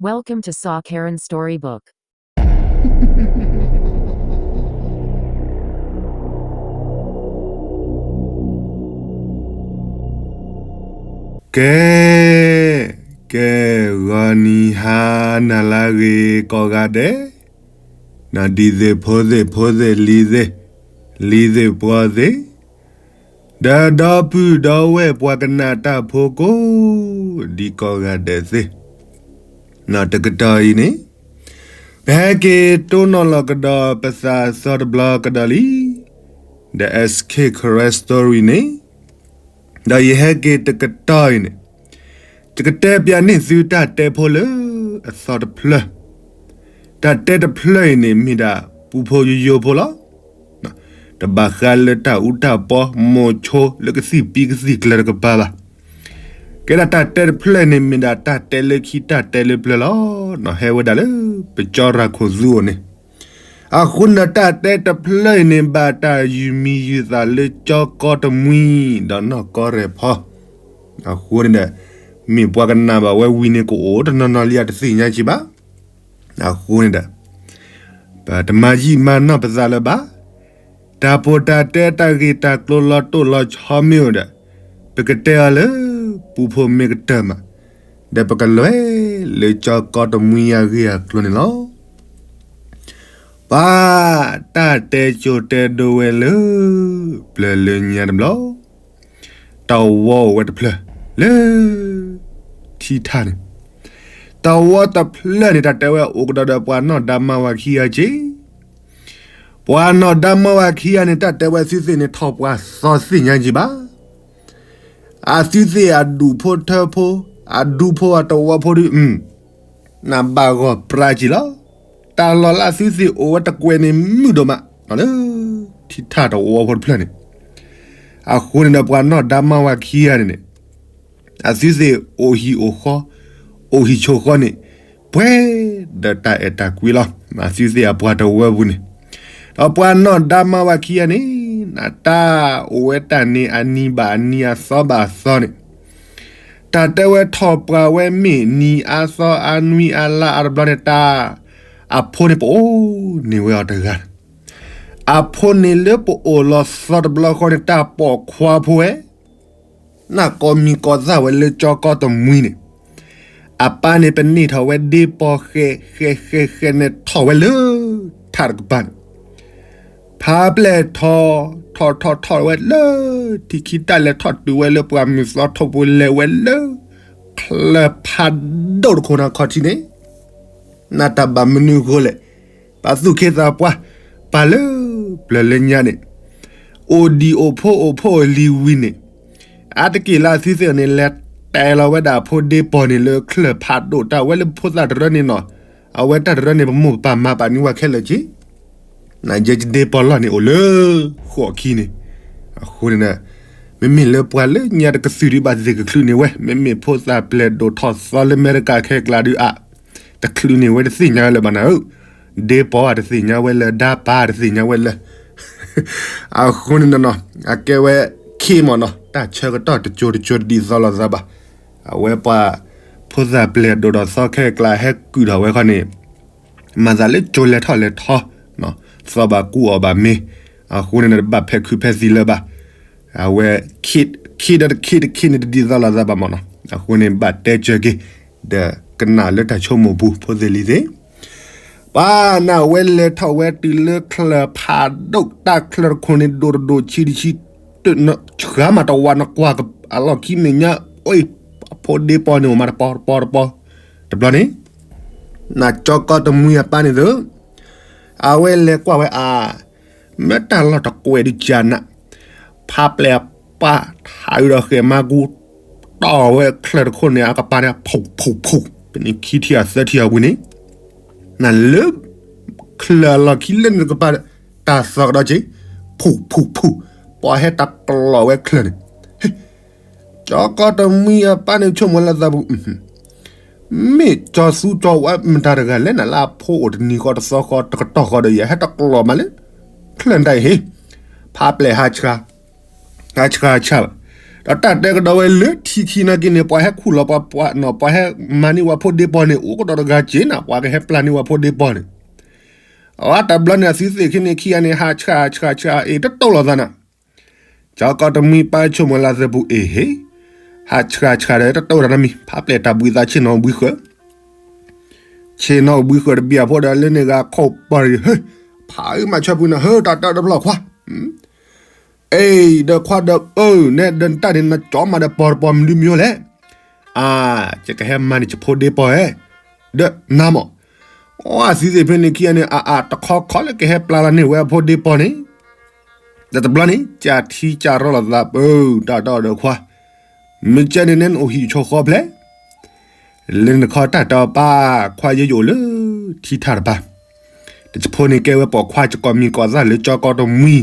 Welcome to Saw Karen Storybook. ကဲ, ကဲ, ဂီၤနံၤဟါနၤလၢအဂ့ၤကိးဂၤဒဲး, ဒ်သ့ၣ်ဖိသ့ၣ်ဖိသ့ၣ်လံၤသ့ၣ်, လံၤသ့ၣ်ပှီၤသ့ၣ်, ဒီးဒီပုၢ်ဒီဝဲၢ်ပှၤကနၣ်တၢ်ဖိကိးဒံကိးဂၤဒဲးသ့ၣ်, တကတီၢ်အံၤန့ၣ် ပဟဲက့ၤတိၢ်နီၣ်လီၤကဒီးပသးစီတဘျီကဒီးလံ, ဒီး S K Karen Story န့ၣ်, ဒီးယဟဲက့ၤတကတီၢ်အံၤန့ၣ်, ယကတဲပျးန့ၢ်သုတၢ်တဲဖိလၢအသီတဖျၢၣ်, တၢ်တဲတဖျၢၣ်အံၤန့ၣ် မ့ၢ်ဒၣ်ပူဖိယိယိဖိလီၤ. တဘၣ်ဃးလၢတၢ်အူတၢ်ပီ မိၤဆိလၢကသံၣ်ပံကသံၣ်ကျၢၤတကပၤဘၣ်. ကဲဒၣ်တၢ်တဲတဖျၢၣ်န့ၣ် မ့ၢ်ဒၣ်တၢ်တဲလၢခံတၢ်တဲလၢပျၢၤလီၤ. ဟဲဝဲဒၣ်လၢပကၠီရၤခိၣ်သူအအိၣ်န့ၣ်, အဃိန့ၣ်တၢ်တဲတဖျၢၣ်အံၤန့ၣ် ဘၣ်တၢ်ယုၢ်မံၤယုၢ်သးလၢကၠီကီတမှံ ဒီးနီၢ်ကီၢ်ရဲၣ်ဖီ အဃိန့ၣ်ဒီး မ့ၢ်ပှၤကနၣ်ဘၣ်ဝဲဝံၤန့ၣ် ကအိၣ်တနီၤနီၤလံ အတသ့ၣ်ညါက့ၤဘၣ်. အဃိန့ၣ်ဒီး ပတမၤယံာ်မၤနီၢ်ပသးလၢၤဘၣ်. တၢ်ပီးတၢ်တဲတၢ်ဂ့ၢ်တၢ်ကျိၤလီၤတိၢ်လီၤဆီမ့ၢ်အိၣ်ဒီး ပကတဲအီၤလၢ ပူဖိမ့ၢ်ကတၢၢ်မး, ဒီးပကလဲၤလၢကၠီကီတမှံအဂ့ၢ်အကျိၤန့ၣ်လီၤ. ပှၤတၢ်တဲကၠိတဲဒိဝဲလၢ ပျၢၤလၢညါတဘျီ တဝီအိၣ်ဝဲတဖျၢၣ်လၢ ထံထၣ်န့ၣ်, တဝီတဖျၢၣ်န့ၣ် တၢ်တဲဝဲအိၣ်ကဒီးဒီးပှၤနီၢ်ဒါမါဝၤခံဂၤက့ၤ, ပှၤနီၢ်ဒါမါဝၤခံဂၤန့ၣ် တၢ်တဲဝဲအသုသ့ၣ်န့ၣ် ထီၣ်ပှၤသီသ့ၣ်ညါက့ၤဘၣ်. အသုသ့ၣ်အဒူၣ်ဖိထၢဖိ, အဒူဖိအတဝီဖိဒုး နဘၣ်ဂီၢ်ပြါက့ၤလီၤ. တၢ်လီၢ်လၢအသုသ့ၣ်အိၣ်ဝဲတကွဲးန့ၣ်မုာ်ဒိၣ်မး လၢ ထံထၣ်တဝီဖိတဖျၢၣ်န့ၣ်, အဃိန့ၣ်ဒီးပှၤနီၢ်ဒါမါဝၤခံဂၤန့ၣ်န့ၣ်, အသုသ့ၣ်အိၣ်ဟံၣ်အိၣ်ဃီ, အိၣ်ဟံၣ်ဆိးဃီန့ၣ်, ပှဲၤဒီးတၢ်အဲၣ်တၢ်ကွံလီၤ. အသုသ့ၣ်အပှၤတဝၢပူၤန့ၣ်, ဒီးပှၤနီၢ်ဒါမါဝၤခံဂၤန့ၣ်, နတၢ်အိၣ်ဝဲတၢ်န့ၣ်အနံၤဘၣ်အနံၤအသီဘၣ်အသီန့ၣ် တၢ်တဲဝဲထီၣ်ပှၤဝဲမ့ၢ်နံၤအါသီအါနွံအါလါအါတဘျီန့ၣ် တၢ်, အဖိန့ၣ်ပအိၣ်န့ၢ်ဝဲအီၤတဂၤ, အဖိန့ၣ်လၢပအိၣ်လီၤသီတဘျီဃီန့ၣ် တၢ်ပိာ်ခွါဖိဝဲ, နၢ်ကိးမံၤကိးသၣ်ဝဲလၢကၠီကီတမှံန့ၣ်, အပၢ်န့ၣ်ပန့ၢ်ထီၣ်ဝဲဒ့ပီဃဲးဃဲးဃဲးဃဲးန့ၣ်ထီၣ်ဝဲလၢ ထးတကပၤန့ၣ် ဖးပျဲၢ်ထီၣ်, ထီၣ်ထီၣ်ထီၣ်ဝဲလၢ ထံခံတၢ်လဲၤထီၣ်တုၤဝဲလၢပှၢ်မုၢ်သီထိၣ်ပူၤလဲၤဝဲလၢ ချၢၣ်ဖးဒိၣ်တခိၣ်န့ၣ်ခီၣ်ထံးန့ၣ်, နတၢ်ဘၣ်မနုၤအဃိလဲၣ်, ပှၤသူၣ်က့သးပှၢ်, ပှၤလၢပျၢၤလၢညါန့ၣ်, အိၣ်ဒံၣ်အိၣ်ဖိအိၣ်ဖိအိၣ်လံၤဝံၤန့ၣ်, အါတက့ၢ်လၢအသုသ့ၣ်န့ၣ် လဲၤတဲလီၤဝဲဒၣ်အဖိဒ့ပီန့ၣ်လၢချၢၣ်ဖးဒိၣ်တၢ်ဝဲလၢဖိသၣ်တရၢန့ၣ်နီၤ, အဝဲတၢ်တရၢန့ၣ် ပမိၢ်ပပၢ်မၤပာ်န့ၢ်ဝဲခဲလၢာ်က့ၤ နယဲယဒ့ပီလီၢ်န့ၣ်အိၣ်လၢ ဃိးခံန့ၣ်, အဃိန့ၣ်, မ့မ့ၢ်လၢပှၤလၢညါတကသုၣ်ဒုးဘၣ်သ့ၣ်ကချုးန့ၢ်ဝဲ, မ့မ့ၢ်ဖိသၣ်ပျဲၢ်ဒိၣ်ထီၣ်သီလၢအမဲရကၤခဲကျါဒုးအါ, တချုးန့ၢ်ဝဲတသ့ၣ်ညါဝဲလၢၤဘၣ်နၤဧၢ, ဒ့ပီတသ့ၣ်ညါဝဲလၢၤ ဒါပၢ်တသ့ၣ်ညါဝဲလၢၤ အဃိန့ၣ်နီၤ, အကဲဝဲခံမ့ၢ်နီၤ, တၢ်ဆၢကတီၢ်တကၠိတကၠိတဒ်သိးလိာ်သးဘၣ်, အဝဲပှၤ ဖိသၣ်ပျဲၢ်ဒိၣ်ထီၣ်သီခဲကျါဟဲကုၢ်ထီၣ်ဝဲခီန့ၣ်, မၤသးလၢကၠိလဲၤထီၣ်လဲၤထီ, သီဘၣ်ကူအီၣ်ဘၣ်မ့ၤ, အဃိန့ၣ်တဘၣ်ဖဲးခုးဖဲးသံလၢၤဘၣ်, အဝဲ ခံဒီးတခံတခံန့ၣ်တဒ်သိးလိာ်သးဘၣ်မ့ၢ်နီၤ, အဃိန့ၣ်ဘၣ်တဲကၢၤက့ၤ, ဒီးကနၣ်လၢတၢ်ဆိကမိၣ်ပူၤ ဖိသ့ၣ်လံၤသ့ၣ် ပှၤနၢ်ဝဲလဲၤထီၣ်ဝဲတုၤလၢချၢၣ်ဖးဒိၣ် တၢ်ချၢၣ်တခိၣ်န့ၣ် ဒိၣ်တဒိၣ်ဆံးတဆံး, ဆှါမးတဝၤနကွၢ်အလီၢ်ခံမဲာ်ညါ, အဖိဒ့ပီန့ၣ်အိၣ်မးတပီၤတပီၤတပီၤ, တဘျီန့ၣ်, နကၠီကီတမှံအပၢ်န့ၣ်သ့ၣ်, အဝဲလဲၤကွၢ်ဝဲအါ, မ့ၢ်တၢ်လီၢ်တကွဲးဒုးကနၣ်, ဖးပျဲၢ်အပၢ်ထးအုးဒီးဃဲၤမါကူ, တီၢ်ဝဲချၢၣ်တခိၣ်န့ၣ် အကပၤန့ၣ် ဖူးဖူးဖူး, ပန့ၣ်ခံထံၣ်အသၢထံၣ်အဝံၤန့ၣ်, နလၢ ချၢၣ်အလီၢ်ခံလၢန့ၣ်တကပၤ, တၢ်သီကဒီးက့ၤ, ဖူးဖူးဖူး, ပှၤဟဲတၢ်ပလီၢ်ဝဲချၢၣ်န့ၣ်, ကၠီကီတမှံအပၢ်န့ၣ်ဆိကမိၣ်လၢသးပူၤ, မ့ၢ်ကၠီသူကၠီဝါမတၤတဂၤလဲၣ် နလၢအဖိအိၣ်တနံၤဃီတသီဃီတကတီၢ်ဃီဒီး ယဟဲတၢ်ပလီၢ်မးလၢ ချၢၣ်တၢ်အံၤဟ့ၣ်, ဖးပျဲၢ်ဟးဆှါ ဟးဆှါဆှါဘၣ်, ဒီးတၢ်တဲကဒီးဝဲလၢထံခံနာ်က့န့ၣ် ပှၤဟဲခူၣ်လီၤပှၤ ပှၤဟဲမၤန့ၢ်ပှၤဖိဒ့ပီၢ်န့ၣ် အိၣ်ကဒီးတဂၤက့နၤ ပှၤကဟဲပျၢ်န့ၢ်ပှၤဖိဒ့ပီၢ်န့ၣ်, အဝဲတဘျီန့ၣ် အသုသ့ၣ်ခံန့ၣ်ခံဂၤန့ၣ် ဟးဆှးဆှးဆှးအ့ၣ်တတိၢ်လိာ်သးနၤ, ကၠီကီတမှံပၢ်ဆိကမိၣ်လၢသပူၤအ့ၣ်ဟ့ၣ်, ဟးဆှးဆှးဒီးတတိၢ်တၢ်နီတမံၤ ဖးပျဲၢ်တၢ်ဘှံးသးဆ့ၣ်နီၤဘှံးဃၢၤ ဆ့ၣ်နီၤဘှံးဃၢၤတဘ့ၣ်အဖိဒီးလၢန့ၣ်ဂၤခိၣ်ပီၢ်ရံၤ ဟ့ၣ်, ဖးအုမၤဆၢပှံၤနၤ ဟ့ၣ် တၢ်တၢ်တဖျီၣ်ခွါ, အ့ၣ် ဒီးခွါဒီး အၢ နဲဒၢးနတၢ်န့ၣ် နကၠီမးဒီးပီၢ်တပီၢ်မနုၤမံၤလဲၣ်, အါ ယကဟဲမၤန့ၢ်ယဖိဒ့ပီၢ်ဧၢ, ဒီးနၤမး, အသုသ့ၣ်ဖဲန့ၣ်ခံဂၤန့ၣ် အအါ တခီခီလၢကဟဲပျၢ်လီၤန့ၢ်ဝဲအဖိဒ့ပီၢ်န့ၣ်, ဒီးတဘျီန့ၣ် ကၢ်ထံကၢ်ရီလိာ်သးပၢ တၢ်တၢ်ဒီးခွါ, မ့ၢ်ကဲန့ၣ်နဲနအိၣ်ဟံၣ်ဆိဃီဖျဲၣ် လၢနခီတၢ်တီပၢ်ခွါယဲယအိၣ်လၢထံထၣ်တပၤ, တယဖိန့ၣ်ကဲဝဲပိာ်ခွါ ယကိးမံၤကိးသၣ်လၢကၠီကီတမှံ,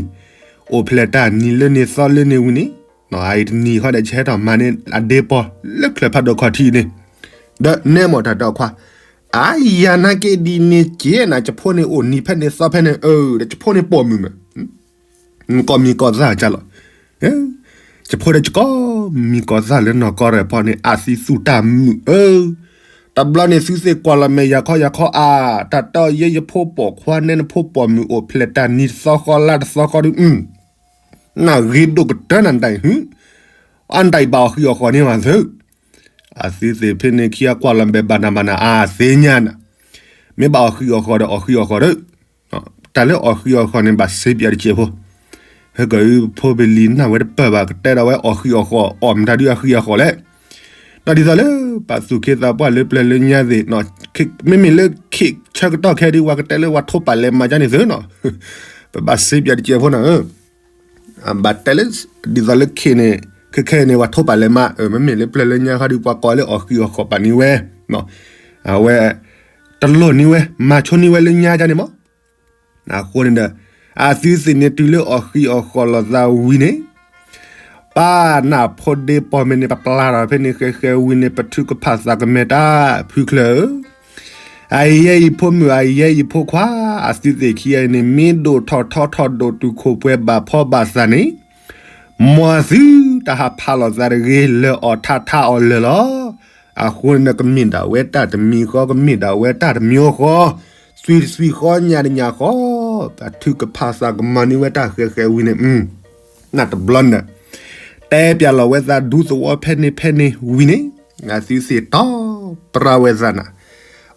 အိၣ်ဖျဲၣ်တၢ်နံၤလၢန့ၣ်သီလၢန့ၣ်ဝံၤန့ၣ်, အအံၤတနံၤဃီဒီး ယဟဲထီၣ်မၤန့ၢ်အဒ့ပီၢ်လၢချၢၣ်ဖးဒိၣ်ခီၣ်ထံးန့ၣ်, ဒီးနဲမးတၢ်တီခွါ, အါယၤနာ်က့ဒ်န့ၣ်က့နၤ ယဖိန့ၣ်အိၣ်နံၤဖဲန့ၣ်သီဖဲန့ၣ် အၢ ဒီးယဖိန့ၣ်ပိာ်မုၣ်မး ကိးမံၤကိးသၣ်ကၢ်လီၤ, ယဖိဒီးယကိးမံၤကိးသၣ်လၢနီၢ်ကီၢ်ရဲၣ်ဖီန့ၣ် အသံသူၣ်တၢ်မုာ်အၢ, တဘျီန့ၣ်သုသ့ၣ်ကွၢ်လီၤမဲာ်ယၤခီယၤခီအါ, တၢ်တီယဲယဖိပိာ်ခွါနဲနဖိပိာ်မုၣ်အိၣ်ဖျဲၣ်တၢ်နံၤတသီဃီလါတသီဃီဒီး, နဂ့ၤဒိၣ်ကတၢၢ်နဒၣ်ဟု, အနဒၣ်ဘၣ်အီၣ်ဃံအီၣ်ဃီန့ၣ်ဘၣ်သု, အသုသ့ၣ်ဖဲန့ၣ်ခံဂၤကွၢ်လီၤမဲာ်ဘၣ်နၤဘၣ်နၤအါသ့ၣ်ညါနၤ, မ့ၢ်ဘၣ်အီၣ်ဃံအီၣ်ဃီဒီးအီၣ်ဃံအီၣ်ဃီဒီး တၢ်လၢအီၣ်ဃံအီၣ်ဃီန့ၣ် ဘၣ်စ့ပၠးတစဲးဖိ, ဟဲကီးအဖိပလံၤနၢ်ဝဲတပၢၢ်ဘၣ် ကတဲဒၣ်ဝဲအီၣ်ဃံအီၣ်ဃီ အီၣ်မတၤဒုအဃံအဃီလဲၣ်, ဒီးဒ်သိးလၢ ပာ်သူၣ်က့သးပှၢ်လၢပျၢၤလၢညါသ့ၣ်, မ့မ့ၢ်လၢခ့ၣ်ဆၢကတီၢ်ခဲဒု ပှၤကတဲလၢပှၤထိၣ်ပာ်လဲၤမၤကၢ်န့ၣ်သုနီၤ, ပဘၣ်စ့ပၠးတစဲးဖိနၤဧၢ ဘၣ်တဲလၢ ဒ်သိးလၢခ့ၣ်န့ၣ် ခဲခဲအံၤန့ၣ် ပှၤထိၣ်ပာ်လဲၤမၤ, မ့မ့ၢ်လၢပျၢၤလၢညါခီဒု ပှၤကိးလၢအီၣ်ဃံအီၣ်ဃီပာ်န့ၢ်ဝဲ, အဝဲ တလိၣ်န့ၢ်ဝဲ မၤဆိန့ၢ်ဝဲလၢညါကၢ်န့ၣ်မး, အဃိန့ၣ်ဒီး အသုသ့ၣ်န့ၣ်တုၤလၢအီၣ်ဃံအီၣ်ဃီလိာ်သးဝံၤန့ၣ် ပၢ်နဖိဒ့ပီၢ်မ့ၢ်န့ၣ် ပပျၢ်ထီၣ်ဖဲန့ၣ်ဃဲဃဲဝံၤန့ၣ် ပထုကဖၣ်သးကမဲာ်တၢ်ဖုချၢဧၢ, အယဲၢ်ယဖိမုၣ် အယဲၢ်ယဖိခွါ အသုသ့ၣ်ခံဂၤအံၤန့ၣ် မ့ၢ်ဒိၣ်ထီၣ်ထီထီၣ်ဒိၣ်တုာ်ခိၣ်ပှဲၤဘၣ်ဖီဘၣ်သးန့ၣ်, မ်အသုတၢ်ဟးဖးလိာ်သးတဂ့ၤ လၢအီၣ်ထါထါအီၣ်လၢာ်လီၤ. အဃိန့ၣ်ဒီး ကမ့ၢ်ဒၣ်ဝဲတၢ်တမံၤဃီ ကမ့ၢ်ဒၣ်ဝဲတၢ်တမံၤဃီ, သွံၣ်တသွံၣ်ဃီ ညၣ်တညၣ်ဃီ, ပထုကဖၣ်သးကမၤန့ၢ်ဝဲတၢ်ဃဲဃဲဝံၤန့ၣ် နတဘျီန့ၣ် တဲပၠးလီၤဝဲသးဒူသဝီဖဲန့ၣ်ဖဲန့ၣ်ဝံၤန့ၣ်, အသုသ့ၣ်တီပြၢ်ဝဲသးနၤ,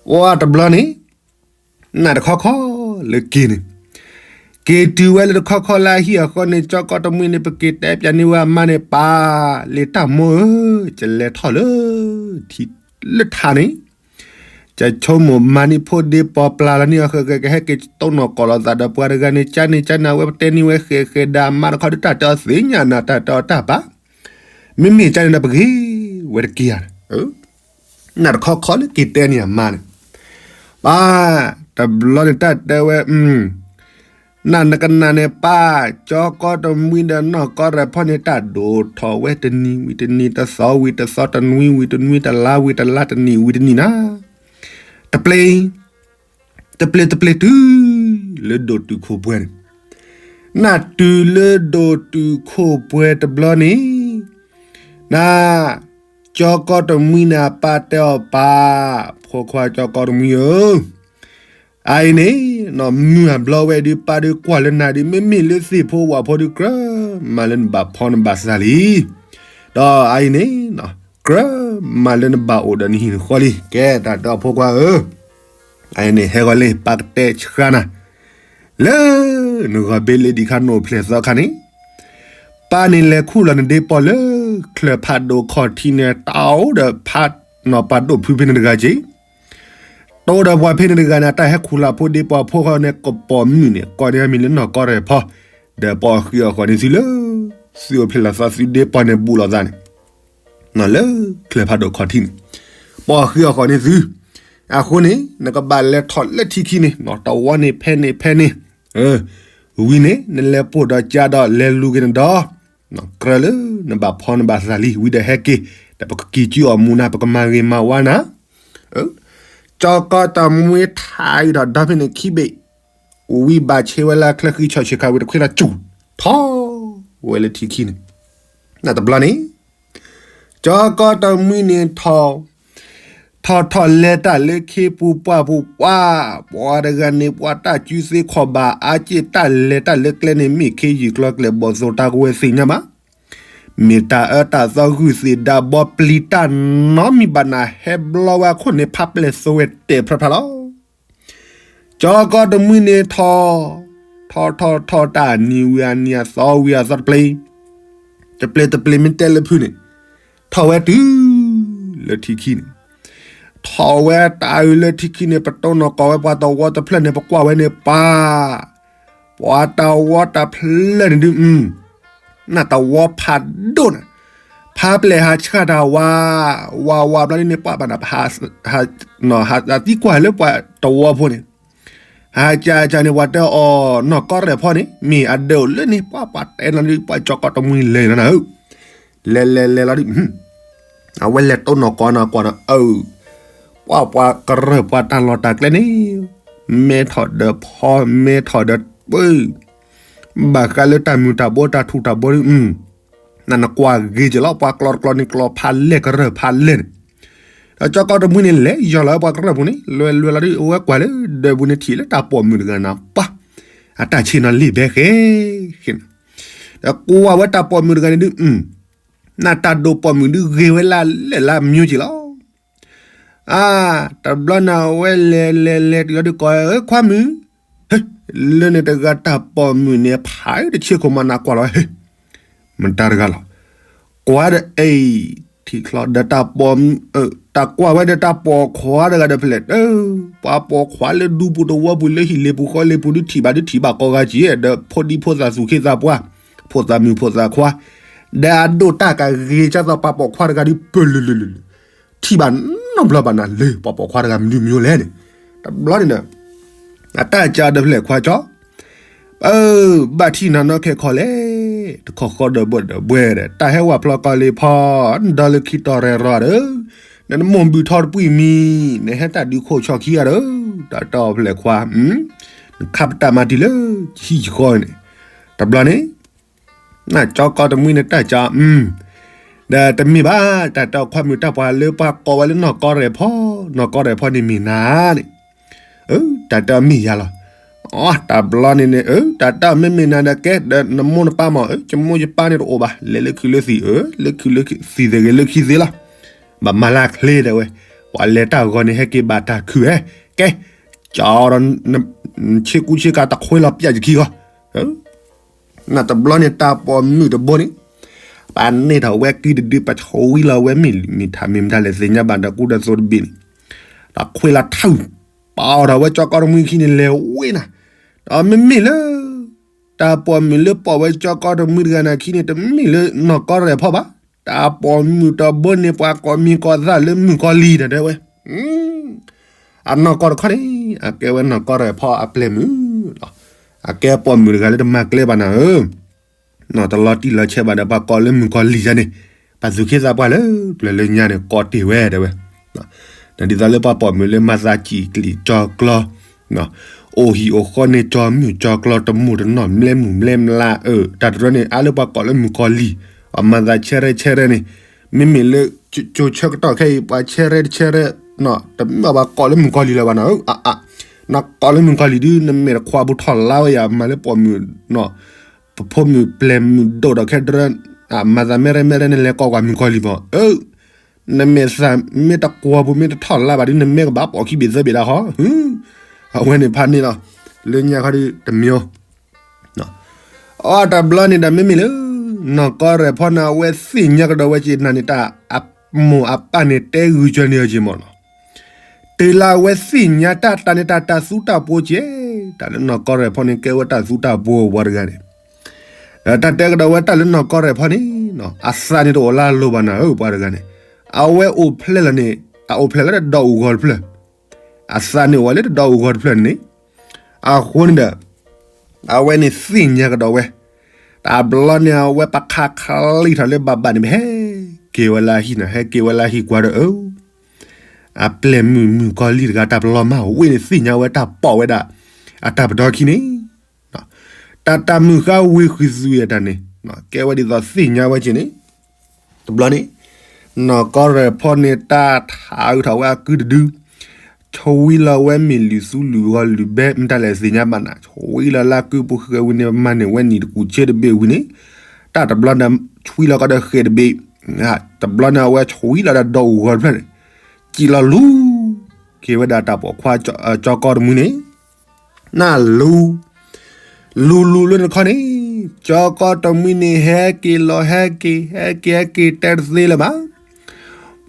အိၣ်တဘျီန့ၣ် နတခီခီလၢက့ၤန့ၣ်, က့ၤတုၤဝဲလၢတခီခီလၢအဟံၣ်အဃီန့ၣ် ကၠီကီတမှံန့ၣ် ပက့ၤတဲပၠးန့ၢ်ဝဲအမါန့ၣ် ပၢ်လ့တၢ်မိၢ်ဧၢ, ယလဲၤထီၣ်လၢ ထံလၢထါန့ၣ် ယဆိကမိၣ်မၤန့ၢ်ဖိဒ့ပီၢ်ပျၢ်လီၤန့ၢ်အီၤဃဲဃဲ ကဟဲက့ၤတိၢ်နီၣ်ကိးလိာ်သးဒီးပှၤတဂၤန့ၣ် ကၢ်န့ၣ်ကၢ်န့ၣ် အဝဲပတဲန့ၢ်ဝဲဃဲဃဲဒီးအမါတခီဒုး တၢ်တဲအီၤသ့ၣ်ညါနၤ တၢ်တဲအီၤတၢ်ပာ်, မ့မ့ၢ်ကၢ်န့ၣ်ဒီးပဂ့ၤဝဲတက့ၢ်ဧါ, နတခီခီလၢက့ၤတဲန့ၢ်အမါန့ၣ်, ပၢ်, တဘျီန့ၣ်တၢ်တဲဝဲ နနကနၣ်န့ၣ် ပၢ်ကၠီကီတမှံဒီးနီၢ်ကီၢ်ရဲၣ်ဖီန့ၣ် တၢ်ဒိၣ်ထီၣ်ဝဲတနံၤဝံၤတနံၤ တသီဝံၤတသီ တနွံဝံၤတနွံ တလါဝံၤတလါ တနံၣ်ဝံၤတနံၣ်နၤ, တပျ့ၤ, တပျ့ၤတပျ့ၤတုၤ လၢဒိၣ်တုာ်ခိၣ်ပှဲၤန့ၣ်, နတုၤလၢဒိၣ်တုာ်ခိၣ်ပှဲၤတဘျီန့ၣ် န ကၠီကီတမှံန့ၣ် အပၢ်တဲအီၤ ပၢ်, ဖိခွါကၠီကီတမှံဧၢ, အအံၤန့ၣ် မုၢ်အဘျီဝဲဒုး ပၢ်ဒုးကွၢ်လၢနၤဒုး မ့မ့ၢ်လၢသ့ၣ်ဖိဝၣ်ဖိဒုး ကြၢးမၤလၢနဘၣ်ဖီနဘၣ်သးလံ, ဒီးအအံၤန့ၣ် ကြၢးမၤလၢနဘၣ်အိၣ်ဒီးနဟံၣ်နဃီလံ. ကဲ တၢ်ဒီးဖိခွါဧၢ, အအံၤန့ၣ် ဟဲဂီၤလံ ပၢ်ကတဲဆှါနၤ လၢ နဂီၤဘ့လ့ဒံးခါ နအိၣ်ဖျဲၣ်သီခါန့ၣ်, ပၢ်န့ၣ်လဲၤခူၣ်လီၤနဒ့ပီၢ်လၢ ချၢၣ်ဖးဒိၣ်ခီၣ်ထံးန့ၣ် တၢ်အိၣ်ဒီးဖးနီၢ်ပှၤဒိၣ်ဖုဖဲန့ၣ်တဂၤက့ၤ, တအိၣ်ဒီးပှၤဖဲန့ၣ်တဂၤန့ၣ် အတၢ်ဟဲခူၣ်လီၤဖိဒ့ပီၢ်ဖိဃီန့ၣ် ကပီၤမုၣ်န့ၣ် ကိးန့ၢ်မံၤလၢနီၢ်ကီၢ်ရဲၣ်ဖီ, ဒီးပအီၣ်ဃံအီၣ်ဃီန့ၣ်သုလၢ သုအိၣ်ဖျဲၣ်လီၤသီသုဒ့ပီၢ်န့ၣ်ဘူးလိာ်သးန့ၣ် လၢချၢၣ်ဖးဒိၣ်ခီၣ်ထံးန့ၣ်, ပအီၣ်ဃံအီၣ်ဃီန့ၣ်သု, အဃိန့ၣ် နကဘၣ်လဲၤထီၣ်လၢထံခံန့ၣ် တဝီန့ၣ်ဖဲန့ၣ်ဖဲန့ၣ်, ဝံၤန့ၣ် နလဲၤပိာ်ဒီးကါဒီးလဲၤလူၤက့ၤနဒီး, ကြၢးလၢနဘၣ်ဖီနဘၣ်သးလံ ဝံၤဒီးဟဲက့ၤ, ဒီးပကကံၢ်ကၠံအီၣ်မူနၤ ပကမၤဂ့ၤမၤဝါနၤ, ကၠီကီတမှံထါအံၤဒီးဒီဖဲန့ၣ်ခံဘ့ၣ်, ဝံၤဘၣ်ဆ့ဝဲလၢချၢဃံဆီၣ်ဆံးခါဝံၤတခွ့လီၤစူၢ်, ထီၣ်ဝဲလၢထံခံန့ၣ်, နတဘျီန့ၣ် ကၠီကီတမှံန့ၣ်ထီၣ်, ထီၣ်ထီၣ်လဲၤတၢ်လၢခ့ပူၤပှၢ်ပူၤပှၢ်, ပှၤတဂၤန့ၣ် ပှၤတၢ်စုသ့ခီၣ်ဘၣ်အါက့ၢ် တၢ်လဲၤတၢ်လၢကျဲန့ၣ် မ့ၢ်ခ့ယုၢ်ကျီကျဲဘီၣ်သိၣ်တၢ်ကဝဲသ့ၣ်ညါဘၣ်. မ့ၢ်တၢ်အၢတၢ်သီဂုၢ်သ့ၣ်ဒါဘီပျံၤတၢ်နီတမံၤဘၣ်နၤ ဟဲဘျီဝဲအခိၣ်န့ၣ် ဖးပျဲၢ်သွဲၣ်တဲာ်ဖျါဖျါလီၤ. ကၠီကီတမှံန့ၣ်ထီၣ်, ထီၣ်ထီၣ်ထီၣ်တၢ်နံၤဝံၤအနံၤအသီဝံၤအသီတပျ့ၤ, တပျ့ၤတပျ့ၤမ့ၢ်တဲလၢဖုန့ၣ်, ထီၣ်ဝဲတုၤလၢထံခံန့ၣ်, ထီၣ်ဝဲတၢ်အုးလၢထံခံန့ၣ် ပတိၢ်နီၣ်ကီၢ်ဝဲပှၤတဝီတဖျၢၣ်န့ၣ် ပကွၢ်ဝဲန့ၣ်ပၢ်, ပှၤတဝီတဖျၢၣ်န့ၣ်ဒုး နၢ်တဝီဖးဒိၣ်နၤ, ဖးပျဲၢ်ဟးဆှၣ်တၢ်ဝါ, ဝါဝါဘျီဒ်န့ၣ် ပှၤဘၣ်နၤ ဟးသံကွၢ်လၢပှၤတဝီဖိန့ၣ်, ဟးကၢကၢန့ၣ် ပှၤတဲအီၤနီၢ်ကီၢ်ရဲၣ်ဖီန့ၣ် မ့ၢ်အဒၢးအိၣ်လၢန့ၣ် ပှၤပှၤတဲနီၤဒ် ပှၤကၠီကီတမှံလဲၤနီၤနၤဧၢ, လဲၤလဲၤလဲၤလီၤဒ် အဝဲလဲၤတိၢ်နီၣ်ကီၢ်နီၤကွၢ်နီၤ အၢ ပှၤပှၤကရၢၢ်ပှၤတၢ်လီၢ်တၢ်ကျဲန့ၣ်, မဲထီၣ်ဒီးဖီ မဲထီၣ်ဒီးပၢ, ဘၣ်ဃးလၢတၢ်မုၢ်တၢ်ဘိတၢ်ထူၣ်တၢ်ဘိဒ် နနကွၢ်ဂ့ၤက့ၤလီၤ ပှၤကျီတကျီန့ၣ် ကျီဖးလဲၢ်ကရၢၢ်ဖးလဲၢ်န့ၣ်, ဒီးကၠီကီတမှံန့ၣ် လဲၤယီၤလီၤဝဲပှၤကရၢၢ်ပူၤန့ၣ် လဲၤလဲၤလီၤဒ် အဝဲကွၢ်လၢဒၢးပူၤန့ၣ် ထံၣ်လၢတၢ်ပိာ်မုၣ်တဂၤနၤ ပှၤ အတၢ်ဆ့ၣ်နီၤလံာ်ဘဲဃဲဃဲန့ၣ်, ဒီးကွၢ်ဝဲတၢ်ပိာ်မုၣ်တဂၤန့ၣ်ဒုး နတၢ်ဒိၣ်ပိာ်မုၣ်ဒုးဂ့ၤဝဲလၢလၢ်လၢ်မံၤက့ၤလီၤ. အါ, တဘျီန့ၣ်အဝဲလဲၤလဲၤလဲၤတုၤလီၤဒုး ကိးဝဲ ခွါမုၣ်, ဟ့, လၢန့ၣ်တဂၤတၢ်ပိာ်မုၣ်န့ၣ် ဖးတဆ့ခိၣ်မးနၤကွၢ်လီၤဝဲ ဟ့, မတၤတဂၤလီၤ. ကွၢ်ဒီးအံၤ, ထံၣ်ချီဒီးတၢ်ပိာ်, တၢ်ကွၢ်ဝဲဒီးတၢ်ပိာ်ခွါတဂၤဒီးဖဲလဲၣ်, ပှၤပိာ်ခွါလၢဒူပူၤသဝီပူၤလၢဟံၣ်လ့ၤပူၤဃီလ့ၤပူၤဒုးထံၣ်ဘၣ်ဒုးထံၣ်ဘၣ်ကိးဂၤက့ၤ ဒီးဖိဒံဖိသၣ်သူၣ်က့သးပှၢ်, ဖိသၣ်မုၣ်ဖိသၣ်ခွါ, ဒီးအဒိၣ်တၢ်ကဂ့ၤကၢ်သိးပှၤပိာ်ခွါတဂၤဒုးပၢၤလုာ်လုာ်လုာ်လုာ်, ထံၣ်ဘၣ်နီတဘျီဘၣ်နၤလၢပှၤပိာ်ခွါတဂၤမနုၤမနုၤလဲၣ်န့ၣ်, တဘျီန့ၣ်ဒီး အတၢ်ကါဒီးဖဲလဲၣ်ခွါကၠီ, အၢ, ဘၣ်ထံၣ်နၤနီၢ်ခဲခီလဲၣ်, တခီဃီဒီးဘှဲဒီးဘှဲဒီး တၢ်ဟဲဝဲဖျီကီၢ်လ့ၤဖီ, ဒီးလၢခံတီၤရဲၣ်ရီၤဒီး, နနမိၢ်ဘုၣ်ထီတပှံၢ်မံၤ, နဟဲတၢ်ဒုးခိၣ်ဆီခံဂၤဒီး, တၢ်တီၢ်ဖဲလဲၣ်ခွါ, နခါပတာ်မၤတံၢ်လၢဟံၣ်ယဃီန့ၣ်, တဘျီန့ၣ် နကၠီကီတမှံန့ၣ်တၢ်ကါ, ဒီးတမ့ၢ်ဘၣ်, တၢ်တဲခွါမုၣ်တၢ်ပှၤလၢပှၤကိးဝဲလၢနီၢ်ကီၢ်ရဲၣ်ဖီ, နီၢ်ကီၢ်ရဲၣ်ဖီန့ၣ်မ့ၢ်နၤန့ၣ်, အၢ, တၢ်တဲမ့ၢ်ယၤလီၤ. အီ တဘျီန့ၣ်န့ၣ် အၢ, တၢ်တဲမ့မ့ၢ်နၤဒီးကဲ, ဒီးနမိၢ်နပၢ်မ့ၢ်, အၢ, ယမိၢ်ယပၢ်န့ၣ်တအိၣ်ဘၣ်, လဲၤလၢခုလၢသံၣ်, အၢ, လၢခုလၢသံၣ်သ့ဂ့ၤလၢခံသ့လီၤ. ဘၣ်မၤလၢချ့တဲဝဲ, ပှၤလဲၤတၢ်ဂီၤန့ၣ် ဟဲက့ၤဘၣ်တၢ်ခုၣ်ဧဲ, ကဲ, ကၠီဒီး ဆ့ကူဆ့ကၤတခွဲလီၤပျၢ်ယခံဂီၢ်, နတဘျီန့ၣ် တၢ်ပိာ်မုၣ်တဘိန့ၣ်, ပာ်န့ၢ်ထီၣ်ဝဲကံတဒု ပဆိဝံလီၤဝဲမ့ၢ်မ့ၢ်ထးမ့ၢ်မတၤလဲၣ်သ့ၣ်ညါဘၣ်ဒီးကူဒီးသိတဘ့ၣ်န့ၣ်, တၢ်ခွဲးလီၤထၢၣ်, ပာ်အီၤထီၣ်ဝဲကၠီကီတမှံခံန့ၣ်လဲၤဝ့နၤ, ဒီးမ့မ့ၢ်လၢ တၢ်ပိာ်မုၣ်လၢပိာ်ဝဲကၠီကီတမှံတဂၤန့ၣ်ခံန့ၣ် တမ့ၢ်လၢနီၢ်ကီၢ်ရဲၣ်ဖီဘၣ်, တၢ်ပိာ်မုၣ်တဘိန့ၣ် ပှၤကိးမံၤကိးသၣ်လၢမုၣ်ကီၤလံၢ်တၢ်တဲဝဲ အနီၢ်ကီၢ်တခီန့ၣ် အကဲဝဲနီၢ်ကီၢ်ရဲၣ်ဖီအပျဲၢ်မုၣ်လီၤ. အကဲပိာ်မုၣ်တဂၤလၢတမၤကျဲဘၣ်နၤဧၢ, တလီၤတံၢ်လီၤဆဲးဘၣ်ဒီး ပှၤကိးလၢမုၣ်ကီၤလံၢ်ယၤန့ၣ်, ပှၤသူၣ်က့သးပှၢ်လၢပျၢၤလၢညါန့ၣ် ကိးတ့ၢ်ဝဲတဲဝဲ, ဒ်သိးလၢပှၤပိာ်မုၣ်လၢမၤသးစံၣ်ကျံၣ်ကၠီကျီ အိၣ်ဟံၣ်အိၣ်ဃီန့ၣ် ကၠီမုၣ်ကၠီကျီ တမိၢ်တနီၢ် မလဲမုၢ်မလဲမလါအၢ တၢ်တရၢန့ၣ် အါလၢပှၤကိးလၢမုၣ်ကီၤလံၢ်, အမၤသးဆဲရဲဆဲရဲန့ၣ်, မ့မ့ၢ်လၢ ကၠိဆၢကတီၢ်ခဲအံၤ ပှၤဆဲရဲတဆဲရဲ, တမ့ၢ်ဘၣ်ကိးလၢမုၣ်ကီၤလံၢ်လၢၤဘၣ်နီၤ, အါအါ, နကိးလၢမုၣ်ကီၤလံၢ်ဒုး နမဲာ်တခွါဘူးထီၣ်လါဝဲယၤ မၤလၢပိာ်မုၣ်, ပဖိမုၣ်ပျဲၢ်မုၣ်ဒိၣ်ဒီးခဲဒၢ, မၤသးမ့ရဲမ့ရဲန့ၣ် လဲၤကိးကွၢ်မုၣ်ကီၤလံၢ်မး, အၢ နမဲာ်သးမ့ၢ်တကွီၤပူၤမ့ၢ်တထီၣ်လါဘၣ်ဒုး နမဲာ်ကဘၣ်ပိာ်ခံဘ့ၣ်သၢဘ့ၣ်ဒၣ်ဃီ, အဝဲန့ၣ်ဖးန့ၣ်လီၤ, လၢညါခီဒုးတမံၤ, အီတဘျီန့ၣ်ဒီးမ့မ့ၢ်လၢ နီၢ်ကီၢ်ရဲၣ်ဖီန့ၣ် အဝဲသ့ၣ်ညါကဒီးဝဲက့ၤနၤန့ၣ် တၢ်အမိၢ်အပၢ်န့ၣ်တဲဂုာ်ကၢန့ၢ်အီၤက့ၤမးနီၤ, တုၤလၢအဝဲသ့ၣ်ညါတၢ်တၢ်န့ၣ် တၢ်တၢ်သူတၢ်ပှိၤကဲ, တၢ်လၢနီၢ်ကီၢ်ရဲၣ်ဖီန့ၣ် ကဲဝဲတၢ်သူတၢ်ပှိၤပှၤတဂၤန့ၣ် ဒီးတၢ်တဲကဒီးဝဲတၢ်လၢနီၢ်ကီၢ်ရဲၣ်ဖီန့ၣ်, အသးန့ၣ်တအိၣ်လၢအလိၤဘၣ်နၤဧၢ ပှၤတဂၤန့ၣ်, အဝဲအိၣ်ဖျဲၣ်လီၤန့ၣ်, အအိၣ်ဖျဲၣ်လီၤတၢ်ဒီးအိၣ်ဂီၤတဖျၢၣ်, အသးန့ၣ်အိၣ်ဝဲလၢတၢ်ဒီးအိၣ်ဂီၤတဖျၢၣ်န့ၣ်, အဃိန့ၣ်ဒီး အဝဲန့ၣ်သ့ၣ်ညါကဒီးဝဲ, တဘျီန့ၣ် အဝဲပခးခးလံထီၣ်လၢဘၣ်ဘၣ်န့ၣ် ဟဲက့ၤဝဲလၢဟံၣ်နၤ ဟဲက့ၤဝဲလၢဟံၣ်ကွၢ်ဒီးအၢ အပျဲၢ်မုၣ်မုၣ်ကီၤလံၢ်တဂၤ တၢ်ပလီၤမၢ်ဝ့ၢ်န့ၣ် သ့ၣ်ညါဝဲတၢ်ပိာ်ဝဲဒၣ် အတၢ်ပဒီခံန့ၣ်, တၢ်တၢ်မုၢ်ဃါဝ့ၢ်ဃုာ်သူၣ်အတၢ်န့ၣ်, ကဲဝဲဒ်သိးသ့ၣ်ညါဝဲက့ၤန့ၣ်, တဘျီန့ၣ်, နီၢ်ကီၢ်ရဲၣ်ဖီန့ၣ် တၢ်ထးအုးထီၣ်ဝဲအကုတဒု, ဆှံလီၤဝဲမ့ၢ်လုၢ်သူလုၢ်ဂီၤလုၢ်ဘဲ မတၤလဲၣ်သ့ၣ်ညါဘၣ်နၤ, ဆှံလီၤလၢအကုပူၤဃဲဝံၤန့ၣ် မၤန့ၢ်ဝဲနံၣ်တကူၣ်ဆ့တဘ့ၣ်ဝံၤန့ၣ်, တၢ်တဘျီန့ၣ် ဆှံလီၤကဒီးဃဲတဘ့ၣ်, တဘျီန့ၣ် အဝဲဆှံလီၤဒီးဒီးအူၢ်ဂီၤတဖျၢၣ်န့ၣ်, စံၣ်လီၤလူၤက့ၤဝဲဒၣ်တၢ်ပိာ်ခွါ ကၠီကီတမှံန့ၣ် နလူၤ, လူၤလူၤလၢနခီန့ၣ်, ကၠီကီတမှံန့ၣ် ဟဲက့ၤလီၤဟဲက့ၤ ဟဲက့ၤဟဲက့ၤ တဲတသ့လၢၤဘၣ်.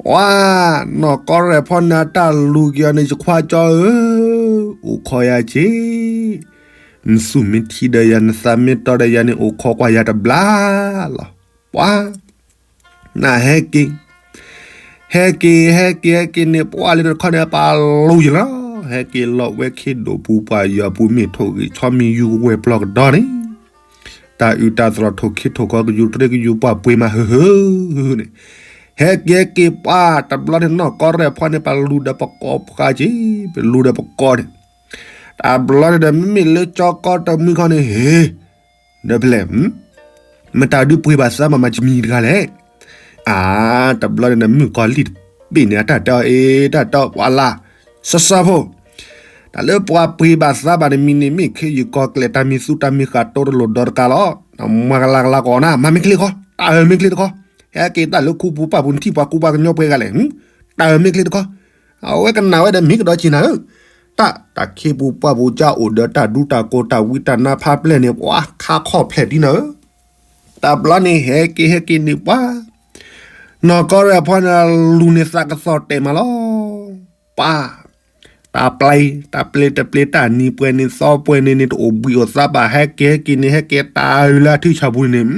ပှၤ, နီၢ်ကီၢ်ရဲၣ်ဖီန့ၣ် အတၢ်လူၤက့ၤအီၤန့ၣ် ယခွါကၠီဧၢ, အိၣ်ခိးယၤက့ၤ, နသူၣ်မ့ၢ်ထံဒီးယၤ နသးမ့ၢ်တီဒီးယၤန့ၣ် အိၣ်ခိးကွၢ်ယၤတဘျါလီၤ. ပှၤ နဟဲက့ၤ, ဟဲက့ၤ ဟဲက့ၤ ဟဲက့ၤန့ၣ် ပှၤလၢနခီန့ၣ် ပာ်လူၤယလီၤ, ဟဲက့ၤလီၤဝဲခ့ဒိၣ်ပူၤ ပှၤယီၤပူၤ မ့ၢ်ထိၣ်ဂံၢ်ဆီမံၤ ယူၤကဝဲၢ်ပျီကဒီန့ၣ်, တၢ်အုၣ်တၢ်သရိာ် ထိၣ်ခ့ထိၣ်ကီ ကယူၤတရ့ကယူၤ ပှၤပှ့ၤမး ဟုဟုဟုန့ၣ်, ဟဲက့ၤ ဟဲက့ၤ ပှၤတဘျီန့ၣ် နီၢ်ကီၢ်ရဲၣ်ဖီန့ၣ် ပာ်လူၤဒီးပကိးပှၤက့ၤ, ပလူၤဒီးပကိးန့ၣ်, တဘျီန့ၣ်ဒီး မ့မ့ၢ်လၢကၠီကီတမှံခီန့ၣ် ဟ့ၣ် ဒီးဖဲလဲၣ်, မတၤဒုးပှ့ၤဘၣ်သးဘၣ်မၤကမံၤတဂၤလဲၣ်. အါ, တဘျီန့ၣ်ဒီး မုၣ်ကီၤလံၢ်တဘ့ၣ်န့ၣ် အတၢ်တဲအီၤအ့ တၢ်တဲအီၤပှၤလၢ်, စီၤစီၤဖိ, တၢ်လၢပှၤပှ့ၤဘၣ်သးဘၣ်န့ၣ် မံၤန့ၣ်မ့ၢ်ခ့ယုၢ်ကီၤကျဲၢ် တၢ်မံၤသူတၢ်မံၤဃာ် တိတလိၣ်ဒီးတကးလီၤ. မၤကလၤကလၤကီးနၤ မၤမ့ၢ်ချ့တခီ, တၢ်အၢမ့ၢ်ချ့တခီ, ဟဲက့ၤတၢ်လၢခူပူၤပာ်ပူၤ နထံၣ်ပှၤကူပှၤကညီပှဲၤဂၤလဲၣ်, တၢ်အၢမ့ၢ်ချ့တခီ, အဝဲကနၣ်ဝဲဒီး မ့ၢ်ကဒီးက့ၤနၤဧၢ, တၢ် တၢ်ခ့ပူၤပှၢ်ပူၤကၢ်အိၣ်ဒီးတၢ်ဒူတၢ်ကိၤ တၢ်ဝံတၢ်နါဖးပျဲၢ်န့ၣ် ပှၤခါခီၣ်ဖျဲၣ်ဒ်နၤဧၢ, တဘျီန့ၣ် ဟဲက့ၤဟဲက့ၤန့ၣ်ပှၤ, နီၢ်ကီၢ်ရဲၣ်ဖီန့ၣ် လူၤန့ၣ်သးကသီၣ်တဲာ်မးလီၤ. ပှၤ, တၢ်ပျဲ, တၢ်ပျဲတပျဲ တၢ်နံၤပှဲၤန့ၣ် သီပှဲၤန့ၣ်န့ၣ် တအိၣ်ဘှံးအိၣ်သါဘၣ် ဟဲက့ၤဟဲက့ၤန့ၣ် ဟဲက့ၤတၢ်အုၣ်လၢအထံဆၣ်ပူၤန့ၣ်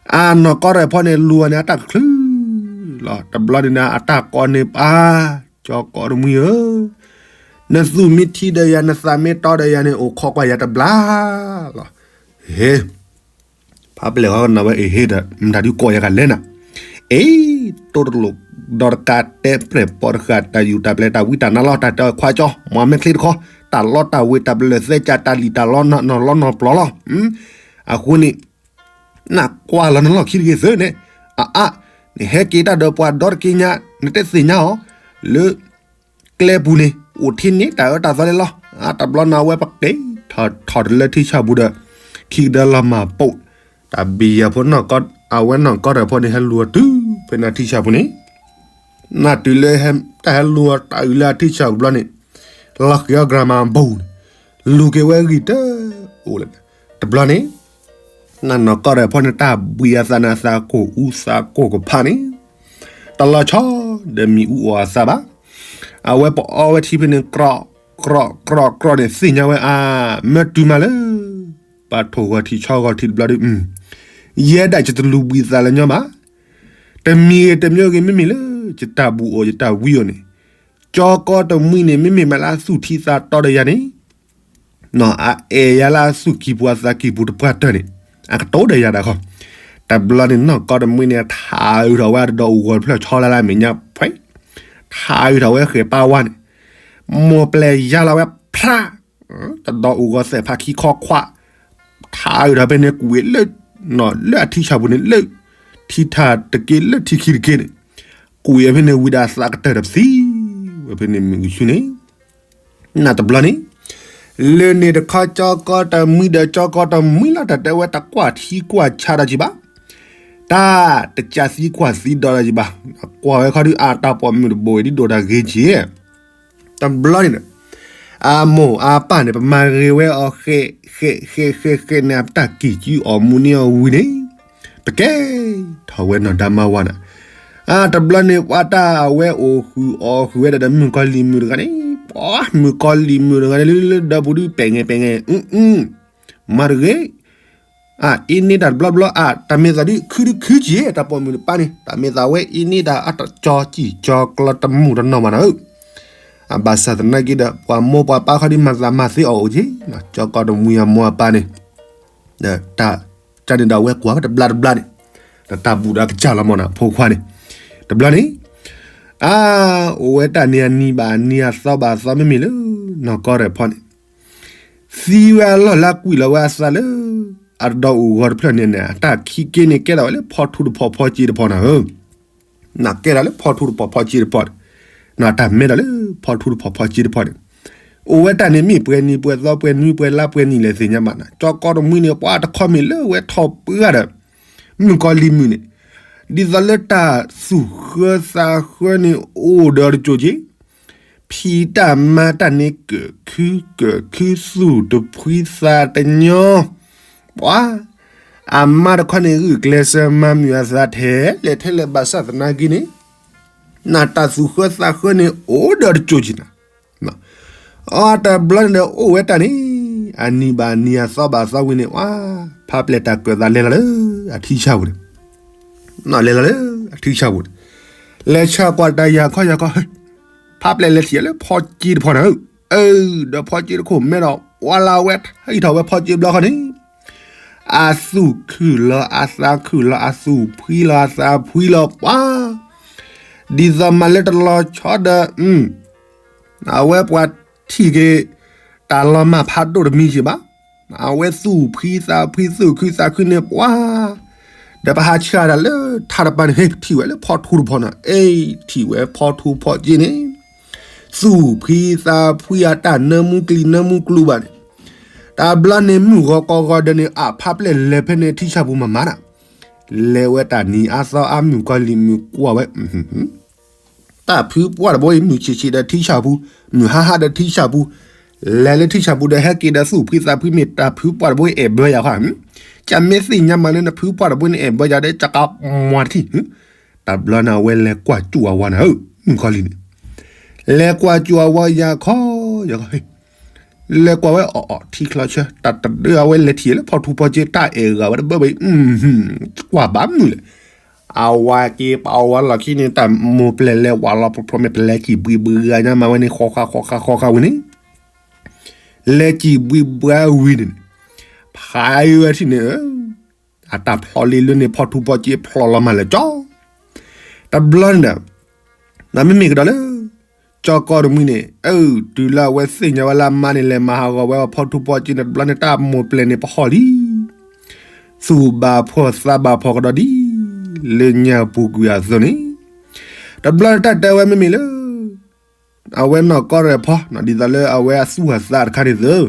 အနီၢ်ကီၢ်ရဲၣ်ဖီန့ၣ် လူၤအီၤန့ၣ်အတၢ်ကချုးလီၤ. တဘျီန့ၣ် အတၢ်ကိးန့ၢ်ပှၤ, ကၠီကီတမှံဧၢ, နသူၣ်မ့ၢ်ထံဒီးယၤ နသးမ့ၢ်တီဒီးယၤန့ၣ် အိၣ်ခိးကွၢ်ယၤတဘျါလီၤ. ဟ့ၣ်, ဖးပျဲၢ်ဃီကနၣ်ဝဲအ့ၣ်ဟ့ၣ်ဒီး မတၤဒုးကိးယၤဂၤလဲၣ်နၤ, အ့ၣ်, တိတလိၣ်ဒီးတကး တဲပြဲၢ်ပိာ်တဃာ် တၢ်ယူၤတၢ်ပျဲၢ် တၢ်ဝံတၢ်နါလီၤ တၢ်တဲခွါကၠီ မၤမ့ၢ်ချ့တခီ, တၢ်လီတၢ်ဝ့ၤ တၢ်ပလၢၢ်သဲကၢ် တၢ်လံၣ်တၢ်လီနီၢ်လီနီၢ်ပျီလီၤ. အဃိန့ၣ် နကွၢ်လီၤနလီၢ်ခံတဂ့ၤသၢန့ၣ်, အအါ, နဟဲက့ၤတၢ်ဒီးပှၤဒီတက့ညါ နတသ့ၣ်ညါအီၤ, လၢကျဲပူၤန့ၣ် အိၣ်ထံန့ၣ် တၢ်အၢတၢ်သီလဲၣ်လီၤ. တဘျီန့ၣ် အဝဲပက့ၤထီၣ်ထီၣ်တလၢထံဆၣ်ပူၤဒီး ခံကဒၢလီၤမၢ်ပိာ်, တၢ်ဘံၣ်ယၤဖိနီၢ်ကီၢ် အဝဲနီၢ်ကီၢ်ရဲၣ်ဖီန့ၣ် ဟဲလူၤအီၤတုၤဖဲန့ၣ်ထံဆၣ်ပူၤန့ၣ်, နတုၤလၢ တၢ်ဟဲလူၤအီၤတၢ်အုၣ်လၢအထံဆၣ်ပူၤတဘျီန့ၣ်, လီၤဃံၤအီၤ grammar ဘိၣ်န့ၣ်, လူၤက့ၤဝဲဂံၢ်တၢ်အိၣ်လၢ, တဘျီန့ၣ် နနီၢ်ကီၢ်ရဲၣ်ဖီန့ၣ် တၢ်ဘှံးအသးန့ၣ် အသးကိၢ်အူသးကိၢ်ကဖးန့ၣ်, တလီၤဆီဒီးမ့ၣ်အူအီၣ်အသးဘၣ်. အဝဲပအီဝဲထံဖဲန့ၣ် ကြီၣ်ကြီၣ်ကြီၣ်ကြီၣ်န့ၣ် သ့ၣ်ညါဝဲအါ, မၢတုၤမးလၢ ပှၤထိၣ်ဂီၤထံးဆီဂီၤထံးတဘျီဒီး, ယဲဒၣ်ယတလူၤဘှံးသးလၢညီဘၣ်. တမံၤဂ့ၤတမံၤဂ့ၤ မ့မ့ၢ်လၢ ယတၢ်ဘူၣ်အီၤ ယတၢ်ဝံအီၤန့ၣ်, ကၠီကီတမှံန့ၣ် မ့မ့ၢ်မးလၢအသူၣ်ထံသးတီဒီးယၤန့ၣ် နီၢ်အအဲၣ်ယၤလၢအသူၣ်ကံၢ်ပူၤအသးကံၢ်ပူၤတပှၢ်တၢၢ်န့ၣ်, အကတိၤဒီးယၤဒၣ်ခီ. တဘျီန့ၣ် နီၢ်ကီၢ်တမှံန့ၣ် ထးအုးထီၣ်ဝဲတဒီးအူၢ်ဂီၤတဖျၢၣ်ဆီလၢ်လၢ်မဲာ်ညါဖဲ, ထးအုးထီၣ်ဝဲဃဲၤပာ်ဝါန့ၣ်, မိၢ်ပျဲၢ်ယါလီၤဝဲဖျါ, တဒီးအူၢ်ဂီၤသဲးဖးခံခီခွါ, ထးအုးထီၣ်ဖဲန့ၣ်ကွံာ်လၢ, လၢအထံဆၣ်ပူၤန့ၣ် လၢထံထၣ်တက့ၢ် လၢထံခံတက့ၢ်န့ၣ်, ကွံာ်ဝဲဖဲန့ၣ်ဝံၤဒီးအသးကတၢၢ်ဒီးပသံဝဲဖဲန့ၣ်မုၢ်ကဆူန့ၣ် နတဘျီန့ၣ်, လၢန့ၣ်တခီ ကၠီကီတမှံဒီး ကၠီကီတမှံလီၤ တၢ်တဲဝဲတကွၢ်ထံကွၢ်ဆးဒီးကံဘၣ်, တၢ်တကးသံကွၢ်သံဒီးဒီးကံဘၣ်, ကွၢ်ဝဲခီဒုးအတၢ်ပိာ်မုၣ်တဘိအံၤဒ်ဒိၣ်တၢ်ဂ့ၤက့ၤ, တဘျီန့ၣ်ဒီး အမိၢ်အပၢ်န့ၣ် ပမၤဂ့ၤဝဲအီၤဃဲး, ဃဲး, ဃဲး, ဃဲး, ဃဲးန့ၣ် အတၢ်က့ၤကံအီၣ်မူန့ၢ်အီၤဝံၤန့ၣ်, ပကဲထီၣ်ဝဲနီၢ်ဒါမါဝၤန့ၣ်, တဘျီန့ၣ် ပှၤတၢ်အဝဲအိၣ်ဃုာ်အီၣ်ဃုာ်ဝဲဒၣ်ဒီးမုၣ်ကီၤလံၢ်မုၣ်တဂၤန့ၣ်, ပှၤမုၣ်ကီၤလံၢ်မုၣ်တဂၤန့ၣ် လၢလၢဒီပူၤဒုးပဲာ်ငဲၤပဲာ်ငဲၤ, မၤတဂ့ၤ အအံၤန့ၣ်တၢ်တဘျီဘျီ အတၢ်မ့ၢ်သးဒုးခုဒုးခုက့ၤ တၢ်ပိာ်မုၣ်တပၢ်န့ၣ် တၢ်မ့ၢ်သးဝဲအံၤန့ၣ်တၢ်အတကၠီကံၢ်ကၠီကျီတမူၢ်တနီၢ်မးနၤဧၢ, အဘၣ်ဆၣ်သနာ်က့ဒီး ပှၤမိၢ်ပှၤပၢ်ခီဒုးမၤသးမၤသ့အီၤအိၣ်က့ၤ, ကၠီကီတမှံအမိၢ်အပၢ်န့ၣ်, ဒီးတၢ် ကန့ၣ်ဒီးအဝဲကွၢ်ဝဲတဘျါတဘျါန့ၣ်, ဒီးတၢ်ဘူၣ်ဒီးကစၢ်လီၤမးနၤ ဖိခွါန့ၣ်, တဘျီန့ၣ် အါ, အိၣ်ဝဲတၢ်နံၤအနံၤဘၣ်အနံၤအသီဘၣ်အသီမ့မ့ၢ်လၢ နီၢ်ကီၢ်ရဲၣ်ဖီန့ၣ်, သံဝဲအလီၢ်လၢကွံာ်လီၤဝဲအသးလၢ အတဒီးအိၣ်ဂီၤတဖျၢၣ်န့ၣ်န့ၣ် အတၢ်ခံက့န့ၣ်ကဲထီၣ်ဝဲလၢဖီထူတဖီဖီက့တဖီနၤဧၢ, နကဲဒၣ်လၢဖီထူတဖီဖီက့တဖီန့ၣ်, နတၢ်မဲဒီးလၢဖီထူတဖီဖီက့တဖီန့ၣ်, အိၣ်ဝဲတၢ်န့ၣ်မ့ၢ်ပှဲၤနံၤပှဲၤသီပှဲၤနွံပှဲၤလါပှဲၤနံၣ်လဲၣ်သ့ၣ်ညါဘၣ်နၤ, ကၠီကီတမှံၤန့ၣ် ပှၤတခီမ့ၢ်လၢဝဲထီၣ်ပှၢ်ဒီး မုၣ်ကီၤလံၢ်မုၣ်န့ၣ်, ဒ်သိးလၢတၢ်သူၣ်ဃၢသးဃၢန့ၣ်အိၣ်ဒီးတစိၤက့ၤ ဖံးတၢ်မၤတၢ်န့ၣ်ကၢၣ်ခုကၢၣ်ခုသူၣ်တဖှံသးတညီ, ပှၤ, အမါတခီန့ၣ်ဂုာ်ကျဲးစၢးမၤမုာ်အသးထဲလဲၣ်ထဲလဲၣ် ဘၣ်ဆၣ်သနာ်က့န့ၣ်, နတၢ်သူၣ်ဃၢသးဃၢန့ၣ်အိၣ်ဒီးတစိၤက့ၤနၤ, အတဘျီန့ၣ်ဒီးအိၣ်ဝဲတၢ်န့ၣ်, အနံၤဘၣ်နံၤအသီဘၣ်သီဝံၤန့ၣ် ပှၤ, ဖးပျဲၢ်တၢ်ကၢၣ်သးလဲၤလီၤလၢအထံဆၢပူၤန့ၣ် နလဲၤလီၤလၢအထံဆၢပူၤန့ၣ်, လဲၤဆၢကွၢ်တၢ်ယၤခီယၤခီ, ဖးပျဲၢ်လဲၤထံၣ်လၢဖီက့တဖီန့ၣ်, အၢ, ဒီးဖီက့တခိၣ်မဲဒီး ပှၤလၢအဝဲထံၣ်ထီၣ်ဝဲဖီက့ဘျီခီန့ၣ်, အသူၣ်ခုၣ်လီၤအသးခုၣ်လီၤ အသူၣ်ဖှံလီၤအသးဖှံလီၤ ပှၤ, ဒ်သိးမးလၢတလီၤဆီဒီး အဝဲပှၤထံၣ်က့ၤ တၢ်လီၤမၢ်ဖးဒိၣ်တမံၤက့ၤဘၣ်, အဝဲသူၣ်ဖှံသးဖှံသူၣ်ခုသးခုန့ၣ် ပှၤ, ဒီးပဟးဆှၢဒၣ်လၢထးတပၤန့ၣ် ဟဲထံၣ်ဝဲလၢဖီထူတဖီန့ၣ်, အ့ ထံၣ်ဝဲဖီထူဖီက့န့ၣ်, သူၣ်ဖှံသးဖှံအတၢ်နၢမူကျံနၢမူကျူဘၣ်န့ၣ်, တဘျီန့ၣ်မုၢ်ဂီၤကီၢ်ဂီၤဒီးန့ၣ် အဖးပျဲၢ်လဲၤဖဲန့ၣ်ထံဆၢပူၤမၤမၤဒၣ်, လဲၤဝဲတၢ်နံၤအါသီအါမုၢ်ကီၤလံၢ်မုၢ်ကွၢ်ဝဲ တၢ်ဖုပှၢ်တဘိအံၤ မုၢ်ဆံးဆံးဒီးထံဆၣ်ပူၤ, မုၢ်ဟါဟါဒီးထံဆၣ်ပူၤ, လဲၤလၢထံဆၣ်ပူၤဒီးဟဲက့ၤဒီးသူၣ်ဖှံသးဖှံမ့ၢ်တၢ်ဖုပှၢ်တဘိအံၤအဲၣ်ဘၢယၤဃီ, ကမ့ၢ်သ့ၣ်ညါမးလၢနဖုပှၢ်တဘိန့ၣ်အဲၣ်ဘၢယၤဒီး ကကမွၤတထံၣ်, တဘျီန့ၣ်အဝဲလဲၤကွၢ်ကၠူၣ်အဝၤန့ၣ်ဧၢ, မုၣ်ကီၤလံၢ်န့ၣ်, လဲၤကွၢ်ကၠူၣ်အဝၤယၤခီယၤခီ, လဲၤကွၢ်ဝဲအီၣ်အီၣ်ထံချီဆၢ တၢ်တဒၢအဝဲလဲၤထံၣ်လၢဖီထူဖီက့ တၢ်အဲၣ်ဂၤဝဲတဘၢဘၢအံၤ, ကွၢ်ဘၣ်မုာ်လဲၣ် အဝၤက့ၤပအဝၤလီၢ်ခံန့ၣ် တၢ်မိၢ်ပျဲၢ်လဲၤဝးလီၤဖျိဖျိမ့ၢ်တလဲၤစံၣ်ဘှံးဘှါညါမးဝဲန့ၣ် ဃီဃာ်ဃီဃာ်ဃီဃာ်ဝံၤန့ၣ်, လဲၤစံၣ်ဘှံးဘှါဝံၤန့ၣ်န့ၣ်, ဖးဝဲထံၣ်န့ၣ်, အတၢ်ဖျီလံလၢန့ၣ် ဖီထူဖီက့ဖျီလီၤမးလၢာ်ကၠီ, တဘျီန့ၣ်ဒီး, နမ့မ့ၢ်ကဒီးလၢ ကၠီကီတမှံၤန့ၣ် အၢ တုၤလၢအဝဲသ့ၣ်ညါဝဲလၢအမါန့ၣ် လဲၤမၤဟးဂီၤဝဲအဖီထူဖီက့န့ၣ် တဘျီန့ၣ် တၢ်မိၢ်ပျဲၢ်န့ၣ်ပဟီၣ်လံ သူၣ်ဘၣ်ဖှီၣ်သးဘၣ်ဖှီၣ်ကဒီးဒ် လၢညါပူၤကွံာ်အသိးန့ၣ်, တဘျီန့ၣ်တၢ်တဲဝဲမ့မ့ၢ်လၢ အဝဲနီၢ်ကီၢ်ရ့ၣ်ဖီ ဒ်သိးလၢအဝဲအသူၣ်အသးတခါန့ၣ်သၢ,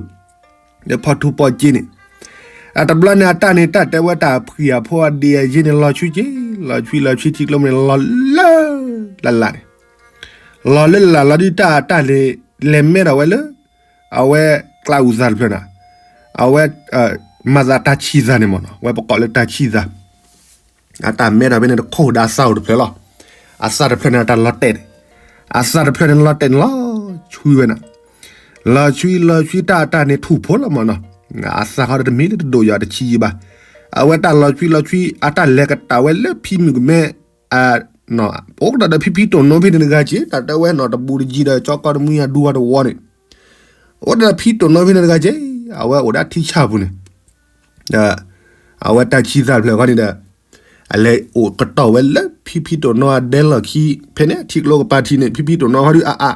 လၢဖီထူဖီက့န့ၣ်, တဘျီန့ၣ်အတၢ်န့ၣ် တၢ်တဲဝဲတၢ်ဖှံအဖိအဒံးအယ့န့ၣ် လီၤဆွံက့, လီၤဆွံလီၤဆွံထံကျိမ့ၢ်န့ၣ် လီၤလၢ လၢ်လၢ်န့ၣ်, လီၤလၢလၢ်လီၤဒုးတၢ်အတၢ်န့ၣ် လဲၤမဲထီၣ်ဝဲလၢ အဝဲကျးအုၣ်သးတဖျၢၣ်န့ၣ်, အဝဲ မၤသးတၢ်ဆံၣ်သးန့ၣ်မ့ၢ်နီၤ ဝဲပကိးလၢတၢ်ဆံၣ်သး အတၢ်မဲထီၣ်ဖဲန့ၣ်တခိၣ်ဒီးအသးအိၣ်တဖျၢၣ်လီၤ. အသးတဖျၢၣ်န့ၣ်အတၢ်လီၤတဲာ်န့ၣ်, အသးတဖျၢၣ်န့ၣ်လီၤတဲာ်န့ၣ်လီၤဆွံဝဲန့ၣ်, လီၤဆွံလီၤဆွံတၢ်အတၢ်န့ၣ်ထူၣ်ဖိလီၤမ့ၢ်နီၤ, အသးဃီဒီးတမ့ၢ်လၢတဒိၣ်ယၤတဆံးဘၣ်. အဝဲတၢ်လီၤဆွံလီၤဆွံ အတၢ်လဲၤကတၢၢ်ဝဲလၢဖံမုၣ်ကမဲ အိၣ်ကဒီးဒီးဖံဖံတိၢ်နိဖဲန့ၣ်တဂၤက့ တၢ်တဲဝဲနီၤ တဘူးတယံၤဒီးကၠီကီတမှံအဒူအတဝီန့ၣ်, အိၣ်ဒီးဖံတိၢ်နိဖဲန့ၣ်တဂၤက့ အဝဲအိၣ်ဒၣ်ထံဆၣ်ပူၤန့ၣ် ဒီး အဝဲတၢ်ဆံၣ်သးတဖျၢၣ်ဃီန့ၣ်ဒီး အလဲၤအိၣ်ကတီၢ်ဝဲလၢဖံဖံတိၢ်နိအဒဲလီၢ်ခံ ဖဲန့ၣ် ထံကျိကပၤထံးန့ၣ် ဖံဖံတိၢ်နိဟီဒုးအါအါ,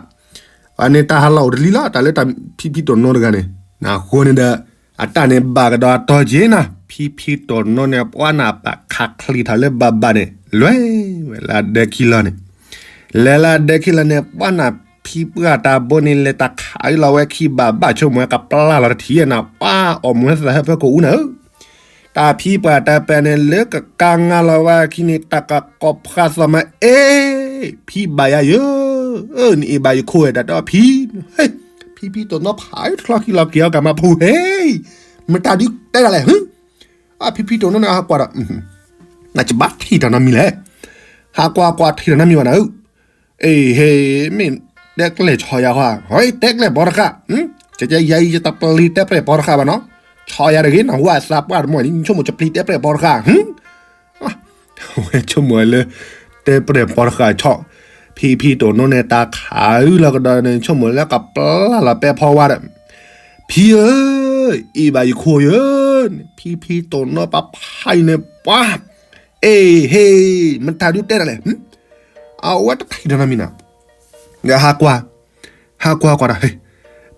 အန့ၣ်တၢ်ဟးလီၤအိၣ်တလံလီၤ တၢ်လၢတၢ်ဖံဖံတိၢ်နိတဂၤန့ၣ်, အဃိန့ၣ်ဒီး အတၢ်န့ၣ်ဘၣ်ကဒီးအတီၤက့နၤ ဖံဖံတိၢ်နိန့ၣ် ပှၤနၢ်ပာ်ခးချံးထီၣ်လၢဘၣ်ဘၣ်န့ၣ် လဲၤဝဲလၢအဒဲခံလီၤန့ၣ်, လဲၤလၢအဒဲခံလီၤန့ၣ် ပှၤနၢ်ဖံပှၢ်တၢ်ဘိန့ၣ် လဲၤတၢ်ခးအံၤလီၤဝဲခံဘၣ်ဘၣ်ဆိကမိၣ်ဝဲကပျၢ်လီၤတထံၣ်နၤ ပှၤအီၣ်မူဝဲသးဟဲဖၢခိၣ်အူနၤဧၢ တၢ်ဖံပှၢ်တၢ်ပဲာ်န့ၣ် လၢကကါငါလီၤဝဲခံန့ၣ် တၢ်ကကီဖျါသီမး အ့ ဖံဘၣ်ယၤယၢ, နအ့ၣ်ဘၣ်ယခိၣ်ဝဲတၢ်တဲဖံ, ဖံဖံတိၢ်နိဖးချီခံလီၤက့ၤအီၤကမၤဖိဟဲ, မတၤဒုးတဲဒၣ်လဲၣ်, အဖံဖံတိၢ်နိန့ၣ်ဟးကွၢ်ဒီး, နကဘၣ်ထံၣ်တၢ်နီတမံၤလဲၣ်, ဟးကွၢ်ကွၢ်ထံၣ်တၢ်နီတမံၤဘၣ်နၤဧၢ အ့ဟ့ မ့ၢ်တဲကျဲၢ်ဆီယၤဃီ, ဟဲတဲကျဲၢ်ပီတဃာ်, ကဲကဲယၤအံၤယတပျံၤတဲပျဲၢ်ပီတဃာ်ဘၣ်နီၤ, ဆီယၤတဂ့ၤနီၤ ဟူအသးပှၢ်တမီၢ်န့ၣ် ဆိကမိၣ်ကပျံၤတဲပျဲၢ်ပီတဃာ်, ဝဲဆိကမိၣ်လၢ တဲပျဲၢ်ပီတဃာ်ဆီ, ဖံဖံတိၢ်နိန့ၣ် တၢ်ခးအုလီၤကဒီးန့ၣ် ဆိကမိၣ်လၢကပျၢ်လီၤပဲဖီဝါဒီး, ဖံဧၢ, အ့ၣ်ဘၣ်ယခိၣ်ဧၢ, ဖံဖံတိၢ်နိပာ်ဖးအံၤန့ၣ် ပှၤ အ့ဟ့ မတၤဒုးတဲဒၣ်လဲၣ်, အဝဲတထံၣ်တၢ်နီတမံၤနၤ, ဒီးဟးကွၢ်, ဟးကွၢ်ကွၢ်ဒီး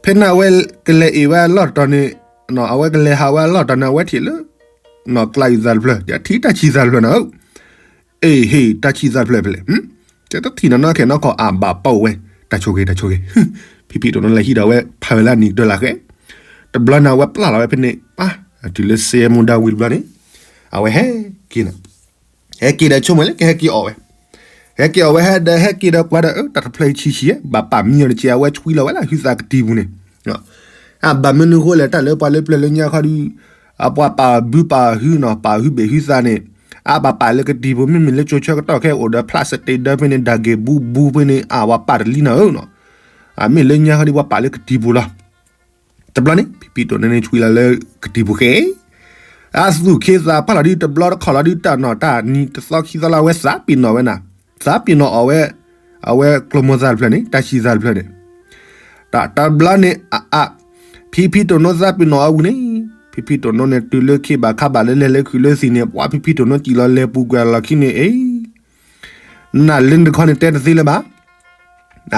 ဖဲန့ၣ်အဝဲကလဲၤအ့ၣ်ဝဲအလီၢ်တတီၤန့ၣ်, အဝဲကလဲၤဟးဝဲအလီၢ်တတီၤန့ၣ် အဝဲထံၣ်လၢ ကျးအုၣ်သးတဖျၢၣ် ဒီးထံၣ်တၢ်ဆံၣ်သးတဖျၢၣ်နၤဧၢ, အ့ဟ့ၣ် တၢ်ဆံၣ်သၣ်တဖျၢၣ်ဖဲလဲၣ်, ကတထံၣ်နီၢ်နီၢ်ခဲနီၢ်ခီ အဘၣ်ပာ်အိၣ်ဝဲ, တၢ်ဆိၣ်ဂ့ၤ တၢ်ဆိၣ်ဂ့ၤ, ဖံဖံတိၣ်နီၢ်လဲၤဟံးဒီးဝဲ ဖးဝဲလၢအနံၤကတၢၢ်လၢအဃဲ, တဘျီန့ၣ်အဝဲပျၢ်လီၤဝဲဖဲန့ၣ်, တုၤလၢစဲမူဒါဝံၤတဘျီန့ၣ်, အဝဲဟဲက့ၤန့ၣ် ဟဲက့ၤဒီးဆိကမိၣ်လၢကဟဲက့ၤအီၣ်ဝဲ, ဟဲက့ၤအီၣ်ဝဲဟဲဒီးဟဲက့ၤဒီးပှၤဒီး တၢ်တဖျၢၣ်ဆံးဆံး ဘၣ်ပာ်မံအီၤတက့ၢ် အဝဲဆွံလီၤဝဲလၢဟုသးကတံၤပူၤန့ၣ်, အဘၣ်မနုၤဃိလဲၣ် တၢ်လၢပှၤလၢပျၢၤလၢညါခီဒီး, အပှၤပာ်ဘုပာ်ဟုနီၤ ပာ်ဟုဘ့ၣ်ဟုသးန့ၣ်, အဘၣ်ပာ်လၢကတံၤပူၤ မ့မ့ၢ်လၢကၠိဆၢကတီၢ်ခဲအိၣ်ဒီးဖျၢၣ်စတ့ဒၢဖဲန့ၣ် ဒၣ်က့ၤဘူးဘူးဖဲန့ၣ် အဝဲပာ်တလံနီၤဧၢနီၤ, အမ့ၢ်လၢညါခီဒီးပှၤပာ်လၢကတံၤပူၤလီၤ. တဘျီန့ၣ် ဖံဖံတိၣ်နီၢ်န့ၣ်ဆွံလီၤလၢကတံၤပူၤဃဲ, အသူၣ်ခ့သးဖးလီၤဒုတဘျီတခီၣ်လီၤဒုတၢ်နီၣ်တၢ်နံၤတသီခံသီလၢအဝဲသးပ့ၤနီၣ်ဝဲနၤ, သးပ့ၤနီၣ်အီၣ်ဝဲ, အဝဲကျိမိၢ်သၣ်တဖျၢၣ်န့ၣ် တၢ်ဆံၣ်သၣ်တဖျၢၣ်န့ၣ်, တၢ်တဘျီန့ၣ်အအ, ဖံဖံတိၣ်နီၢ်သးပ့ၤနီၣ်အီၤဝံၤန့ၣ်, ဖံဖံတိၣ်နီၢ်န့ၣ် တုၤလၢခ့ဘၣ်ခါဘၣ်လၢလဲၤလၢခုးလၢသံၣ်န့ၣ် ပှၤဖံဖံတိၣ်နီၢ်စံၣ်လီၤလဲၤပူၤကွံာ်အလီၢ်ခံန့ၣ်အံၤ နလၢနတခီန့ၣ်တဲတသ့လၢၤဘၣ်,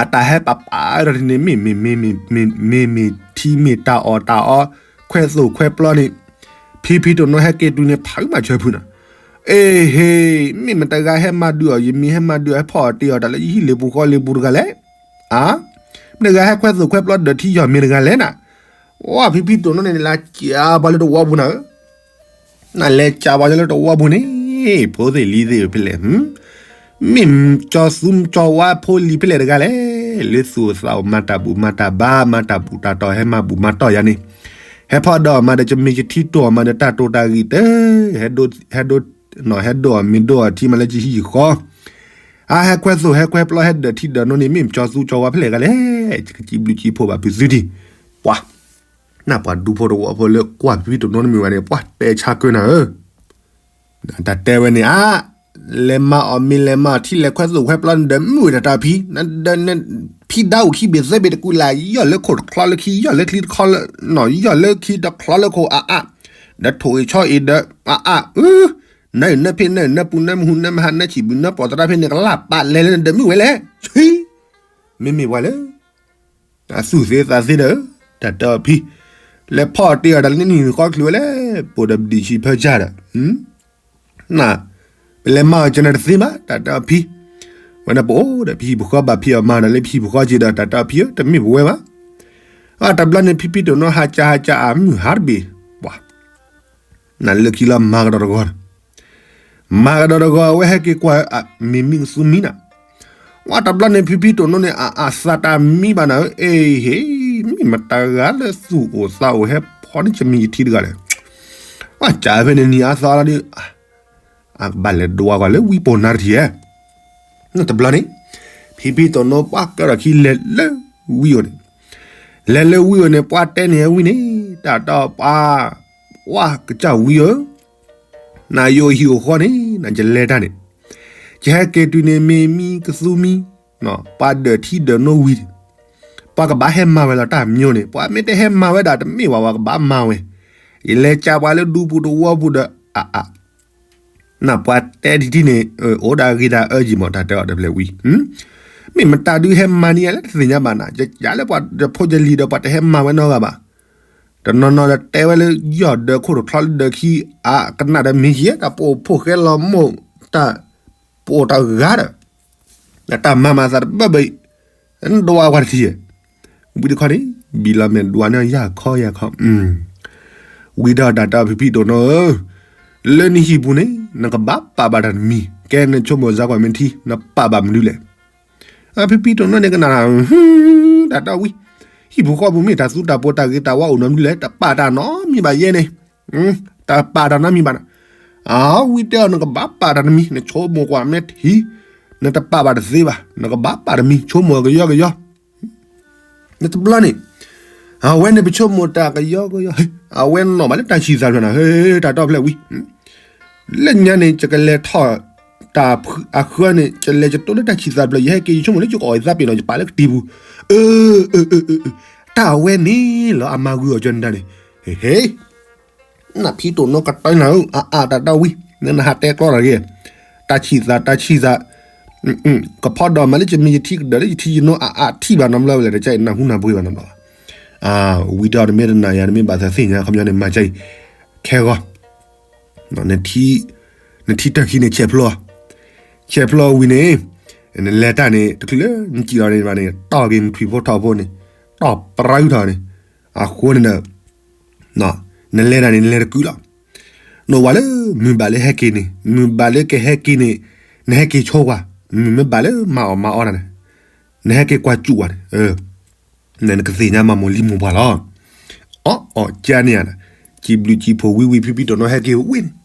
အတၢ်ဟဲပာ်ပာ်ဒီးန့ၣ် မ့ၢ်မ့ၢ်မ့ၢ်မ့ၢ်မ့ၢ်မ့ၢ်ထံမ့ၢ်တၢ်အီၣ်တၢ်အီ, ခွဲးသိၣ်ခွဲးပျီန့ၣ်, ဖံဖံတိၣ်နီၢ်ဟဲက့ၤတုၤန့ၣ် ဖးအုမၤဆၢဖုနီၤ, အ့ဟ့ၣ် မ့ၢ်မတဂၤဟဲမၤဒုးအီၤ ယမ့ၢ်ဟဲမၤဒုးအီၤ ဟဲဖီၣ်အီၤတ့ၢ်အီၤတၢ်လၢယဟံၣ်လ့ၤပူၤဃီလ့ၤပူၤတဂၤလဲၣ်, အါ, မတဂၤဟဲခွဲးသိၣ်ခွဲးပျီဒၢးထံယီၢ်မ့ၢ်တဂၤလဲၣ်နၤ, ဝဲဖံဖံတိၣ်နီၢ်န့ၣ် နလဲၤကးပှၤလၢတဝီပူၤနၤဧၢ နလဲၤကးပှၤလၢတဝီပူၤန့ၣ်, ဖိသ့ၣ်လံၤသ့ၣ်ဖဲလဲၣ်, မ့ၢ်ကၠီသူကၠီဝါဖိလံၤဖဲလဲၣ်တဂၤလဲၣ်, လၢသူၣ်အိၣ်သးအိၣ်မၤတၢ်ဘူၣ်မၤတၢ်ဘါ မၤတၢ်ဘူၣ်တၢ်တီၢ် ဟဲမၤဘူၣ်မၤတီၢ်ယၤန့ၣ်, ဟဲဖီၣ်ဒီးမၤဒီးကမ့ၢ်ယထံတိၢ်အီၤမၤဒီးတၢ်တိၢ်တၢ်ဂံၢ်တ, ဟဲဒိး, ဟဲဒိးအီၤမ့ၢ်ဒိးအီၤထံမၤလၢယဟံၣ်ယဃီ အဟဲခွဲးသိၣ်ဟဲခွဲးပျီဟဲဒၢးထံဒၢးနိန့ၣ် မ့ၢ်ကၠီသူကၠီဝါဖဲလဲၣ်တဂၤလဲၣ်, ယကစံးဘျုးစံးဖှိၣ်ဘၣ်ဖုးသုဒံး, ပှၤ, နၢ်ပှၤဒူဖိတဝီဖိလၢကွၢ်ဖံဖံတိၣ်နီၢ်တမ့ၢ်ဝဲန့ၣ် ပှၤတဲဆါကၢနၤဧၢ, တၢ်တဲဝဲန့ၣ် အါ, လဲၤမၤအီၣ်မ့ၤလဲၤမၤအီၣ်ထံလဲၤခွဲးသိၣ်ခွဲးပျီနဒၢးမုၢ်ဝဲတၢ်တၢ်ဖံ, နဒၢးနဖံဒါအိၣ်ခံဘ့ၣ်သၢဘ့ၣ်တကူာ်လၢ် ယီၢ်လၢခိၣ်တချီလၢခံ ယီၢ်လၢချံတချီလၢ, ယီၢ်လၢခံတချီလၢခိၣ်အါအါ, ဒီးထိၣ်အ့ၣ်ဆီအ့ၣ်ဒီးအါအါ, အၢ နၢ်အံၤနၢ်ဖ့နၢ်နၢ်ပူၤနၢ်မဟူနၢ်မဟါနၢ်ဆံၣ်ဘုၣ်နၢ်ပီၣ်သရၣ်ဖဲန့ၣ် ကလၢ်ပာ်လဲၤလၢနဒၢးမုၢ်ဝဲလဲၣ်, ဆံ, မ့မ့ၢ်ပှၤလၢ အသူၣ်သ့သးသ့ဒီး, တၢ်တဲအီၤဖံ, လဲၤဖီၣ်တ့ၢ်အီၤတၢ်လၢနံၣ်ဃီချုးဝဲလဲၣ်, ပိာ်ဒီးပဒံးဆံးဖၢကၢ်ဒီး, န, ပလဲၤမၤအီၣ်ကနၣ်တသ့ဘၣ် တၢ်တဲအီၤဖံ, ဝဲန့ၣ်ပအိၣ်ဒီးပဟံၣ်ပဃီဘၣ်ဖံးအီၣ်မၤဒီးလၢပဟံၣ်ပဃီက့ၤဒီး တၢ်တဲအီၤဖံဧၢ တမ့ၢ်ပဝဲဘၣ်, အတဘျီန့ၣ် ဖံဖံတိၣ်နီၢ်ဟးကၢဟးကၢအမုၢ်ဟါတဘ့ၣ်, ပှၤ နလၢခံလီၤမၤကဒီးတဂီၤ, မၤကဒီးတဂီၤ အဝဲဟဲက့ၤကွၢ် မ့ၢ်မံကသူမံနၤ, ဝဲတဘျီန့ၣ် ဖံဖံတိၣ်နီၢ်န့ၣ် အသးတၢ်မံဘၣ်နၤဧၢ, အ့ဟ့ၣ် မ့ၢ်မတၤဂၤလၢသူၣ်အိၣ်သးအိၣ်ဟဲဖီၣ်န့ၢ်ကမံၤယထံတဂၤလဲၣ်, ဝဲကးဖဲန့ၣ်နံၤအါသီလီၤဒီး အကဘၣ်လဲၤဒွးကွၢ်လၢဝံပိာ်နါတထံၣ်ဧါ, တဘျီန့ၣ် ဖံဖံတိၣ်နီၢ်ပှၤကၢထီၣ်ခံလဲၤလၢဝံအိၣ်န့ၣ်, လဲၤလၢဝံအိၣ်န့ၣ် ပှၤတဲန့ၢ်ဝံန့ၣ် တၢ်တီပှၤ, ဝဲကစၢ်ဝံဧၢ, နယအိၣ်ဟံၣ်အိၣ်ဃီန့ၣ် နယလဲၤတၢ်န့ၣ်, ယဟဲက့ၤတုၤန့ၣ် မ့ၢ်မံကသူမံ, ပှၤဒၢးထံဒၢးနိဝံၤ, ပှၤကဘၣ်ဟဲမၤဝဲလီၤတၢ်မညိန့ၣ် ပှၤမ့ၢ်တဟဲမၤဝဲဒၣ်တမ့ၢ်ဘၣ် ပှၤကဘၣ်မၤဝဲ, ယလဲၤကးပှၤလၢဒူပူၤတဝီပူၤဒီး အါအါ နပှၤတဲဒ်န့ၣ် အိၣ်ဒၣ်ဂ့ၤဒၣ်အၢယံၤမး တၢ်တဲအီၤတဖျၢၣ်ဝံၤ, မ့ၢ်မတၤဒုးဟဲမၤန့ၢ်ယၤလၢတသ့ၣ်ညါဘၣ်နၤ, ယယၤလၢပှၤတဖိယလံၤဒီးပှၤတဟဲမၤဝဲနီတဂၤဘၣ်, တနီၤနီၤဒီးတဲဝဲလၢ ယီၢ်ဒၢးခိၣ်တချီလၢဒၢးခံ အကနၣ်ဒီးမ့ၢ်ယဲ တၢ်ပအိၣ်ဖှိၣ်ဃဲလီၤမိၢ် တၢ်ပအိၣ်တၢ်ဂၤဒီး တၢ်မၤမၤသးတဘၢဘၢအံၤ, နဒွးကွၢ်တထံၣ်ဧါ, ဝံၤတခီန့ၣ် ဘံၣ်လီၤမဲာ်ဒွးန့ၢ်ယၤခီယၤခီ, ဝံၤဒီးတၢ်တဲအီၤဖံဖံတိၣ်နီၢ်ဧၢ, လၢနဟံၣ်ပူၤန့ၣ် နကဘၣ်ပာ်ဘၣ်တၢ်တမံၤ, ကဲနဆိကမိၣ်စါကွၢ်မ့ၢ်ထံ နပာ်ဘၣ်မနုၤလဲၣ်, အဖံဖံတိၣ်နီၢ်န့ၣ်ကနၣ်, တၢ်တဲအီၤဝံၤ, ဟံၣ်ပူၤဃီပူၤမ့ၢ်တၢ်သူတၢ်ပိာ်တၢ်ဂ့ၤတၢ်ဝါအိၣ်နီတမံၤလဲၣ်, တပာ်တၢ်နီတမံၤဘၣ်ယဲန့ၣ်, တပာ်တၢ်နီတမံၤဘၣ်န့ၣ်, အဝံၤတဲအီၤ နကဘၣ်ပာ်တၢ်တမံၤ နဆိကမိၣ်ကွၢ်မ့ၢ်ထံ, နတပာ်ဘၣ်တသ့ဘၣ် နကဘၣ်ပာ်တမံၤ ဆိကမိၣ်ကယီကယီ နတဘျီန့ၣ်, အဝဲန့ၣ်ပဆိကမိၣ်တၢ်ကယီကယီ, အဝဲနီၣ်ဘၣ်လၢတၢ်ဆံၣ်သၣ်ဖျၢၣ်န့ၣ်, ဟဲ တၢ်တီဖျၢၣ်ဝံၤ, လၢညါန့ၣ် ယကလဲၤထီၣ် တၢ်အဃၢန့ၣ် ယလဲၤယတိၢ်လၢတၢ်ဆံၣ်သၣ်ဖျၢၣ် ယဟဲက့ၤယဆိကမိၣ်လၢယကအီၣ်ယသးပ့ၤနီၣ် ယပာ်လၢကတံၤပူၤ, အၢ, တၢ်ဝဲန့ၣ်လီၤ အမၤဂုာ်အီၤကၠီနတၢ်န့ၣ်, ဟဲ နဖံတိၣ်နီၢ်ကတၢၢ်နၤဧၢ, အါအါတၢ်တီဝံၤ နနဟးတဲကျီတၢ်ဂ့ၤ, တၢ်ဆံၣ်သၣ် တၢ်ဆံၣ်သၣ်, ကဖီဒီးမၤလၢယမ့ၢ်ယထံကဒၢးလၢယထံယနိ အါအါထံၣ်ဘၣ်နီတဘျီဝဲလဲၣ် တကဲအံၤနၢ်ဟူနၢ်ပှ့ၤဘၣ်နီတဘျီဘၣ်, ဝံၤဒီးတမ့ၢ်တနာ်ယၤ တမ့ၢ်ဘၣ်သးသ့ၣ်ညါ ခီပညီန့ၣ် မၤကဲအံၤ, ခဲဂီၤ နထံတၢ်ခံန့ၣ် ဆဲးဖျိအီၤ, ဆဲးဖျိဝံၤန့ၣ်, နလဲၤတၢ်န့ၣ် တချုးလၢနစံၣ်လီၤန့ၣ်ဘၣ်န့ၣ် တီၢ်က့ၤနထွံၣ်ဖိထီၣ်ဖိန့ၣ်, တီၢ်ပြၢထီၣ်န့ၣ်, အဃိန့ၣ်ဒီး နလဲၤတၢ်န့ၣ် နလဲၤတကုာ်လီၤ. နအိၣ်ဝဲလၢမုၢ်ဘၣ်လၢဟဲက့ၤန့ၣ်, မုၢ်ဘၣ်လၢကဟဲက့ၤန့ၣ်, နဟဲက့ၤဆိကွၢ်, မုၢ်မ့ၢ်ဘၣ်လၢမၤအီၣ်မၤအီတၢ်န့ၣ်, နဟဲက့ၤကွၢ်စူၣ်ဝဲန့ၣ်, နကသ့ၣ်ညါမၤမိၢ်လံမိၢ်ပှၢ်လီၤ. အီၣ်အီၣ်ကၠါန့ၢ်ဧါ, စံးဘျုးစံးဖှိၣ်ဝံၤဝံၤ ဖံဖံတိၣ်နီၣ်ဟဲက့ၤဝံၤန့ၣ်,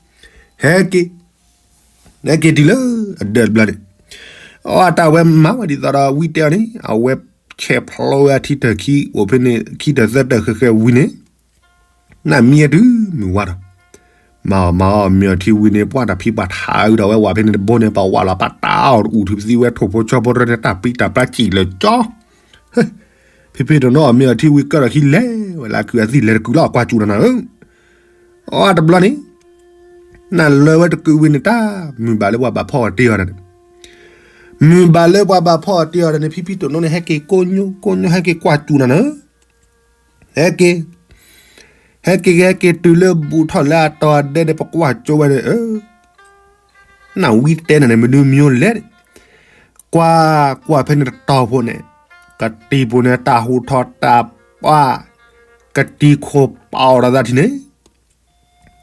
ဟဲက့ၤ ဟဲက့ၤတုၤလၢအဒၢးတဘျီန့ၣ်, အတၢ်ဝဲမၤဝဲဒ်သိးဒီးဝံတဲအီၤန့ၣ်, အဝဲဆဲးဖျိဝဲအထံတၢၢ်ခံ အိၣ်ဖဲန့ၣ် ခံတၢၢ်သၢတၢၢ်ဃဲၤဃဲၤဝံၤန့ၣ်, နမံအတုၤမုၢ်ဝါဒီး, မၤအီၣ်မၤအီၣ်မ့ၤအီၣ်ထံဝံၤန့ၣ် ပှၢ်တၢ်ဖံးပှၢ်ထးအုးဒီးဝဲဝးဖဲန့ၣ်တဘိန့ၣ် ပှၤဝးလီၤပှၤတၢ်အီၣ်တအူၣ်ထူၣ်ပသံဝဲထိၣ်ဖိဆီဖိတရၢန့ၣ် တၢ်ပံးတၢ်ပြါစံၣ်လၢာ်ကၠီ ဖံဖံတိၣ်နီၣ်အီၣ်မ့ၤအီၣ်ထံဝံၤကၢထီၣ်ခံလဲၤဝဲလၢအခုးအသံၣ်လဲၤတကုာ်လီၤကွၢ်စူၣ်နၤနၤဧၢ, အီတဘျီန့ၣ်, နလဲၤဝဲတကုာ်ဝံၤန့ၣ် တၢ်မုၢ်ဘၣ်လၢပှၤဘၣ်ဖီၣ်အီၤတ့ၢ်အီၤဒီးန့ၣ်, မုၢ်ဘၣ်လၢပှၤဘၣ်ဖီၣ်အီၤတ့ၢ်အီၤဒီးန့ၣ် ဖံဖံတိၣ်နီၣ်န့ၣ် ဟဲက့ၤကိညိကိညိ ဟဲက့ၤကွၢ်စူၣ်နၤနၤဧၢ, ဟဲက့ၤ ဟဲက့ၤ ဟဲက့ၤတုၤလၢဘူးထီၣ်လၢအတီၤအဒဲန့ၣ် ပကွၢ်ကၠိဝဲန့ၣ်, နဝံတဲနၤန့ၣ် မနုၤမံၤလဲၣ်, ကွၢ်ကွၢ်ဖဲန့ၣ်တတီၤဖိန့ၣ်, ကတံၤပူၤန့ၣ် တၢ်ဟူးထီၣ်တၢ်ပှၢ်, ကတံၤခိၣ်ပာ်အီၤဒီးသးထံၣ်န့ၣ်,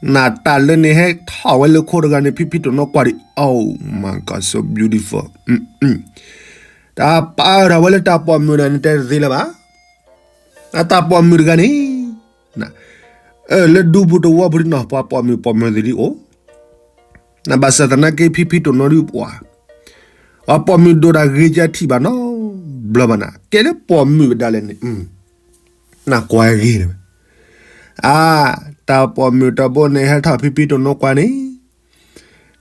နတၢ်လၢန့ၣ်ဟဲထီၣ်ဝဲလၢခိတဂၤန့ၣ် ဖံဖံတိၣ်နီၣ်ကွၢ်ဒံး, Oh my God, so beautiful. တၢ်ပာ်ထီၣ်ဝဲလၢတၢ်ပိာ်မုၣ်ဒီးန့ၣ် တဲတသ့လၢၤဘၣ်. အတၢ်ပိာ်မုၣ်တဂၤန့ၣ်, လၢဒူပူၤတဝီပူၤဒ်နီၢ်ပှၤပိာ်မုၣ်ပိာ်မုၣ်သ့ၣ်လံအိၣ်, နဘၣ်ဆၣ်သနာ်က့ ဖံဖံတိၣ်နီၣ်ဒုးပှၤ, အပိာ်မုၣ်ဒိၣ်တၢ်ဂ့ၤကထံၣ်ဘၣ်နီတဘျီဘၣ်နၤ, ကဲလၢပိာ်မုၣ်ဝဲဒၣ်လဲာ်န့ၣ်, နကွၢ်ဂ့ၤန့ၣ်ဝဲ, အါ, တၢ်ပိာ်မုၣ်တဘိန့ၣ် ဟဲထီၣ်ဖံဖံတိၣ်နီၣ်ကွၢ်န့ၣ်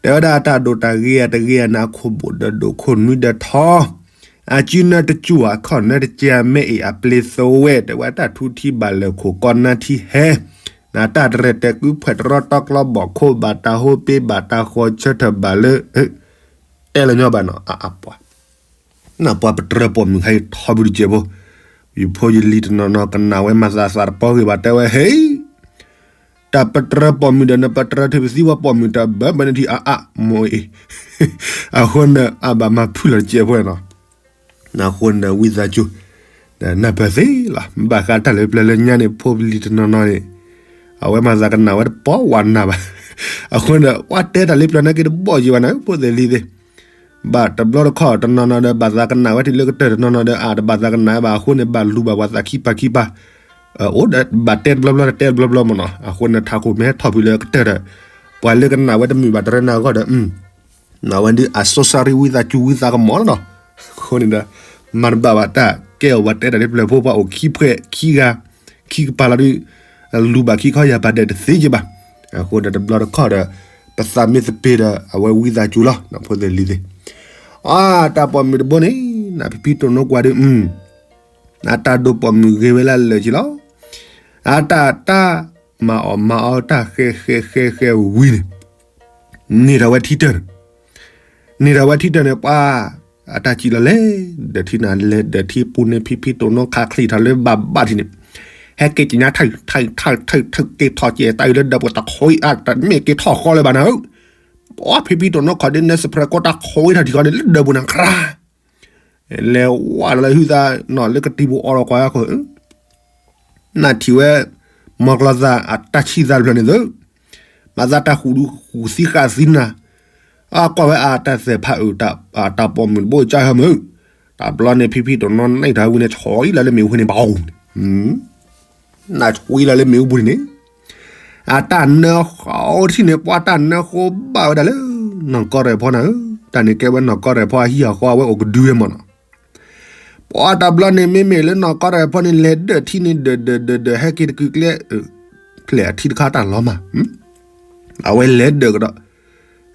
တဲဝဲဒၣ်အတၢ်ဒိၣ်တၢ်ဂ့ၤအတဂ့ၤအနၤခိၣ်ဘိၣ်ဒီးဒိၣ်ခိၣ်နွံဒီးထီ, အစုနၢတစူၢ်အခီၣ်နၢတကဲမ့ၢ်အံၤအပျ့ၤသဝဲ, တဲဝဲတၢ်ထူထံဘၣ်လၢာ်ခိၣ်ကီနါထံဟဲ, နတၢ်တရဲၣ်တဲာ်ကုဖှဲးတရီတီကျီဘီၣ်ခိၣ်ဘၣ်တၢ်ဟိပ့ဘၣ်တၢ်ဃီဆၢထၢၣ်ဘၣ်လၢ တဲလၢညီဘၣ်နီၤ အပှၤ နပှၤပတြၢၤပိာ်မုၣ်ခါအံၤထီဘိတကဲဖိ, ယဖိယလံၤတနီၤနီၤကနၣ်ဝဲမၤသးသးတပီၢ်ဂ့ၤဘၣ်တဲဝဲ ဟ့ၣ်, တၢ်ပတြၢၤပိာ်မုၣ်ဒီးနပတြၢၤထုးပသံဝဲပိာ်မုၣ်တဘၢဘၢန့ၣ်ထံၣ်အါအါမိၢ်အံၤ, အဃိန့ၣ် အဘၣ်မၤဖုၣ်လီၤတကဲဖိနီၤ, အဃိန့ၣ်ဝံသးစူၤ နၢ်ပၢၢ်သ့လီၤ ဘၣ်ဃးတၢ်လၢပျၢၤလၢညါန့ၣ် ဖိပလံၤတနီၤနီၤန့ၣ် အဝဲမၤသးကနၣ်ဝဲတပီၢ်ဝဲနၤဘၣ်, အဃိန့ၣ် ပှၤတဲတၢ်လၢပျၢၤနာ်က့တဘီၣ်ယံၤဘၣ်နၤ ဖိသ့ၣ်လံၤသ့ၣ် ဘၣ်တဘျီတခီၣ်တနီၤနီၤဒီး ဘၣ်သးကနၣ်ဝဲတုၤလၢကတၢၢ်တနီၤနီၤဒီး အတဘၣ်သးကနၣ်ဝဲဘၣ် အဃိန့ၣ် ဘၣ်လူၤဘၣ်ပှၤသးခံပာ်ခံပာ်, အိၣ်ဒီးဘၣ်တဲတဘျီဘျီဒီးတဲတဘျီဘျီမ့ၢ်နီၤ အဃိန့ၣ် ထးခိၣ်မ့ၢ်ဟဲထီၣ်ဖုးလၢကတၢၢ်ဒီး ပှၤလၢကနၣ်ဝဲတမုာ်ဘၣ်တရၢနၤအဂီၢ်ဒီး နဝဲဒုး အ so sorry ဝံသးစူၤဝံသးကမီၤလီၤနီၤ, အဃိန့ၣ်ဒီး မၤတဘၣ်ဘၣ်တၢ်ကဲအီၤ ပှၤတဲတၢ်လၢပျၢၤဖိပှၤအိၣ်ခံဖှဲၣ်ခံဂၤ ခံကပၤလီၤဒုး လူၤဘၣ်ခံခီယၤဘၣ်ဒဲးတသ့က့ဘၣ်, အဃိန့ၣ်တဘျီတခီၣ်ဒီး ပသးမ့ၢ်သပ့ၤဒီး အဝဲဝံသးစူၤလီၤ ဖိသ့ၣ်လံၤသ့ၣ်, အတၢ်ပိာ်မုၣ်တဘိန့ၣ် နဖံဖံတိၣ်နိကွၢ်ဒုး အတၢ်ဒိးပိာ်မုၣ်ဂ့ၤဝဲလၢလၢာ်က့လီၤ, အတၢ်တၢ်မၤအီၣ်မၤအီတၢ်ဃဲဃဲဃဲဃဲဝံၤန့ၣ် န့ၢ်ထီၣ်ဝဲထံတၢၢ်န့ၣ်, န့ၢ်ထီၣ်ဝဲထံတၢၢ်န့ၣ် ပှၤ အတၢ်စံးလီၤလဲၤဒၢးထံန့ၣ် လဲၤဒၢးထံပူၤန့ၣ် ဖံဖံတိၣ်နိခးချံၣ်ထီၣ်လၢဘၣ်ဘၣ်ထံးန့ၣ်, ဟဲက့ၤကညါ ထုးထုးထုးထုးထုး က့ၤထီၣ်က့ၤတၢ်အုးလၢဒၢးပူၤတၢ်ခွံအါ တမ့ၢ်က့ၤထီၣ်ဃီလၢၤဘၣ်နၤဧၢ, ပှၤဖံဖံတိၣ်နိခီၣ်ဒ်နဲစပြဲးကိးတၢ်ခွံထီၣ်ထံဃီန့ၣ် လၢဒၢးပူၤန့ၣ် ကြၢး လဲၤဝဲလီၤလၢဟုသးနီၤ လၢကတံၤပူၤအီလီၤကွၢ်အဃိ, နထံၣ်ဝဲ မီၢ်ကျီသၣ်အတၢ်ဆံၣ်သးတဖျၢၣ်န့ၣ်သု, မၤသးတၢ်ဃူးဒုဃူးသံဃာ်သံနၤ, အကွၢ်ဝဲအတၢ်သဲးဖးအုး တၢ်ပိာ်မုၣ်တဘိကၢ်ဟၢမုၢ်, တဘျီန့ၣ် ဖံဖံတိၣ်နိန့ၢ်ထီၣ်ဝံၤန့ၣ် ဆီအံၤလီၤလၢမ့ၣ်အူပူၤန့ၣ် ဘၣ်အူန့ၣ် နဆိလီၤလၢမ့ၣ်အူပူၤန့ၣ်န့ၣ်, အတၢ်နၢဃိထံၣ်န့ၣ် ပှၤတၢ်နၢဃိဘၣ်ဝဲဒၣ်လၢ နီၢ်ကီၢ်ရဲၣ်ဖီနၤဧၢ, တၢ်န့ၣ်ကဲဝဲနီၢ်ကီၢ်ရဲၣ်ဖီအဟံၣ်အဃီအဝဲအိၣ်ကဒုဝဲမ့ၢ်နီၤ, ပှၤတဘျီန့ၣ် မ့မ့ၢ်လၢနီၢ်ကီၢ်ရဲၣ်ဖီန့ၣ် လဲၤဒၢးထံန့ၣ် ဒၢးဒၢးဒၢးဒၢး ဟဲက့ၤတကုာ်ကျဲ ဖျဲၣ်အထံတခါတၢ်လီၤမၢ်, အဝဲလဲၤဒၢးကဒီး,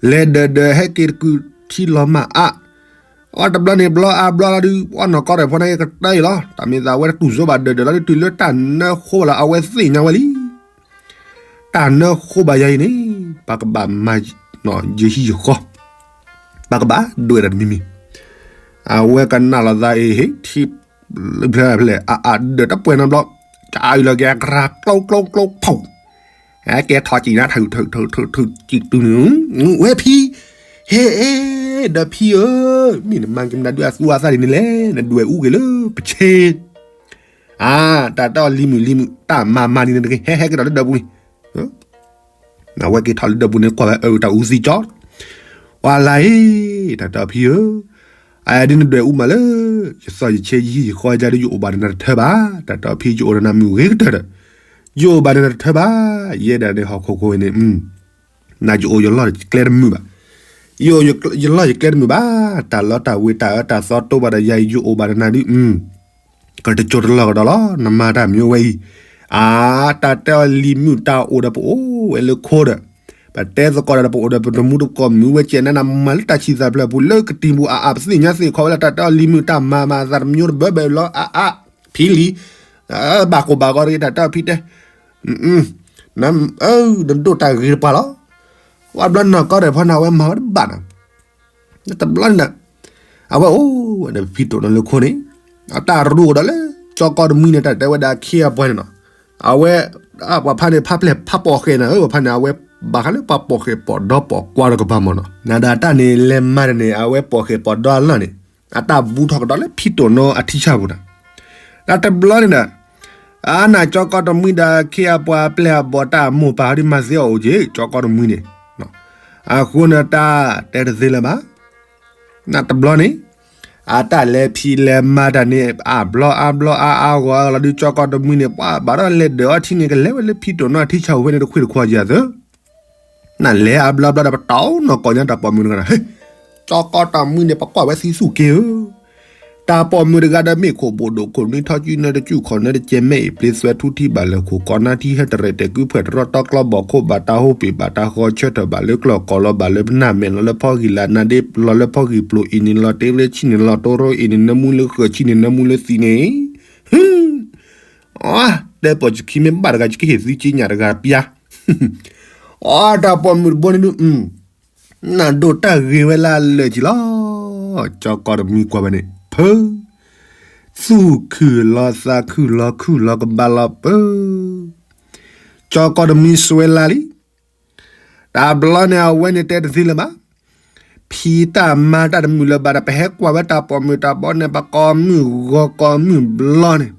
လဲၤဒၢးဒၢးဟဲက့ၤတကုာ်ထံလီၤမၢ်အါ, အတဘျီန့ၣ် ဘျီအါဘျီလီၤဒုး ပှၤနီၢ်ကီၢ်ရဲၣ်ဖီန့ၣ်ကတၢၢ်အံၤလီၤ, တၢ်မ့ၢ်သးဝဲတတူၢ်စိဘၣ်ဒၢးဒၢးလီၤဒုး တုၤလၢတၢ်နၢဃိလီၤ အဝဲသ့ၣ်ညါဝဲလံ တၢ်နၢဃိဘၣ်ယၤအံၤန့ၣ် ပကဘၣ်မၤ ယဟံၣ်ယဃီ, ပကဘၣ်ဒွဲၣ်တၢ်တမံၤမံၤ, အဝဲကနၣ်လီၤသးအံၤ ဟ့ၣ်ထံဖျၢၣ်ဖျဲၣ် အအဒၢးတပှဲၤနီတဘျီ, ကအုၣ်လီၤက့ၤအကြၢးကျိကျိကျိဖီၣ်, ဟဲက့ၤထီၣ်ကံၣ်နါထုးထုးထုးထုးထုးကံၣ်တုၤန့ၣ်, ဝဲဖံ, ဟ့ၣ် ဒီးဖံဧၢ, မ့ၢ်နမၤက့ၤမနုၤဒုးအသူအသၣ်ဒ်န့ၣ်လဲၣ်, နဒွဲၣ်အူက့ၤလၢပဆ့ အါ, တၢ်တဲအီၤလံၤမုၣ်လံၤမုၣ် တၢ်မၤမၤန့ၣ်နတဂ့ၤ, ဟဲဟဲက့ၤဒီးလၢဒၢးပူၤလံ. အဝဲက့ၤထီၣ်လၢဒၢးပူၤန့ၣ် ကွၢ်ဝဲအတၢ်အူသံကၠီ, ပှၤလၢအံၤ, တၢ်တဲအီၤဖံဧၢ, အဒုးနဒွဲၣ်အူမးလၢ ယသီယဆ့ယဟံၣ်ယဃီ ယဒုးယအိၣ်ဘၣ်ဒီးနၤတထၢဘၣ်, တၢ်တဲအီၤဖံ ယအိၣ်ဒီးနၤမုၢ်ဂ့ၤကတၢၢ်ဒီး ယအိၣ်ဘၣ်ဒီးနၤတထၢဘၣ်, ယဲဒၣ်န့ၣ်ဟီၣ်ခိၣ်ခိၣ်အံၤန့ၣ် နယအိၣ်ယလီၢ်ကျဲတမုာ်ဘၣ်, ယအိၣ်ယလီၢ်ယကျဲတမုာ်ဘၣ်, တၢ်လီတၢ်ဝ့ၤတၢ်အၢတၢ်သီတိဘၣ်ဒီးယၤအံၤ ယအိၣ်ဘၣ်ဒီးနၤဒုး ကတကၠိတလီၢ်ကဒီးလီၤ, နမၤတၢ်မံဝဲအံၤ, အါ, တၢ်တဲအီၤလံၤမုၣ်တၢ်အိၣ်ဒီးပအိၣ်ဝဲလၢခိဒီး, ပတဲသကိးဒီးပအိၣ်ဒီးပတမူတကိးမုာ်ဝဲကဲနၤနမၤလၢတၢ်ဆံၣ်သၣ်ဖျၢၣ်ပူၤလၢကတံၤပူၤအါအါ ပသ့ၣ်ညါသ့ၣ်ခီဝဲလၢတၢ်တဲအီၤလံၤမုၣ်တၢ်မၤမၤအသးတမံတဘၢဘၢလီၤ အါအါ, ဖံလံၤ, ဘၣ်ကိၢ်ဘၣ်ဂီၤတဂ့ၤ တၢ်တဲအီၤဖံတဲ နဒိၣ်တၢ်ဂ့ၤတပှၢ်လီၤ, ဝဲဘျီနီၢ်ကီၢ်ဒီးဖီန့ၣ် အဝဲမၤဝဲတဘၣ်နီၤ, တဘျီန့ၣ်ဒီး အဝဲအိၣ်ဝဲဒီးဖံတိၣ်နီၢ်လၢခိန့ၣ်, အတၢ်ရူၢ်ကဒီးလၢ ကၠီကီတမှံန့ၣ် တၢ်တဲဝဲဒၣ်အခ့အပှၤန့ၣ်နီၤ, အဝဲ ပှၤဖါန့ၣ် ဖါပျဲၢ်ဖါပိာ်ဃဲၤနၤဧၢ, ပှၤဖါန့ၣ် အဝဲဘၣ်ဃးလၢပှၤပိာ်ဃဲၤပိာ်ဒီပိာ်ကွၢ်တကပၤမ့ၢ်နီၤ, နၤဒီးတၢ်န့ၣ် လဲၤမၤတၢ်န့ၣ် အဝဲပိာ်ဃဲၤပိာ်ဒီအလီၢ်န့ၣ် အတၢ်ဘူးထီၣ်ကဒီးလၢဖံတိၣ်နီၢ်အထံဆၢပူၤနီၤ, တၢ်တဘျီန့ၣ်ဒီး အါနၤကၠီကီတမှံဒီးအခ့အပှၤအပျဲၢ်အဘီၣ်တၢ်မိၢ်ပၢ်ဟီဒ်မၤသ့အီၤအိၣ်က့ၤ ကၠီကီတမှံန့ၣ်, အဃိန့ၣ်တၢ်တဲတသ့လၢၤဘၣ်, နတဘျီန့ၣ် အတၢ်လဲၤဖံးလဲၤမၤတၢ်န့ၣ် အဘျီအါဘျီအါအါဂီၢ်အါဂီၢ်လီၤဒုး ကၠီကီတမှံန့ၣ် ပှၤဘၣ်ဒီးလဲၤဒၢးအီထံန့ၣ် ကလဲၤဝဲလၢဖံတိၣ်နီၢ်အထံဆၢဝဲန့ၣ်တခွံတခွါက့ၤအသၢ နလဲၤအဘျီဘျီဒီးပတီၢ်နီၢ်ကီၢ်ညါတၢ်ပိာ်မုၣ်တဂၤဒီး ဟ့, ကၠီကီတမှံန့ၣ် ပကွၢ်ဝဲသံသူၣ်က့ၤဧၢ, တၢ်ပိာ်မုၣ်တဂၤဒီးမ့ၢ်ခိၣ်ဘိၣ်ဒိၣ်ခိၣ်နွံထီၣ်ကုနၢတကုၣ်ခီၣ်နၢတကဲမဲအံၤ ပျ့သွဲထူထံဘၣ်လၢခိၣ်ကီးနါထံဟဲတရဲၣ်တဲာ်ကုဖှဲၣ်တရီတီကျီဘီၣ်ခိၣ်ဘၣ်တၢ်ဟိပ့ၤဘၣ်တၢ်ဃီဆၢထၢၣ်ဘၣ်လၢကျီၢ်ကီၢ်လီၤဘၣ်လၢပနၢ်မဲာ်လီၤလၢဖီဂံၢ်လၢ် နါဒ့လီၤလၢဖီဂံၢ်ပျိၤအံၤန့ၣ် လီၤတ့လၢဆံန့ၣ် လီၤတိရိအံၤန့ၣ် နၢမူလၢဃၢၤဆံန့ၣ် နၢမူလၢသံန့ၣ် ဟ တဲပိာ်စခံမ့ၢ်ဘၣ်တဂၤ ယကဟ့ၣ်သုက့ညၣ်တဂၤပျါ, အတၢ်ပိာ်မုၣ်တဘိန့ၣ်ဒုး နဒိၣ်တၢ်ဂ့ၤဝဲလၢအလၢာ်ကံလီၤ, ကၠီကီတမှံကွၢ်ဝဲန့ၣ် ဖု, သူၣ်ခုၣ်လီၤသးခုၣ်လီၤခုၣ်လီၤကဘၣ်လီၤပၢ, ကၠီကီတမှံစွဲလၢလံ တဘျီန့ၣ်အဝဲန့ၣ်တဲတသ့လၢၤဘၣ်, ဖံးတၢ်မၤတၢ်တမုာ်လၢၤဘၣ်ဒီး ပဟဲကွၢ်ဝဲတၢ်ပိာ်မုၣ်တၢ်ဘီန့ၣ် ပကိးမုၢ်ဂီၤကိးမုၢ်ဘျီန့ၣ်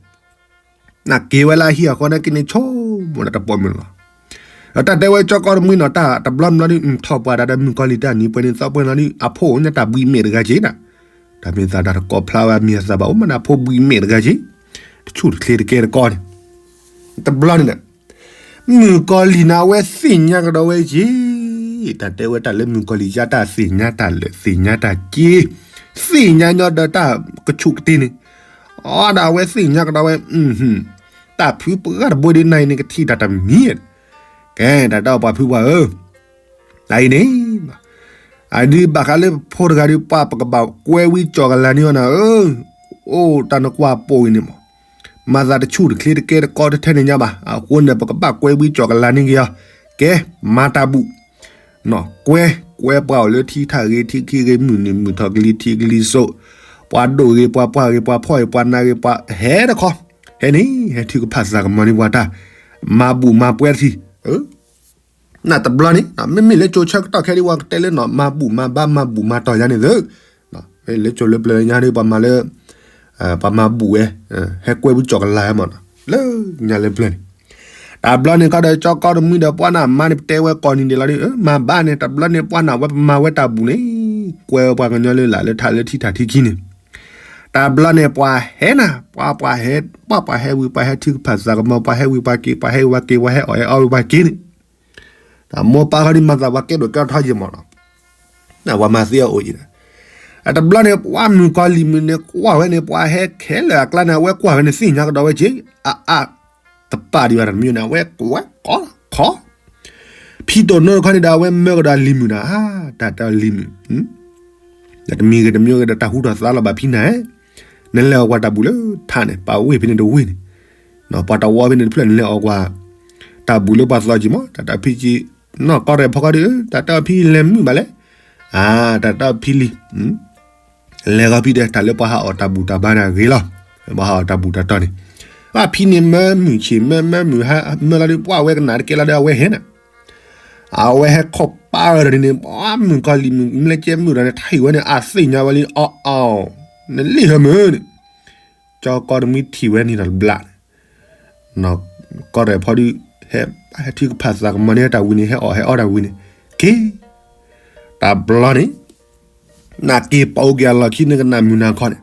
နက့ၤဝဲလၢအဟံၣ်အဃီန့ၣ်က့ၤန့ၣ် ဆိကမိၣ်ဒီးတၢ်ပိာ်မုၣ်လီၤ. ဒီးတၢ်တဲဝဲကၠီကီတမှံနီၤ တၢ်တဘျီမ့ၢ်လီၤဒုး ထီၣ်ပှၤဒၣ်ဒီးမုၣ်ကီၤလံၢ်တၢ်နံၤပှဲၤန့ၣ်သီပှဲၤလီၤဒုး အဖိအိၣ်ညါတၢ်ဘှံးမဲာ်တဂၤက့ၤနၤ, တၢ်မ့ၢ်သးတၢ်တကိးဖျါဝဲအမံၤအသးဘၣ် အိၣ်မးနၤဖိဘှံးမဲာ်တဂၤက့ၤ, တဆူၣ်တချ့တကဲတကီန့ၣ်, တဘျီန့ၣ်ဒီး မုၣ်ကီၤလံၢ်န့ၣ် အဝဲသ့ၣ်ညါကဒီးဝဲက့ၤ, တၢ်တဲဝဲတၢ်လၢမုၣ်ကီၤလံၢ်ယါတၢ်သ့ၣ်ညါတၢ်လၢာ် သ့ၣ်ညါတၢ်က့ၤ, သ့ၣ်ညါညီဒီးတၢ်ကဆူးကတ့ၢ်န့ၣ်, အဒီးအဝဲသ့ၣ်ညါကဒီးဝဲ, တၢ်ဖုပှၢ်တဘိဒ်နၤအံၤန့ၣ် ကထံၣ်တၢ်တမံၤ, ကဲ တၢ်တဲအီၤပှၤဖုပှၢ်ဧၢ, တၢ်အံၤန့ၣ် အဒုးဘၣ်ဃးလၢပဖိတဂၤဒုး ပှၤပကဘၣ်ကွဲဝံကၠီၣ်ကလၤန့ၢ်အီၤနၤဧၢ, အိၣ်တၢ်နကွၢ်ပိာ်အံၤန့ၣ်မး မၤသးတဆူၣ်တချ့တကဲတကီတထဲန့ၣ်ညါဘၣ်. အဃိန့ၣ် ပကဘၣ်ကွဲဝံကၠီၣ်ကလၤန့ၢ်က့ၤအီၤ, ကဲ မၤတၢ်ဘူၣ်, ကွဲ ကွဲပှၤအိၣ်လၢထံထၣ်ဂ့ၤ ထံခံဂ့ၤ မုၢ်နုာ်မုၢ်ထီၣ်ကလံၤထံးကလံၤစိး, ပှၤဒိၣ်ဂ့ၤ ပှၤပှၢ်ဂ့ၤ ပှၤဖှီၣ်ဂ့ၤ ပှၤနးဂ့ၤ ပှၤဟဲတခီ, ဟဲန့ၣ် ဟဲထုကဖၣ်သးကမီၤန့ၢ်ပှၤတၢ်, မၤဘူၣ်မၤပှဲၤတထံၣ် နတဘျီန့ၣ် မ့မ့ၢ်လၢကၠိဆၢကတီၢ်ခဲဒုး ပှၤကတဲလၢနီၤ မၤဘူၣ်မၤဘါ မၤဘူၣ်မၤတီၢ်ယါန့ၣ်သု, လၢကၠိလၢပျၢၤညါဒုး ပှၤမၤလၢ ပှၤမၤဘူၣ်ဝဲ, ဟဲကွဲဝံကၠီၣ်ကလၤမးနီၤ လၢညါလၢပျၢၤန့ၣ်, တဘျီန့ၣ်ခီဒီး ကၠီကီတမှံဒီးပှၤနၢ်မါန့ၣ် ပတဲဝဲကိးနံၤဒဲးလီၤဒုး မၤဘၣ်န့ၣ် တဘျီန့ၣ် ပှၤနၢ်ဝဲပမၤဝဲတၢ်ဘူၣ်န့ၣ်, ကွဲဝဲပှၤကညီလၢလာ်လၢထးလၢထံထးထံခံန့ၣ်, တဘျီန့ၣ် ပှၤဟဲနၤ ပှၤပှၤဟဲ ပှၤပှၤဟဲဝံၤ ပှၤဟဲထုကဖၣ်သးကမီၤ ပှၤဟဲဝံၤပှၤက့ၤ ပှၤဟဲဝံၤပှၤက့ၤ ပှၤဟဲအီၣ်ဟဲအီဝံၤပှၤက့ၤန့ၣ် တၢ်မိၢ်ပၢ်ခီဒုးမၤသးပှၤကဲဒိၣ်ကဲထီယံာ်မးနီၤ, ပှၤမၤသ့အီၤအိၣ်ယံာ်ဒီး, တဘျီန့ၣ် ပှၤမုၣ်ကီၤလံၢ်မုၣ်န့ၣ် ကွၢ်ဝဲန့ၣ် ပှၤဟဲခဲလၢာ်အကျါန့ၣ် အဝဲကွၢ်ဝဲန့ၣ် သ့ၣ်ညါကဒီးဝဲက့ၤ အအါ တပာ်ဒံးဘၣ်တမံၤန့ၣ် အဝဲကွဲးကီးခီ ဖံတိၣ်နီၢ်တခီန့ၣ်ဒီး အဝဲမၢကဒီးလံၤမုၣ်နၤ, တၢ်တဲအီၤလံၤမုၣ်, တမံၤဂ့ၤတမံၤဂ့ၤဒီး တၢ်ဟူထီၣ်သါလီၤဘၣ်ဖံနၤဧၢ, နလဲၤအီၣ်ကွၢ်တၢ်ဘူၣ်လၢထးန့ၣ် ပာ်ဝ့ၢ်ဖဲန့ၣ်တဝ့ၢ်န့ၣ်, ပှၤတဝီဖဲန့ၣ်တဖျၢၣ် နလဲၤအီၣ်ကွၢ် တၢ်ဘူၣ်လၢပှၤသီကံၤမး တၢ်တဲအီၤဖံကံၤ, နီၢ်ကီၢ်ရဲၣ်ဖီကီၢ်ဒုး တၢ်တဲအီၤဖံလဲၤမုာ်ဘၣ်လဲၣ်, တၢ်တဲအီၤဖံလံၤ လဲၤဂီၤဖံဒီး တၢ်လၢပှၤဟးအီၣ်တၢ်ဘူၣ်တၢ်ဘါန့ၣ်အဂ့ၤလီၤ, ပှၤဟးအီၣ်တၢ်ဘူၣ်တၢ်တီၢ်န့ၣ်, ဘၣ်ဖံန့ၣ်မၢမုၢ်ဆ့ၣ်မၢမၢမုၢ်ဟါမၢလီၤဒုး ပှၤဝဲကနၣ်တကဲလီၤဒီး အဝဲဟဲနၤ, အဝဲဟဲခီၣ်ပ အါအါဒီးန့ၣ် မုၣ်ကီၤလံၢ်မုၣ်မ့ၢ်ကဲမုၣ်ဒီးန့ၣ် ထံၣ်ဝဲန့ၣ် အသ့ၣ်ညါဝဲလံ အီၣ်အီၣ် နလံၣ်ဟဲမုၢ်န့ၣ် ကၠီကီတမှံထံၣ်ဝဲန့ၣ်ဒီးတဘျီန့ၣ် ကီၢ်ရဲၣ်ဖီဒုး ဟဲ ဟဲထုကဖၣ်သးကမီၤန့ၢ်တၢ်ဝံၤန့ၣ် ဟဲအီၣ်ဟဲအီတၢ်ဝံၤန့ၣ် က့ၤ တဘျီန့ၣ် နက့ၤပိာ်က့ၤအလီၢ်ခံန့ၣ်ကနၣ်မုၢ်နၤခီန့ၣ်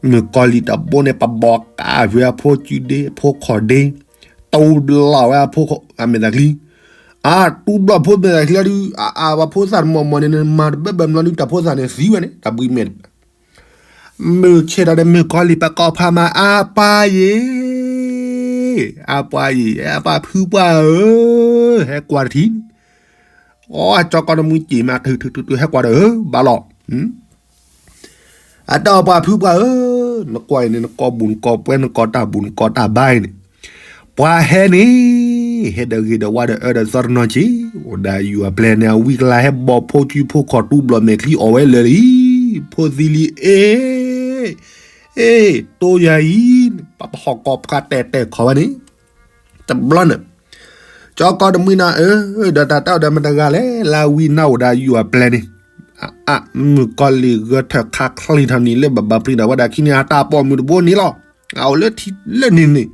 မုၣ်ကီၤလံၢ်တဘိန့ၣ် ပဘီကးဝဲအဖိစုဒ့ အဖိခီၣ်ဒ့ တူဘျီဝဲအဖိအမဲာ်သၣ်ချံ အတူဘျီဖိမဲာ်သၣ်ချံလီၤဒုး အအဝဲဖိသၣ်တမီၢ်မီၢ်န့ၣ် မၤတဘၢဘၢမနီဒုး တၢ်ဖိသၣ်န့ၣ်သံဝဲန့ၣ် တၢ်ဘှံးမဲာ် မုၢ်ဆ့ၣ်ဒီးမုၣ်ကီၤလံၢ်ပကိးဖးမၤ အပၢ်ယ့ၤ အပၢ်ယ့ၤ အပၢ်ဖုပှၢ်ဧၢ, ဟဲကွၢ်တထံၣ်, အကၠီကီတမှံစံးမး ထုးထုးထုးထုး ဟဲကွၢ်ဒီးဧၢ ဘၣ်လီၤ, အတၢ်ပှၤဖုပှၢ်ဧၢ, နကွၢ်အံၤန့ၣ် နကိးဘူၣ်နကိးပွဲ နကိးတၢ်ဘူၣ်နကိးတၢ်ဘါအံၤန့ၣ်, ပှၤဟဲန့ၣ် ဟဲဒီးဂ့ၤဒီးဝါဒီးအၢဒီးသီတနီၤက့ၤ, အိၣ်ဒၣ်ယွၤပျဲၢ်န့ၣ် အဝံကလၤဟဲဘီၣ်ဖိစုဖိခီၣ်တူဘျီၣ်မဲာ်ချံအီၣ်ဝဲလၢာ်လံ, ဖိသံလံအ့ၣ်, အ့ၣ် တိယၤအံၤ, ပှၤပဟီၣ်ကီၢ်ပှၤတဲာ်တဲာ်ခီၣ်ဝဲန့ၣ်, တဘျီန့ၣ် ကၠီကီတမှံနၤဧၢ, ဒီးတၢ်တၢ်ဒီးမတၤတဂၤလဲၣ်, လၢဝံနၢ်အိၣ်ဒၣ်ယွၤပျဲၢ်န့ၣ်, အ မုၣ်ကီၤလံၢ်ဂၢၢ်ထၢၣ်ခါချံထီၣ်နံၤလၢဘၣ်ဘၣ်ပျံၤဒီးဝဲဒၣ်ခံန့ၣ် အတၢ်ပိာ်မုၣ်တဘိန့ၣ်လီၤ, အအိၣ်လၢထံလၢန့ၣ်န့ၣ်,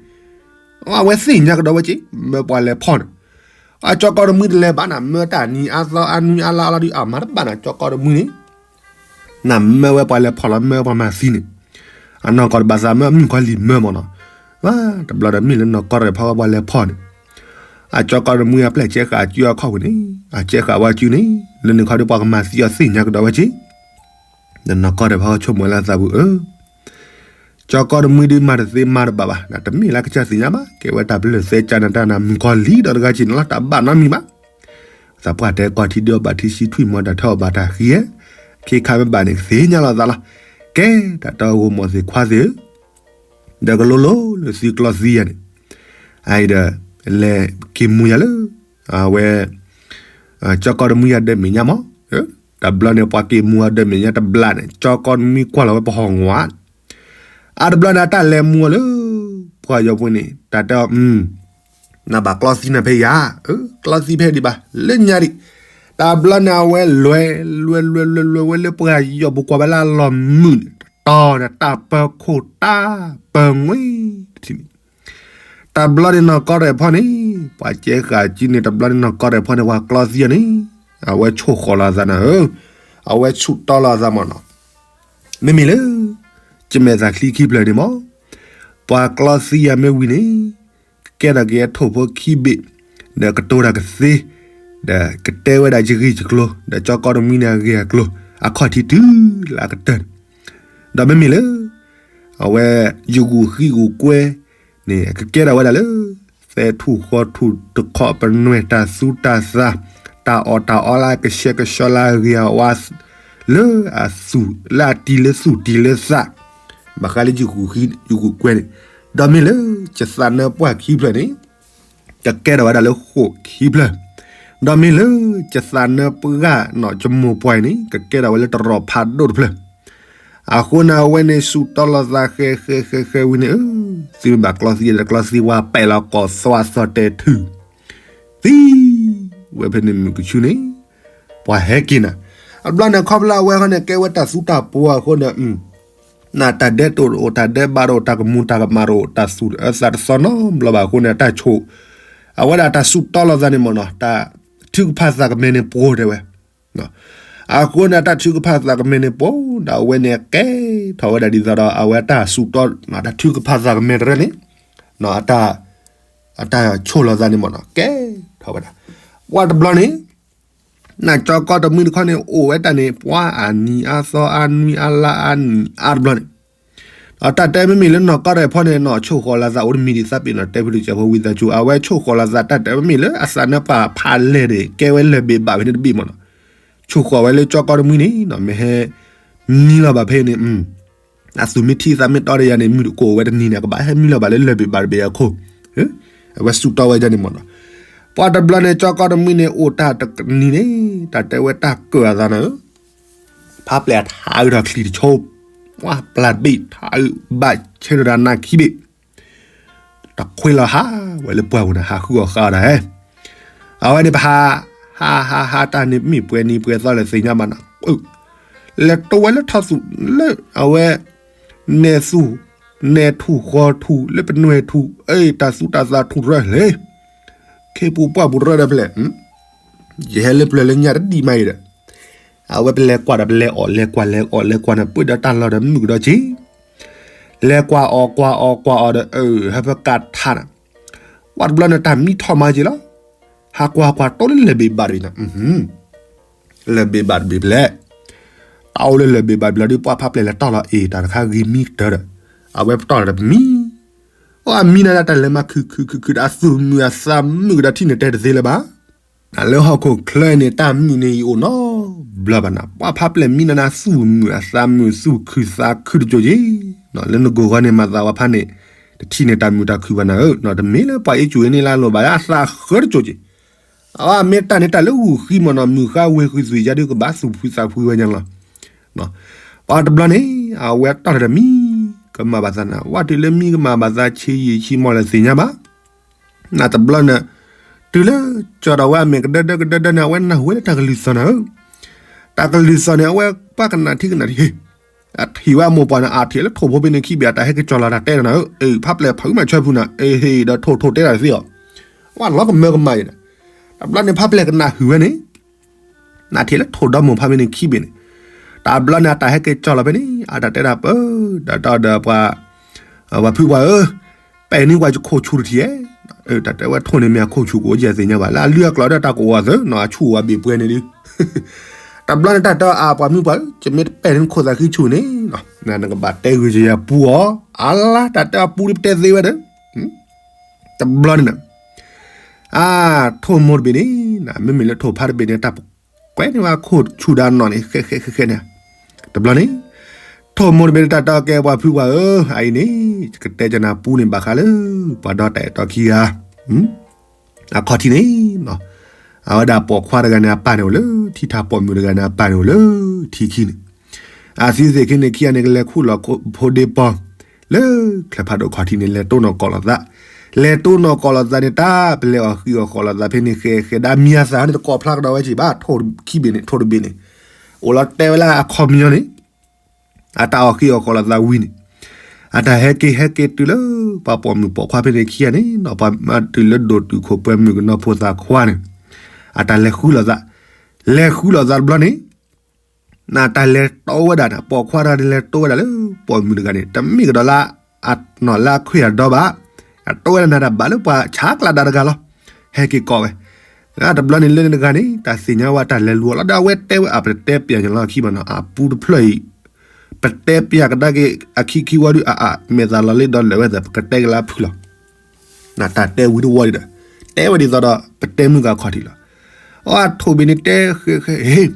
အဝဲသ့ၣ်ညါကဒီးဝဲက့ၤ မၢပှၤလဲၤဖီၣ်န့ၣ်, အကၠီကီတမှံတလဲၤဘၣ်နၤ မၢတၢ်နံၤအါသီအါနွံအါလါအါလါဒုး အမၤတဘၣ်နၤ ကၠီကီတမှံန့ၣ် နမၢဝဲပှၤလဲၤဖီၣ်လီၤ မၢပှၤမၤသံန့ၣ်, အနီၢ်ကီၢ်တဘၣ်သးမၢမုၣ်ကီၤလံၢ်မၢမၢ်နီၤ, တဘျီဒီးမ့ၢ်လၢနီၢ်ကီၢ်ရဲၣ်ဖီကီၢ်ပှၤလဲၤဖီၣ်န့ၣ်, အကၠီကီတမှံအပျဲၢ်ကဲဃာ်အစုအခီၣ်ဝံၤန့ၣ်, အကဲဃာ်ဝဲစုန့ၣ်, လၢန့ၣ်ခီဒီးပှၤကမၤသံအီၤသ့ၣ်ညါကဒီးဝဲက့ၤ, ဒီးနီၢ်ကီၢ်ရဲၣ်ဖီဆိကမိၣ်လၢသးပူၤဧၢ ကၠီကီတမှံဒုးမၤတသ့မၤတဘၣ်ဘၣ်, တမ့ၢ်လၢကစၢ်သ့ၣ်ညါဘၣ်, ကဲဝဲတၢ်ပလၢၢ်သဲကၢ်နၤတၢ်နၤ မုၣ်ကီၤလံၢ်ဒီးတဂၤက့ၤန့ၣ်လီၤ တဘၣ်နီတမံၤဘၣ်, သးပှၢ်တဲကီၢ်ထံဒုးအီၣ်ဘၣ်ထံဆံထွံၣ်မီၤတၢ်ထၢအီၣ်ဘၣ်တၢ်ဃံဧၢ, ခ့ခါမ့ၢ်ဘၣ်န့ၣ် ကသ့ၣ်ညါလီၤသးလီၤ, ကဲ တၢ်တီဂိၢ်မီၢ်သ့ၣ်ခွါသ့ၣ်ဧၢ, ဒီးကလိလိလၢသုကျီသံယၤန့ၣ်, အအံၤဒီး လဲၤက့ၤမူယၤလၢ အဝဲ ကၠီကီတမှံယၤဒၢးမဲာ်ညါမး, တဘျီန့ၣ် ပှၤက့ၤမူအီၤဒၢးမဲာ်ညါတဘျီန့ၣ် ကၠီကီတမှံကွၢ်လီၤဝဲပဟီၣ်ငီၢ်, အတဘျီန့ၣ် အတၢ်လဲၤမူအီၤလၢ ပှၢ်ယီၤပူၤန့ၣ် တၢ်တဲအီၤ နဘၣ်ကျီသံနၤဖဲယၤ, ကျီသံဖဲဒံးဘၣ် လၢညါဒံး, တဘျီန့ၣ် အဝဲလဲၤ လဲၤ လဲၤ လဲၤ လဲၤဝဲလၢပှၢ်ယီၤပူၤကွၢ်ဝဲလၢအလီၢ်မုာ်န့ၣ် တတီၤန့ၣ် တၢ်ပၢခိၣ်တၢ်ပၢငွ့ၢ်တထံၣ်န့ၣ် တဘျီန့ၣ်နီၢ်ကီၢ်ရဲၣ်ဖီန့ၣ် ပှၤကဲဃာ်စုန့ၣ် တဘျီန့ၣ်နီၢ်ကီၢ်ရဲၣ်ဖီန့ၣ် ပှၤကျီသံအီၤန့ၣ် အဝဲဆိၣ်ဃီၤလီၤအသးနၤဧၢ, အဝဲဆူးတီလီၤအသးမးနီၤ, မ့မ့ၢ်လၢ ကမဲာ်သးချံခံဖျၢၣ်န့ၣ်မး, ပှၤကျီသံယၤမ့ၢ်ဝံၤန့ၣ် ကကဲထီၣ်က့ၤအထိၣ်ဖိခံဘ့ၣ်, ဒီးကတိၤတၢ်ကသ့, ဒီးကတဲဝဲဒၣ်ယဂ့ၢ်ယကျိၤ, ဒီးကၠီကီတမှံန့ၣ်အဂ့ၢ်အကျိၤ, အခီၣ်ထံးတုၤလၢအကတၢၢ်န့ၣ်, ဒီးမ့မ့ၢ်လၢ အဝဲ ယဂုာ်ဃံဂုာ်ကွဲ န့ၣ် ကကဲထီၣ်ဝဲဒၣ်လၢ သဲထူၣ်ဃီထူၣ်တခီပနွဲၢ် တၢ်သူတၢ်သး, တၢ်အီၣ်တၢ်အီလၢအကဆှဲကဆှီလၢအဂ့ၤအဝါ, လၢအသူၣ် လၢအတံၤလၢသူၣ်တံၤလၢသး, ဘၣ်ဃးလၢယဂုာ်ဃံယဂုာ်ကွဲန့ၣ်, ဒီးမ့ၢ်လၢ ယသးနၢပှၢ်ခံဖျၢၣ်န့ၣ် ကကဲထီၣ်ဝဲဒၣ်လၢဃိာ်ခံဖျၢၣ်, ဒီးမ့ၢ်လၢ ယသးနၢပှၢ်နီၢ်ကမိၢ်ပှၢ်အံၤန့ၣ် ကကဲထီၣ်ဝဲလၢတရီၣ်ဖးဒိၣ်တဖျၢၣ်, အဃိန့ၣ် အဝဲန့ၣ် ဆူးတီလိာ်သးဃဲဃဲဃဲဃဲဝံၤန့ၣ် သုမ့ၢ်ဘၣ်ကျီသံဒီး ကျီသံဝါပဲာ်လီၤကိးသွါသီၣ်တဲာ်ထုး သံ ဝဲဖဲန့ၣ်မုၢ်ကဆူန့ၣ် ပှၤဟဲက့ၤနၤ, အဘျီန့ၣ် ခီဖျိအဝဲဃီန့ၣ် ကဲဝဲတၢ်သူတၢ်ပှီၤအဃိန့ၣ် နတၢ်ဒဲးတအိၣ် တၢ်ဒဲးဘးတအိၣ် တၢ်ကမူၤတၢ်ကမၣ်တအိၣ် တၢ်သူၣ်အၢသးတသီနီတဘျီဘၣ်အဃိန့ၣ် အတၢ်ဆိၣ် အဝဲဒၣ်တၢ်ဆူးတီလိာ်သးန့ၣ်မ့ၢ်နီၤ တၢ်ထုကဖၣ်သးကမဲာ်န့ၣ်ပှိၤတဲဝဲ အဃိန့ၣ် အတၢ်ထုကဖၣ်သးကမဲာ်န့ၣ်ပှိၤ ဒီးအဝဲန့ၣ်ကဲထီၣ်ဝဲဒၣ်ဒ်သိးဒီး အဝဲတၢ်ဆူးတီ တၢ်ထုကဖၣ်သးကမဲာ်တရဲၣ်န့ၣ် အတၢ်ဆိၣ်လီၤသးန့ၣ်မ့ၢ်နီၤ ကဲထီၣ်ဝဲဒၣ် ပှၤတဘျီန့ၣ် နကၠီကီတမှံတခီန့ၣ် အိၣ်ဝဲတၢ်န့ၣ် ပှၤအနံၤအါသီအါနွံအါလါအါနံၤအါတဘျီန့ၣ် တၢ်တဲမ့မ့ၢ်လၢနီၢ်ကီၢ်ရဲၣ်ဖီန့ၣ် နီၢ်ဆိၣ်ဃီၤလီၤသးအိၣ်တမံၤဒံးသးပ့ၤနီၢ်တဲဖုဒုးကၠီဖိဝံသးစူၤ အဝဲဆိၣ်ဃီၤလီၤသးတၢ်တဲမ့မ့ၢ်လၢအသးနၢပှၢ်ဖးလဲၢ်န့ၣ် ကဲဝဲလၢၢ်ဘ့ၣ်ဘၣ်ဖဲန့ၣ်တဘ့ၣ်မ့ၢ်နီၤ ဆိၣ်ဃီၤဝဲလၢကၠီကီတမှံန့ၣ် မ့ၢ်ဟဲ မံလီၤဘၣ်ဖဲန့ၣ် အသူၣ်မ့ၢ်ထံသးမ့ၢ်တီဒီးယၤန့ၣ် မုၢ်တကိၢ်ဝဲတနံၤန့ၣ် ကဘၣ်ဟဲမံလီၤဘၣ်လၢလၢၢ်ဘ့ၣ်ဘၣ်တဘ့ၣ်အခိၣ် အဝဲစူးတီဝဲဒၣ်န့ၣ်မ့ၢ်နီၤ ပှၤတဘျီန့ၣ် ကၠီကီတမှံန့ၣ် အိၣ်တၢ်တနံၤန့ၣ် တၢ်တဲဝဲတၢ်ကၢၣ်အသးန့ၣ် ဖးပျဲၢ်အထးအုးထီၣ်ချံတဆိ ပှၤပျၢ်တဘ့ၣ်ထးအုးဘၣ်ဆဲးဒီးတၢ်နးခံဘ့ၣ် တခွ့လီၤဟးဝဲလၢပှၢ်ပူၤန့ၣ် ဟးဃုအီၣ်ဃာ်အီၤဒီးဟဲ အဝဲန့ၣ်ပဟး ဟါဟါဟါ တၢ်န့ၣ်မ့ၢ်ပှဲၤနံၤပှဲၤသီလဲၣ်သ့ၣ်ညါဘၣ်နီၤ, လဲၤတိဝဲလၢထီၣ်သူၣ်လၢအဝဲ နဲၣ်သူၣ် နဲၣ်ထူၣ်ဃီထူၣ် လၢပနွဲၣ်ထူၣ် အ့ တၢ်သူတၢ်သၣ်ထူၣ်ရၢၢ်လဲၣ်, ခ့ပူၤပှၢ်ပူၤရၢၢ်ဒီးဖဲလဲၣ်, ယဟဲလၢပျၢၤလၢညၣ်တဒံးမးအံၤဒီး အဝဲပလဲၤကွၢ်ဒီးပလဲၤအီၣ် လဲၤကွၢ်လဲၤအီၣ် လဲၤကွၢ်န့ၣ် ပှ့ၤဒီးတၢ်လီၢ်ဒီးမုၢ်ကဒီးက့ၤ, လဲၤကွၢ်အီၣ်ကွၢ်အီၣ်ကွၢ်အီၣ်ဒီး အၢ ဟဲဖဲကးထါန့ၣ်, ဝဲတဘျီန့ၣ် တၢ်မံထီၣ်မးက့ၤလီၤ, ဟးကွၢ်ကွၢ်တိလၢလဲၤဘ့ၣ်ဘၣ်တဘ့ၣ်န့ၣ် လဲၤဘ့ၣ်ဘၣ်တဘ့ၣ်ဖဲလဲၣ်, တၢ်အိၣ်လၢလဲၤဘ့ၣ်ဘၣ်တဘ့ၣ်လီၤဒီး ပှၤဖးပျဲၢ်လဲၤတီၢ်လီၤအ့ၣ် တၢ်တခါဂ့ၤမံကတၢၢ်ဒီး အဝဲပတီၢ်လီၤဒီးပမံ အမံနၤဒၣ်တၢ်လဲၤမၤခုၣ်ခုၣ်ခုၣ်ခုၣ်ဒီး အသူၣ်မုာ်အသးမုာ်ကဒီးထံၣ်န့ၣ်တဲတသ့လၢၤဘၣ်. လၢဟီၣ်ခိၣ်ချၢန့ၣ် တၢ်မုာ်န့ၣ်ယအိၣ်နီတဘျီဘၣ်နၤ, ပှၤဖးပျဲၢ်မံနၤနၤ သူၣ်မုာ်အသးမုာ် သူၣ်ခုၣ်သးခုတစိၤက့ၤ, လၢနကိၢ်ဂီၤန့ၣ် မၤသးဝဲဖးန့ၣ် တထံၣ်န့ၣ်တၢ်မုာ်တၢ်ခုၣ်ဘၣ်နၤဧၢ, တမ့ၢ်လၢပှၤအ့ၣ်ကူၣ်အ့ၣ်န့ၢ်လၢအလိၣ်ဘၣ် အသးဃၢတစိၤက့ၤ အမ့ၢ်တၢ်န့ၣ်တၢ်လၢဂုာ်ဃံမးနီၤ, မုၢ်ဃါဝ့ၤဃုာ်သွံၣ်ယါဒုးကဘၣ်သူၣ်ဖှံသးဖှံဝဲညါလီၤ. ပှၤတဘျီန့ၣ် အဝဲတီၢ်လီၤဒီးမံ ကမၣ်ဘၣ်သးနၤ, ဝဲတုၤလၢမံကမၣ်ဘၣ်သးဆံးယံာ်ဆံးမီၢ်လၢသ့ၣ်ညါဘၣ်. နတဘျီန့ၣ် တုၤလၢကၠီဒီးဝဲအမဲာ်ကဒၢဒၢကဒၢဒၢန့ၣ် အဝဲနၢ်ဟူဝဲလၢတၢ်ကလုၢ်သီၣ်နၤဧၢ, တၢ်ကလုၢ်သီၣ်န့ၣ် အဝဲပှၤကနၣ်ထံကနၣ်ထံ အထံၣ်ဝဲအမိၢ်ပှၢ်န့ၣ် အထံၣ်လၢထိၣ်ဖိဖဲန့ၣ်ခံဘ့ၣ် အတၢ်ဟဲက့ၤကၠီလီၤတၢ်တဲဒီးနၤဧၢ, အ့ ဖးပျဲၢ်ဖုးမးဆၢဖုးနၤ, အ့ဟ့ၣ်ဒီးထိၣ်ထိၣ်တဲတၢ်တသ့အီၤ, ဝဲလီၤကမၢကမၣ်ယဲဒီး, တဘျီန့ၣ်ဖးပျဲၢ်ကနၣ်ဟုၣ်ဝဲန့ၣ် နထံၣ်လၢထိၣ်ဒီမိၢ်ဖးဖဲန့ၣ်ခံဘ့ၣ်န့ၣ်, တဘျီန့ၣ် အတၢ်ဟဲက့ၤကၠီလီၤဖဲန့ၣ် အတၢ်တဲဒၣ်ပၢ, ဒီးဒီးပှၤ, ပှၤဖုပှၢ်ဧၢ, ပဲာ်န့ၢ်ပှၤယခိၣ်ဆူၣ်တထံၣ်ဧါ, တၢ်တဲဝဲထိၣ်န့ၣ်မ့ၢ်အခိၣ်ဆူၣ်ကအိၣ်ယဲၢ်သ့ၣ်ညါဘၣ် လၢအလုၢ်အကျိၤဒီးတၢ်ကဝီၤသၢ နီၤအဆူၣ်ဝဲဘ့ၣ်ပှဲၤန့ၣ်ဒုး, တဘျီန့ၣ်တၢ်တဲအပှၤမုၣ်ပှၢ်ဧၢ, ယမ့ၢ်တပဲာ်န့ၢ်ခိၣ်သးဃံဆူၣ်န့ၣ်, နကဘၣ်တဲဂ့ၤယပူအီၤ, အလါတၢ်တဲအပူဒ်ပတဲသ့ဝဲဒီး, တဘျီန့ၣ် အါ, ထိၣ်မိၢ်တဘ့ၣ်န့ၣ်, မ့မ့ၢ်လၢထိၣ်ဖးတဘ့ၣ်န့ၣ် တၢ်ကွဲးန့ၢ်ဝဲခိၣ်ဆူၣ်ဒီးနီၢ်န့ၣ် ဃဲဃဲဃဲဃဲန့ၣ်, တဘျီန့ၣ်, ထိၣ်မိၢ်တဘ့ၣ်န့ၣ် တၢ်တဲကဲပှၤဖုပှၢ်ဧၢ, အအံၤန့ၣ်, ယကတဲကနၢ်ပူန့ၣ်ဘၣ်ဃးလၢ, ပှၤဒီတၢ်အဲၣ်တီခံဂၤ အခီၣ်ထံးန့ၣ်, အဝဲဒၣ်ပိာ်ခွါတဂၤန့ၣ် အပၢ်န့ၣ်အိၣ်လၢ ထံထးပိာ်မုၣ်တဂၤန့ၣ် အပၢ်န့ၣ်အိၣ်လၢ ထံခံန့ၣ်, အသံသ့ၣ်ခံန့ၣ်ခံဂၤန့ၣ် ကလဲၤခူၣ်လီၤဖိဒ့ပီၤ လၢချၢဖးဒိၣ်ခီၣ်ထံးန့ၣ် လဲၤတိၢ်နီၣ်ကီးလိာ်သး, လဲၤတိၢ်နီၣ်ကီးလိာ်သးန့ၣ် တၢ်ပလဲၤအီၣ်ဃံအီၣ်ဃီလိာ်သးဖဲန့ၣ် ဃဲဃဲဒၣ်မံၤအသးန့ၣ် တကိးဖျါကဒီးဝဲက့ၤဘၣ် ထိၣ်ခံဘ့ၣ်န့ၣ် ထိၣ်တဘ့ၣ်န့ၣ်, အိၣ်လီၤတဲဝဲလၢအခီပညီန့ၣ် အတၢ်အီၣ်ဃံအီၣ်ဃီလိာ်သးဝံၤန့ၣ်, အတၢ်ဟဲက့ၤဟဲက့ၤတုၤလၢ ပှၤပိာ်မုၣ်ပိာ်ခွါဖဲန့ၣ်ခံဂၤန့ၣ် ပှၤမၤတုၤလၢဒိၣ်တုာ်ခိၣ်ပှဲၤမုၣ်ကနီၤဖိသၣ်ခွါန့ၣ်, အတၢ်လဲၤဃုလိာ်သး, လဲၤဃုလိာ်သးတဘျီန့ၣ်, နတၢ်လဲၤတိဝဲဒၣ်န့ၣ် ပိာ်ခွါတဂၤန့ၣ် လဲၤတိဝဲဒၣ်လၢ ပိာ်မုၣ်တဂၤန့ၣ် တမ့ၢ်ကဒီးလၢ အနီၢ်လၢအခွံၣ်အဒီဘၣ်, အတိဝဲဒၣ်နၤတၢ်ဘၣ်လၢပှၤဆါကျးဒါတဂၤလီၤ, ဟဲက့ၤကိးဝဲ, တဘျီန့ၣ် လၢန့ၣ်တဂၤန့ၣ် တၢ်သ့ၣ်ညါဝဲတၢ်လဲၤလူၤအီၤလီၤဒီး အဝဲတဲဝဲအပတဲပျၢ်ညီလီၤခံဘၣ်နီၤ အပူတဖျၢၣ်အံၤ, ပတဲပျၢ်ကဒါက့ၤအခံခံဝံၤဒီး အအ မ့ၢ်သးလီၤလံဒီးလၢာ်ဝဲသ့ၣ် ပကတဲက့ၤလၢအဖုၣ်လီၤ နတၢ်တဲဝံၤတဝီဒံးဒီး, တဲဝဲဒ်သိးဒီး ပတဲမုၢ်ဂၤခီၣ်ထံးလီၤ. အထိၣ်ဘ့ၣ်န့ၣ်တဲ, ဟ့,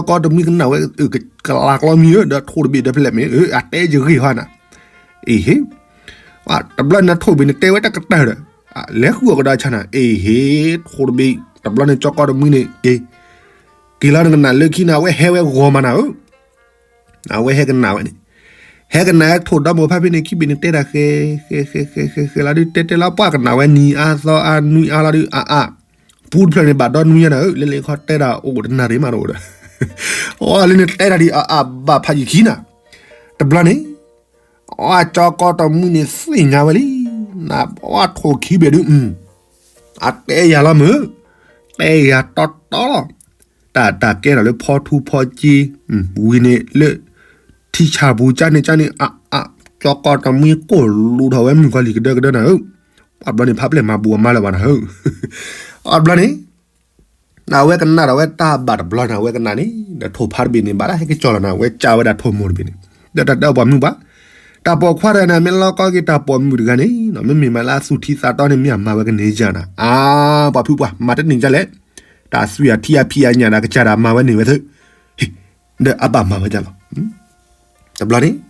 ကၠီကီတမှံကနၣ်ဝဲ, ကလးကျီမံၤဧၢ, ဒီးထိၣ်တဘ့ၣ်ဒီးဖဲလဲၣ်မ့ၢ်, အတဲယဂ့ၢ်ဟီနၤ, အ့ဟ့, တဘျီန့ၣ်ထိၣ်ဘ့ၣ်န့ၣ်တဲဝဲတကတၢၢ်ဒီး, လဲၤဃုအီၣ်ကဒီးဆါနၤ, အ့ဟ့, ထိၣ်တဘ့ၣ်, တဘျီန့ၣ်ကၠီကီတမှံန့ၣ်, က့ၤလီၤနကနၣ်လၢခံန့ၣ် အဝဲဟဲဝဲဂီၤမးနၤဧၢ အဝဲဟဲကနၣ်ဝဲန့ၣ်, ဟဲကနၣ်ဝဲထိၣ်ဒီမိၢ်ဖါဖဲန့ၣ်ခံဘ့ၣ်န့ၣ် တဲဒၣ်ဃဲ, ဃဲ, ဃဲ, ဃဲ, ဃဲ, ဃဲလီၤဒုး တဲတဲလီၤပှၢ်ကနၣ်ဝဲနံၤအါသီအါနွံအါလီၤဒုး အအ, ပူတဖျၢၣ်န့ၣ် ဘၣ်ဒီနွံညါနၤဧၢ, လၢလၢခီတဲဒၣ်အိၣ်တနၣ်ရံၣ်မးတအိၣ်ဒီး, အီလၢန့ၣ်တဲဒၣ်ဒံး အအဘၣ်ဖးယံၤခံနၤ, တဘျီန့ၣ် အကၠီကီတမှံန့ၣ်သ့ၣ်ညါဝဲလံ, နအထိၣ်ခံဘ့ၣ်ဒုး, အတဲယၤလီၤမုၢ်, တဲယၤတီတီလီၤ, တၢ်တၢ်ကဲထီၣ်လၢဖီထူဖီက့, ဝံၤန့ၣ်လၢ ထံဆၣ်ပူၤကၢ်န့ၣ်ကၢ်န့ၣ် အအ, ကၠီကီတမှံကိၢ်လူၤထီၣ်ဝဲမုၢ်ကီၤလံၤကဒၢကဒၢနၤဧၢ, အဘျီန့ၣ်ဖးပျဲၢ်မၤဘူၣ်အမါလၢၤဘၣ်နၤဧၢ အဘျီန့ၣ် အဝဲကနၣ်ဒီးဝဲတၢ်ဘၣ်တဘျီန့ၣ် အဝဲကနၣ်န့ၣ် ဒီးထိၣ်ဖါတဘ့ၣ်န့ၣ် ဘၣ်ဒၣ်ဟဲက့ၤကၠီလီၤနၤ အဝဲကၢ်ဝဲဒၣ်ထိၣ်မိၢ်တဘ့ၣ်န့ၣ်, ဒီးတၢ်တဲအီၤပှၤမုၢ်ပှၢ်, တၢ်ပိာ်ခွါတဂၤန့ၣ် မ့ၢ်လီၤကီက့ၤတၢ်ပိာ်မုၣ်တဂၤန့ၣ် မ့မ့ၢ်မးလၢအသူၣ်ထံသးတီန့ၣ် မ့ၢ်အမၤဝဲကန့ၢ်ယၤနၤ, အါ, ပှၤဖုပှၢ် မၤတန့ၢ်ကလဲၣ်, တၢ်သွံၣ်အထံအဖံးအညၣ်ဒီးကစၢ်ဒၣ်မၤဝဲန့ၢ်ဝဲသ့, ဒီးအဘၣ်မၤဝဲဒ်လီၤ တဘျီန့ၣ်,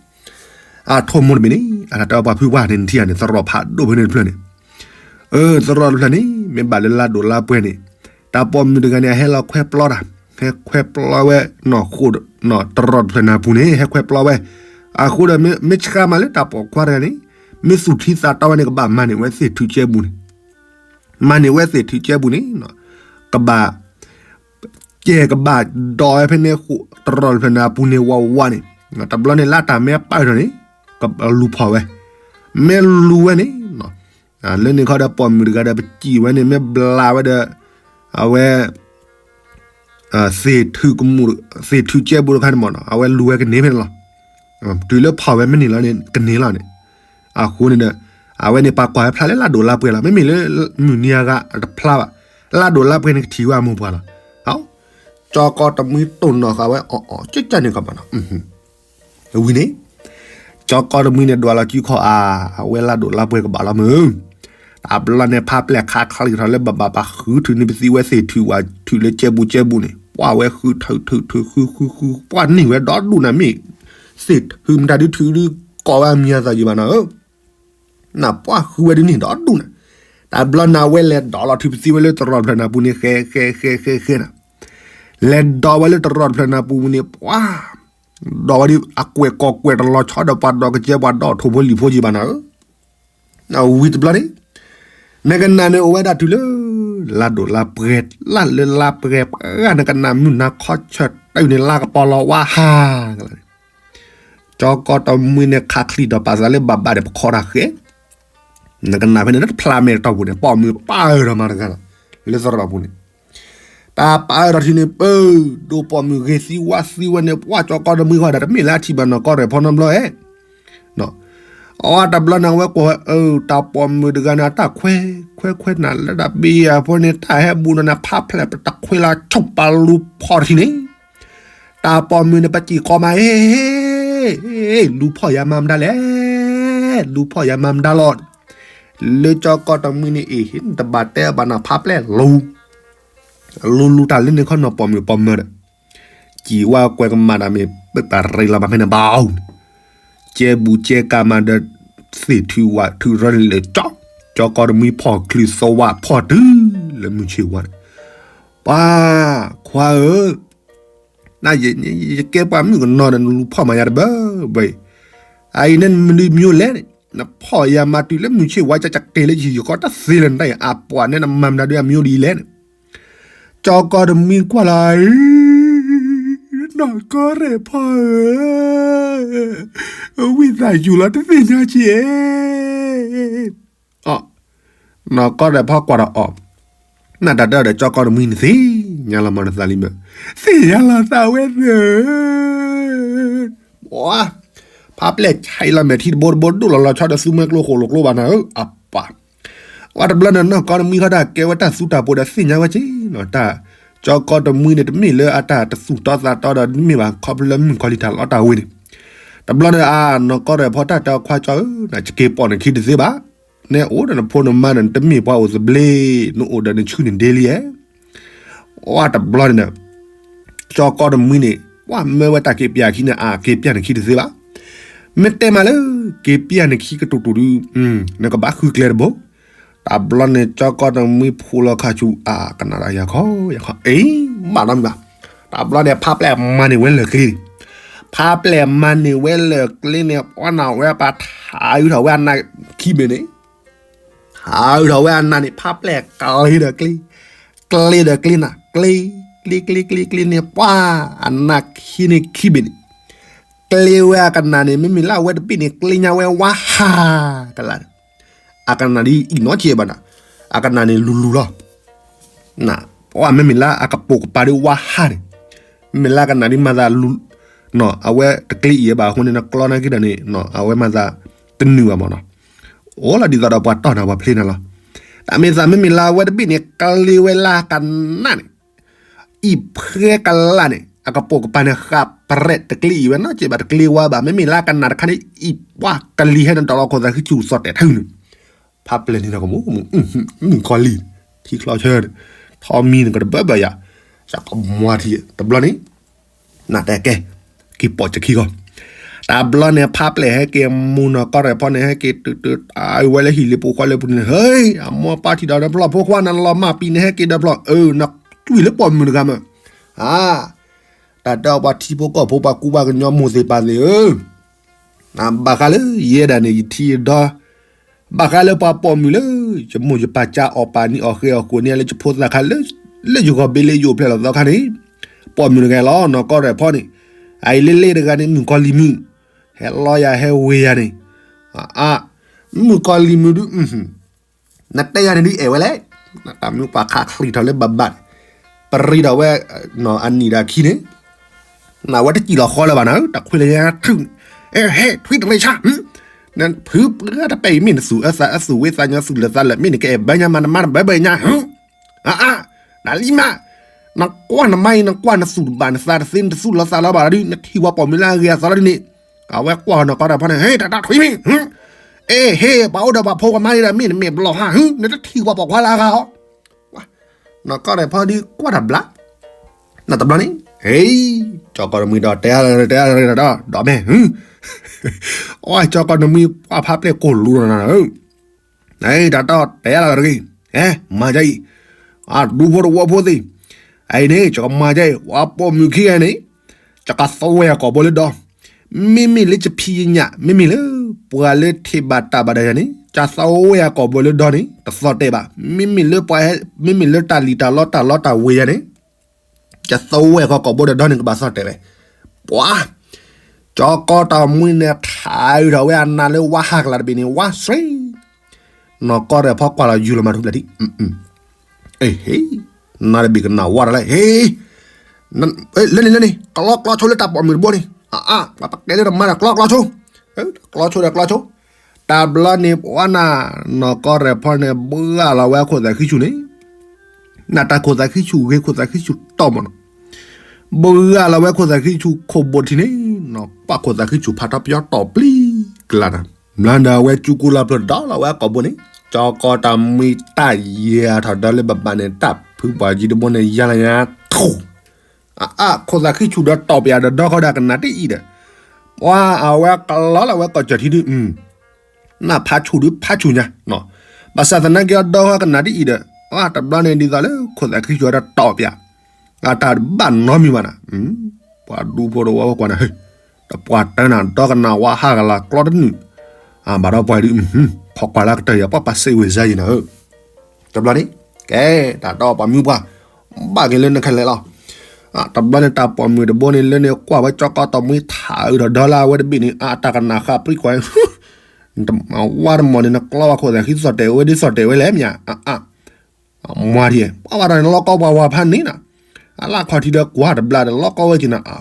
အထိၣ်မိၢ်တဘ့ၣ်န့ၣ် အတၢ်တဲပှၤဖုပှၢ်န့ၣ် နထံၣ်ဧါန့ၣ် သရိာ်ဖးဒိၣ်ဖဲန့ၣ်တဖျၢၣ်န့ၣ်, အၢ သရိာ်တဖျၢၣ်န့ၣ် မ့ၢ်ဘၣ်လၢလါဒိၣ်လါပှဲၤန့ၣ်, တၢ်ပိာ်မုၣ်တဂၤန့ၣ် အဟဲလီၤခွဲပျီတၢ်, ဟဲခွဲပျီဝဲနီၢ်ဃိ, နီၢ်သရိာ်တဖျၢၣ်နၢ်ပူၤန့ၣ် ဟဲခွဲပျီဝဲ, အဃိဒီး မ့ၢ်ဆှၢမးလၢတၢ်ပိာ်ခွါတဂၤန့ၣ်, မ့ၢ်သူၣ်ထံသးတီဝဲန့ၣ် ကဘၣ်မၤန့ၢ်ဝဲသ့ၣ်ထုးကဲပူၤန့ၣ် မၤန့ၢ်ဝဲသ့ၣ်ထုးကဲပူၤန့ၣ်, ကဘၣ်, ကဲကဘၣ်ဒိးဝဲဖဲန့ၣ်ဃိ တရီတဖျၢၣ်န့ၣ်အပူၤန့ၣ်ဝးဝးန့ၣ်, တဘျီန့ၣ်လၢတၢ်မ့ၢ်ပာ်ထီၣ်န့ၣ် ကလူၤဖီၣ်ဝဲ, မ့ၢ်လူၤဝဲန့ၣ် လၢန့ၣ်ခီဒီးပိာ်မုၣ်တဂၤဒီးပစံၣ်ဝဲန့ၣ် မ့ၢ်ဘျးဝဲဒီး အဝဲ သ့ၣ်ထုကမူၣ် သ့ၣ်ထုကဲဘူးတခါန့ၣ်မ့ၢ်နီၤ အဝဲလူၤဝဲကန့ၢ်ဖဲန့ၣ်လီၤ. တုၤလၢဖီၣ်ဝဲမ့ၢ်န့ၣ်လီၤန့ၣ် ကန့ၢ်လီၤန့ၣ်. အဃိန့ၣ်ဒီး အဝဲန့ၣ်ပှၤကွၢ်ဝဲဖျါလၢလၢ်ဒိၣ်လၢ်ပှဲၤလီၤ. မ့မ့ၢ်လၢမုၢ်နံၤအဂၤတဖျါဘၣ်, လၢ်ဒိၣ်လၢ်ပှဲၤန့ၣ်ကထံၣ်ဝဲအမိၢ်ပှၢ်လီၤ. ကၠီကီတမှံတိၢ်နီၣ်ဃာ်ဝဲအီၣ်အီၣ်ကၠၢ်ကၠၢ်န့ၣ်ကဘၣ်နီၤ ဝံၤန့ၣ် ကၠီကီတမှံန့ၣ်ဒွးလီၤစုခီၣ်အါ, အဝဲလၢ်ဒိၣ်လၢ်ပှဲၤကဘၣ်လီၤမုၢ်. တဘျီန့ၣ်ဖးပျဲၢ်ခးချံးထီၣ်လၢဘၣ်ဘၣ်ပှၤဃုထုးန့ၣ် ပသံဝဲသ့ၣ်ထုးဝးထုးလၢကဲဘူးကဲဘူးန့ၣ် ပှၤဝဲဃုထုးထုးထုးဃုဃုဃု ပှၤန့ၢ်ဝဲဒီဒူၣ်န့ၣ် မ့ၢ်သ့ၣ်ထုးမတၤဒုထုးဒုကိးဝဲအမံၤအသးယံၤဘၣ်နီၤဧၢ နပှၤဃုဝဲဒုန့ၣ်ဒီဒူၣ်န့ၣ်. တဘျီန့ၣ်အဝဲလဲၤဒိးလီၤထုးပသံဝဲလၢတရီတဖျၢၣ်န့ၣ်အပူၤန့ၣ် ဃဲဃဲဃဲဃဲဃဲန့ၣ်, လဲၤဒိးဝဲလၢတရီတဖျၢၣ်န့ၣ်အပူၤန့ၣ် ပှၤ ဒိးဝဲဒ်အကွဲၢ်ကီၢ်ကွဲၢ်တလီၤဆီဒီးပှၤဒိးကစဲပှၤဒိးထိၣ်ဖိလံၣ်ဖိယံၤဘၣ်နီၤဧၢ. ဝံၤတဘျီန့ၣ် နကနၣ်န့ၣ်အိၣ်ဝဲဒၣ်တုၤလၢ လါဒိၣ်လါပှဲၤ လါလၢလါပှဲၤပှဲၤ နကနၣ်မုၢ်နၤခီဆၢၣ်တၢ်န့ၣ် လါကပီၤလီၤဝါဟါ ကၠီကီတမှံန့ၣ် ခးချံးဒီးပာ်သးလၢဘၣ်ဘၣ်ဒီးပခီတၢ်ဃဲ နကနၣ်ဖဲန့ၣ် တဖျါမဲာ်တီၢ်ပူၤန့ၣ် ပိာ်မုၣ်ပာ်အၢၣ်ဒီးမၤတဂၤလီၤ လၢသရိာ်ပူၤန့ၣ် တၢ်ပာ်အၢၣ်ဒီးထံန့ၣ် ပၢၢ် ဒိၣ်ပိာ်မုၣ်ဂ့ၤသံဝါသံဝဲန့ၣ် ပှၤကၠီကီတမှံဃီဒီး တမ့ၢ်လၢအထံၣ်ဘၣ်နီၢ်ကီၢ်ရဲၣ်ဖီနီတဘျီဧဲ အဝဲတဘျီန့ၣ် အဝဲကွၢ်ဝဲ အၢ တၢ်ပိာ်မုၣ်တဂၤန့ၣ် အတၢ်ခွဲး ခွဲးခွဲးနၤလၢတၢ်ဘံယၤဖိန့ၣ် တၢ်ဟဲဘူးနီၢ်န့ၣ် ဖးဖျဲၣ်ပတခွဲးလီၤ ဆိၣ်ပာ်လူၤဖီၣ်တထံၣ်န့ၣ် တၢ်ပိာ်မုၣ်န့ၣ် ပစံၣ်ကီးမး ဟ့ လူၤဖီၣ်ယၤမၤမတၤလဲၣ် လူၤဖီၣ်ယၤမၤမတၤလီၤ လၢကၠီကီတမှံန့ၣ်အံၤ နတဘၣ်တဲဘၣ်နၤ ဖးဖျဲၣ်လူၤ လူၤလူၤတၢ်လၢန့ၣ်ခီနီၢ်ပိာ်မုၣ်ပိာ်မၢၤဒီး စံၣ်ဝဲကွဲးကမၣ်တၢ်မ့ၢ် ပတၢ်ရ့လီၤမးဖဲန့ၣ်ဘၣ်အီၤန့ၣ် ကဲဘူးကဲကၤမးဒီး သ့ၣ်ထုးဝးထုးရီန့ၣ်လၢကၠီ ကၠီကီတမှံဖီၣ်ချုးသဝးဖီၣ်တုၤလၢမုၢ်ဆ့ၣ်ဝါန့ၣ် ပှၤ ခွါဧၢ န ယကဲပှၤမုၣ်ကနီၤဒီး နလူၤဖီၣ်မၤယၤတဘၣ်ဘၣ်အံၤ အအံၤန့ၣ်မနုၤမံၤလဲၣ်န့ၣ် နဖီၣ်ယၤမၤတုၤလၢမုၢ်ဆ့ၣ်ဝါ ကကက့ၤလၢယဟံၣ်ယဃီတသ့လၢၤနတၢ်အံၤ အပှၤန့ၣ်နမၤမတၤဒုအမံၤဒ်လဲၣ်န့ၣ် ကၠီကီတမှံကွၢ်လီၤ နီၢ်ကီၢ်ရဲၣ်ဖီဧၢ ဝံသးစူၤလီၤတသ့ၣ်ညါက့ၤ နီၢ်ကီၢ်ရဲၣ်ဖီကွၢ်ဒီးအီၤ နတၢ်တၢ်ဒီးကၠီကီတမှံန့ၣ်သ့ၣ်ညါလီၤမးနသးလံမး သ့ၣ်ညါလီၤသးဝဲသ့ၣ်ဧၢ ဖးပျဲၢ်ဆဲးလီၤမဲာ်ထံတဘိတဘိဒိၣ်လီၤလီၤဆီဒီးသူမွဲကျိဃိၣ်လိာ်ကျိဘၣ်နၤဧၢ အပၢ် အဝဲတဘျီန့ၣ် နီၢ်ကီၢ်တမှံခီတၢ်ကဲဝဲတၢ်သူတၢ်ပိၤဒီးသ့ၣ်ညါဝဲက့ၤနီၤ တၢ်ကၠီကီတမှံန့ၣ် တမ့ၢ်လၢအတၢ်တသူၣ်တီသးတီဒီးတမ့ၢ်ဘၣ်ခီဖျိလၢမုၣ်ကီၤလံၤတၢ်လီတၢ်ဝ့ၤန့ၣ် တဘျီန့ၣ် အနီၢ်ကီၢ်ရဲၣ်ဖီတၢ်တဲအီၤခွါကၠီဧၢ နက့ၤပိာ်နခံတသ့ဘၣ် နအိၣ်ဒီးနဖိနမါန့ၣ် နတမ့ၢ်ပှၤအိၣ်သဘျ့ နအိၣ်ဒီးနဆူန့ၣ်ဒ့လံဧါ အဝဲတဘျီန့ၣ်ဒီး ကၠီကီတမှံန့ၣ် ပှၤမၢဝဲတၢ်က့ၤပျၢ်ခံန့ၣ် အက့ၤပျၢ်နခံတသ့ဘၣ် မ့ၢ်တဲမးလၢ က့ၤပျၢ်နခံကတိၤတိၤဒု နကဘၣ်ဃုကျဲတဘိ တဘျီန့ၣ် ကၠီကီတမှံဖိလီၤခါဆူ အကနၣ်ဒီးယၤခီ ယၤခီ အ့ ဘၣ်နီတမံၤဘၣ် တဘျီန့ၣ် ဖးပျဲၢ်မၤန့ၢ်ဝဲလၢာ်ကျ့ ဖးပျဲၢ်မၤန့ၢ်ဝဲလၢာ်ကျ့န့ၣ် ပှၤနၢ်ဝဲပှၤထါအုးထီၣ်ဝဲအနၢ်ခံဘ့ၣ်န့ၣ် ထါအုးထီၣ်ဝဲအနၢ်န့ၣ် ဖးပျဲၢ်ကျ့ဒီးကျ့ ကျ့ဒီးကျ့နၤ ကျ့ ကျ့ကျ့ကျ့ကျ့န့ၣ် ပှၤအနၢ်ခံန့ၣ်ခံဘ့ၣ်န့ၣ် ကျ့ဝဲအကနၣ်န့ၣ် မ့မ့ၢ်လၢအဝဲတဘ့ၣ်န့ၣ် ကျ့ညါဝဲဝါဟးကလါ အကနၣ်ဒ်အံၤနီတစဲးဘၣ်နၤ အကနၣ်န့ၣ်လူၤလူၤလီၤ ပှၤမ့မ့ၢ်လၢအကပိာ်ကပၤဒ်ဝါဟးန့ၣ် မ့မ့ၢ်လၢအကနၣ်ဒ်မၤသးလူၤ အဝဲတကျ့အံၤဘၣ်အဃိန့ၣ် နကျီနာ်က့ဒီးန့ၣ် အဝဲမၤသးတနုာ်ဘၣ်မးနီၤ အိၣ်လီၤဒ်သိးဒီးပှၤတီၢ်နၤပှၤဖျ့နၤလီၤ တၢ်မ့ၢ်သးမ့မ့ၢ်လၢအဝဲတဘ့ၣ်န့ၣ် ကျ့ဝဲလၢအကနၣ်န့ၣ် အံၤဖှဲကလါန့ၣ် အကပိာ်ကပၤန့ၣ် ဃးပရဲးတကျ့အံၤဝဲနီတစဲးဘၣ် တကျ့ဝါဘၣ် မ့မ့ၢ်လၢအကနၣ်တခါန့ၣ် အံၤပှၤကလံၤဟဲနတီၤလီၤခိၣ်သးခုဆူၣ်သီၣ်တဲာ်ထုးန့ၣ် ဖးပျဲၢ်န့ၣ်ဒီးကမူးကမူး မုၣ်ကီၤလံၤ ထံချီဆၢ ထီမံၤန့ၣ်ကတဘၢဘၢယၤ စကမွၤထံ တဘျီန့ၣ် နတဲကဲ က့ၤပိာ်စခံဂီၢ် တဘျီန့ၣ် ဖးပျဲၢ်ဟဲက့ၤမူနီၢ်ကီၢ်ရဲၣ်ဖီန့ၣ် ဟဲက့ၤတုၤတုၤအဝဲလၢဟံၣ်လၢပူၤဃီလၢပူၤန့ၣ် ဟဲ အမိၢ်ပၢ်ထံၣ်ဒီးနဖျီၣ်ဖိခွါနလီၤမၢ်ပံၤန့ၣ် ဟဲက့ၤဒီးဖျီၣ် အၢ နကွံာ်လၢပိာ်မုၣ်တဂၤမး အါ တၢ်တဲအီၤပှၤထံဖိကီၢ်ဖိပှၤကူပှၤကညီမိၢ်သ့ၣ်ပၢ်သ့ၣ်ဧၢ ဘၣ်ဃးလၢယဲဒၣ်န့ၣ် ယထံၣ်ဒီး ဘၣ်ဃးလၢပှၤပိာ်မုၣ်လၢ ယမိၢ်ယပၢ်ကၢအီၣ်ပာ်နံၣ်အီၣ်ဃဲအီၣ်ဃိးန့ၣ် လၢယဖိသၣ်ခါလၢ လၢယဂီၢ်ဘ့လၢယအိၣ်ဖျဲၣ်လီၤသီခါန့ၣ် ပိာ်မုၣ်တဂၤလီၤ နီၢ်ကီၢ်ရဲၣ်ဖီန့ၣ်, အအံၤလ့လ့တဂၤန့ၣ် မုၣ်ကီၤလံၤမုၣ်, ဟဲလီၤယၤဟဲဝ့ၤယၤန့ၣ်, အါ, မုၣ်ကီၤလံၤမုၣ်ဒုး, နတဲယၤန့ၣ်ဒုးအဲၣ်ဝဲလဲၣ်, တၢ်မုၣ်ပှၢ်ခးချံးထီၣ်လၢဘၣ်ဘၣ်န့ၣ်, ပရံးထီၣ်ဝဲ, အနံၣ်ဒီးခံန့ၣ်, နဝဲတစံၣ်လီၤဃီလၢၤဘၣ်နၤ, တခွံလၢညါထုး, ဟဲထွံတရ့ဆါ, နဖုပှၢ်တပဲာ်အံၤမ့ၢ်နသူၣ်အၢသးအၢသူၣ်ဝံသးညီသူၣ်လၢာ်သးလၢာ်မ့ၢ်နကအဲၣ်ဘၢညါမးနမါတဘၢဘၢညါ, အါ, နလံမး, နကွၢ်နမါအံၤ နကွၢ်နသူၣ်တဘၣ်နသးတသ့ နတသူၣ်လီၤသးလီၤဘၣ်ဒီး နထံၣ်ပှၤပိာ်မုၣ်လၢအဂ့ၤအသီလီၤဒ်န့ၣ်, အဝဲကွၢ်နီၢ်ကီၢ်ရဲၣ်ဖီန့ၣ် ဟ့ တၢ်တၢ်ထွံမ့ၢ်, အ့ ဟ့ ပှၤအိၣ်ဒီးပှၤဖိပှၤမါန့ၣ်ဒီး မ့ၢ်နမဲာ်ဘျီၣ်ဟါ နတထံၣ်ပှၤပိာ်ခွါလၢအဂၤအီၤ, နီၢ်ကီၢ်ရဲၣ်ဖီဒုးကွၢ်တၢ်ဘျါ, နတဘျီန့ၣ်, ဟ့, ကၠီကီၢ်တမှံဒီးတဲ, တဲ, ဒီး, ဒီး, ဒီး, ဒီး, ဒီးမဲာ်, အီ ကၠီကီၢ်တမှံပှၢ်ဖးပျဲၢ်ကိၢ်လူၤနၤ, တၢ်တီတဲလီၤတဂ့ၤ, ဟဲ, မၤဒ်အံၤ, အဒူဖိတဝီဖိသ့ၣ်, အအံၤန့ၣ် ယကမၤဒ်အံၤ, ပှၤပိာ်မုၣ်ခံဂၤန့ၣ်, ယကသဝဲအကိာ်ဘိလၢဒီ, မ့မ့ၢ်လၢယဖံးယညၣ် မ့မ့ၢ်လၢ, ပှၤလၢထံၣ်ဘၣ်တၢ်ဘၣ်ဒၣ်ယၤန့ၣ် ယသဝဲအကိာ်ဘိလၢဒီန့ၣ် တသီၣ်တဲာ်ဘၣ်, မ့မ့ၢ်လၢပှၤ, မ့မ့ၢ်လၢတၢ်လံၣ်တၢ်လီတၢ်လီတၢ်ဝ့ၤယၤန့ၣ် ယသဝဲဃီကိာ်ဘိဒီးဒီန့ၣ် ကဘၣ်သီၣ်တဲာ်ဝဲ, ပှၤ, ကၠီကီၢ်တမှံန့ၣ် ထးအုးထီၣ်ဝဲအနးလၢဝါဟးကလၤတဘ့ၣ်န့ၣ် ဝါဆှံ, နီၢ်ကီၢ်ရဲၣ်ဖီကွၢ်လီၤယူၤလီၤမၤထူလၢာ်ဒံး, အ့ဟ့, နတဘ့ၣ်ကနၣ်ဝါတၢ်လၢ ဟ့, လၢန့ၣ်လၢန့ၣ် ကျီကျီဆိလၢတၢ်ပိာ်မုၣ်တဘိန့ၣ်, အါအါ ပှၤပကဲလၢတမါဒီးကျီကျီဆိ, ကျီဆိဒီးကျီဆိ, တၢ်ဘျီန့ၣ်ပှၤနၤ, နီၢ်ကီၢ်ရဲၣ်ဖီန့ၣ် ဘှါလီၤဝဲခိၣ်သးဃံဆူၣ်န့ၣ် နတၢ်ခိၣ်သးဃံဆူၣ်ဂ့ၤခိၣ်သးဃံဆူၣ်တီၢ်မးနီၤ, ဘှါလီၤဝဲခိၣ်သးဃံဆူၣ်ခိၣ်ဘိထံန့ၣ်, ပှၤခိၣ်သးဃံဆူၣ်ဖးထီပယီၤတီၢ်ပျံၤကလၤနၤ, ဘျီဒီးအဝဲကၠူကူလီၤဖျိဒီးလီၤဝဲအကိာ်ဘိန့ၣ်, ကၠီကီၢ်တမှံတၢ်ယၤထီၣ်ဒီးလၢဘၣ်ဘၣ်န့ၣ် တၢ်ဖုပှၤကံတဘိန့ၣ် ယါလၢညါထူၣ် အါအါ ခိၣ်သးဃံဆူၣ်ဒီးတီၢ်ပယၤဒီးဒီဃီဒီးကနၣ်တအံၤဒီး, ပှၤအဝဲကလီလီၤဝဲကိာ်စၢၢ်ထံဒုး, နဖးဆူၣ်ဒုးဖးဆူၣ်ညါ, ဘၣ်ဆၣ်သနာ်က့အဒီဃီကနၣ်တအံၤဒီး, အတဘျီန့ၣ်ဒ်သိးလၢခိၣ်သးဃံဆူၣ်ဒီးတီၢ်ပယၤ, အတၢ်ဘၣ်နီတမံၤဘၣ်နၤ, ပှၤဒူဖိတဝီဖိကွၢ်နၤ, တပှၢ်တၢနၤဒီကနၣ်ဝါဟးကလၤကျီတနုာ်, ဘၣ်ဒီးပှၤဒုး, ဖီကွၢ်လၢကတၢၢ်ယၤ ပှၤပာ်စ့ၢ်ဝဲၤစါယံၤနၤဧၢ တဘျီန့ၣ်, ကဲ, တၢ်တီပှၤမုၢ်ပှၢ်, ဘၣ်က့ၤလၢနခဲလၢာ်လီၤ. တဘျီန့ၣ် တၢ်ပိာ်မုၣ်တဘိန့ၣ် လၢန့ၣ်ကွၢ်ဝဲကၠီကီတမှံထးအုးဒီးဒီလၢအဝဲတဘ့ၣ်န့ၣ် အတၢ်ကနၣ်ဃာ်ပြံကွၢ်, ဝါတမီၢ်န့ၣ် နကျီဝဲခိၣ်သးဃံသီၣ်တဲာ်ဝဲဒ်သီၣ်တဲာ်ဝဲလဲၣ်မ့ၢ်ဧါ, အါအါ, မွၤဒ်, ပှၤဝဲဒီးန့ၣ်လီၤကီပှၤဝၤဖးန့ၣ်နၤ, အလၢခီၣ်ထံးဒီးကွၢ်တဘျီဒီးလီၤကီဝဲက့ၤနၤအါ,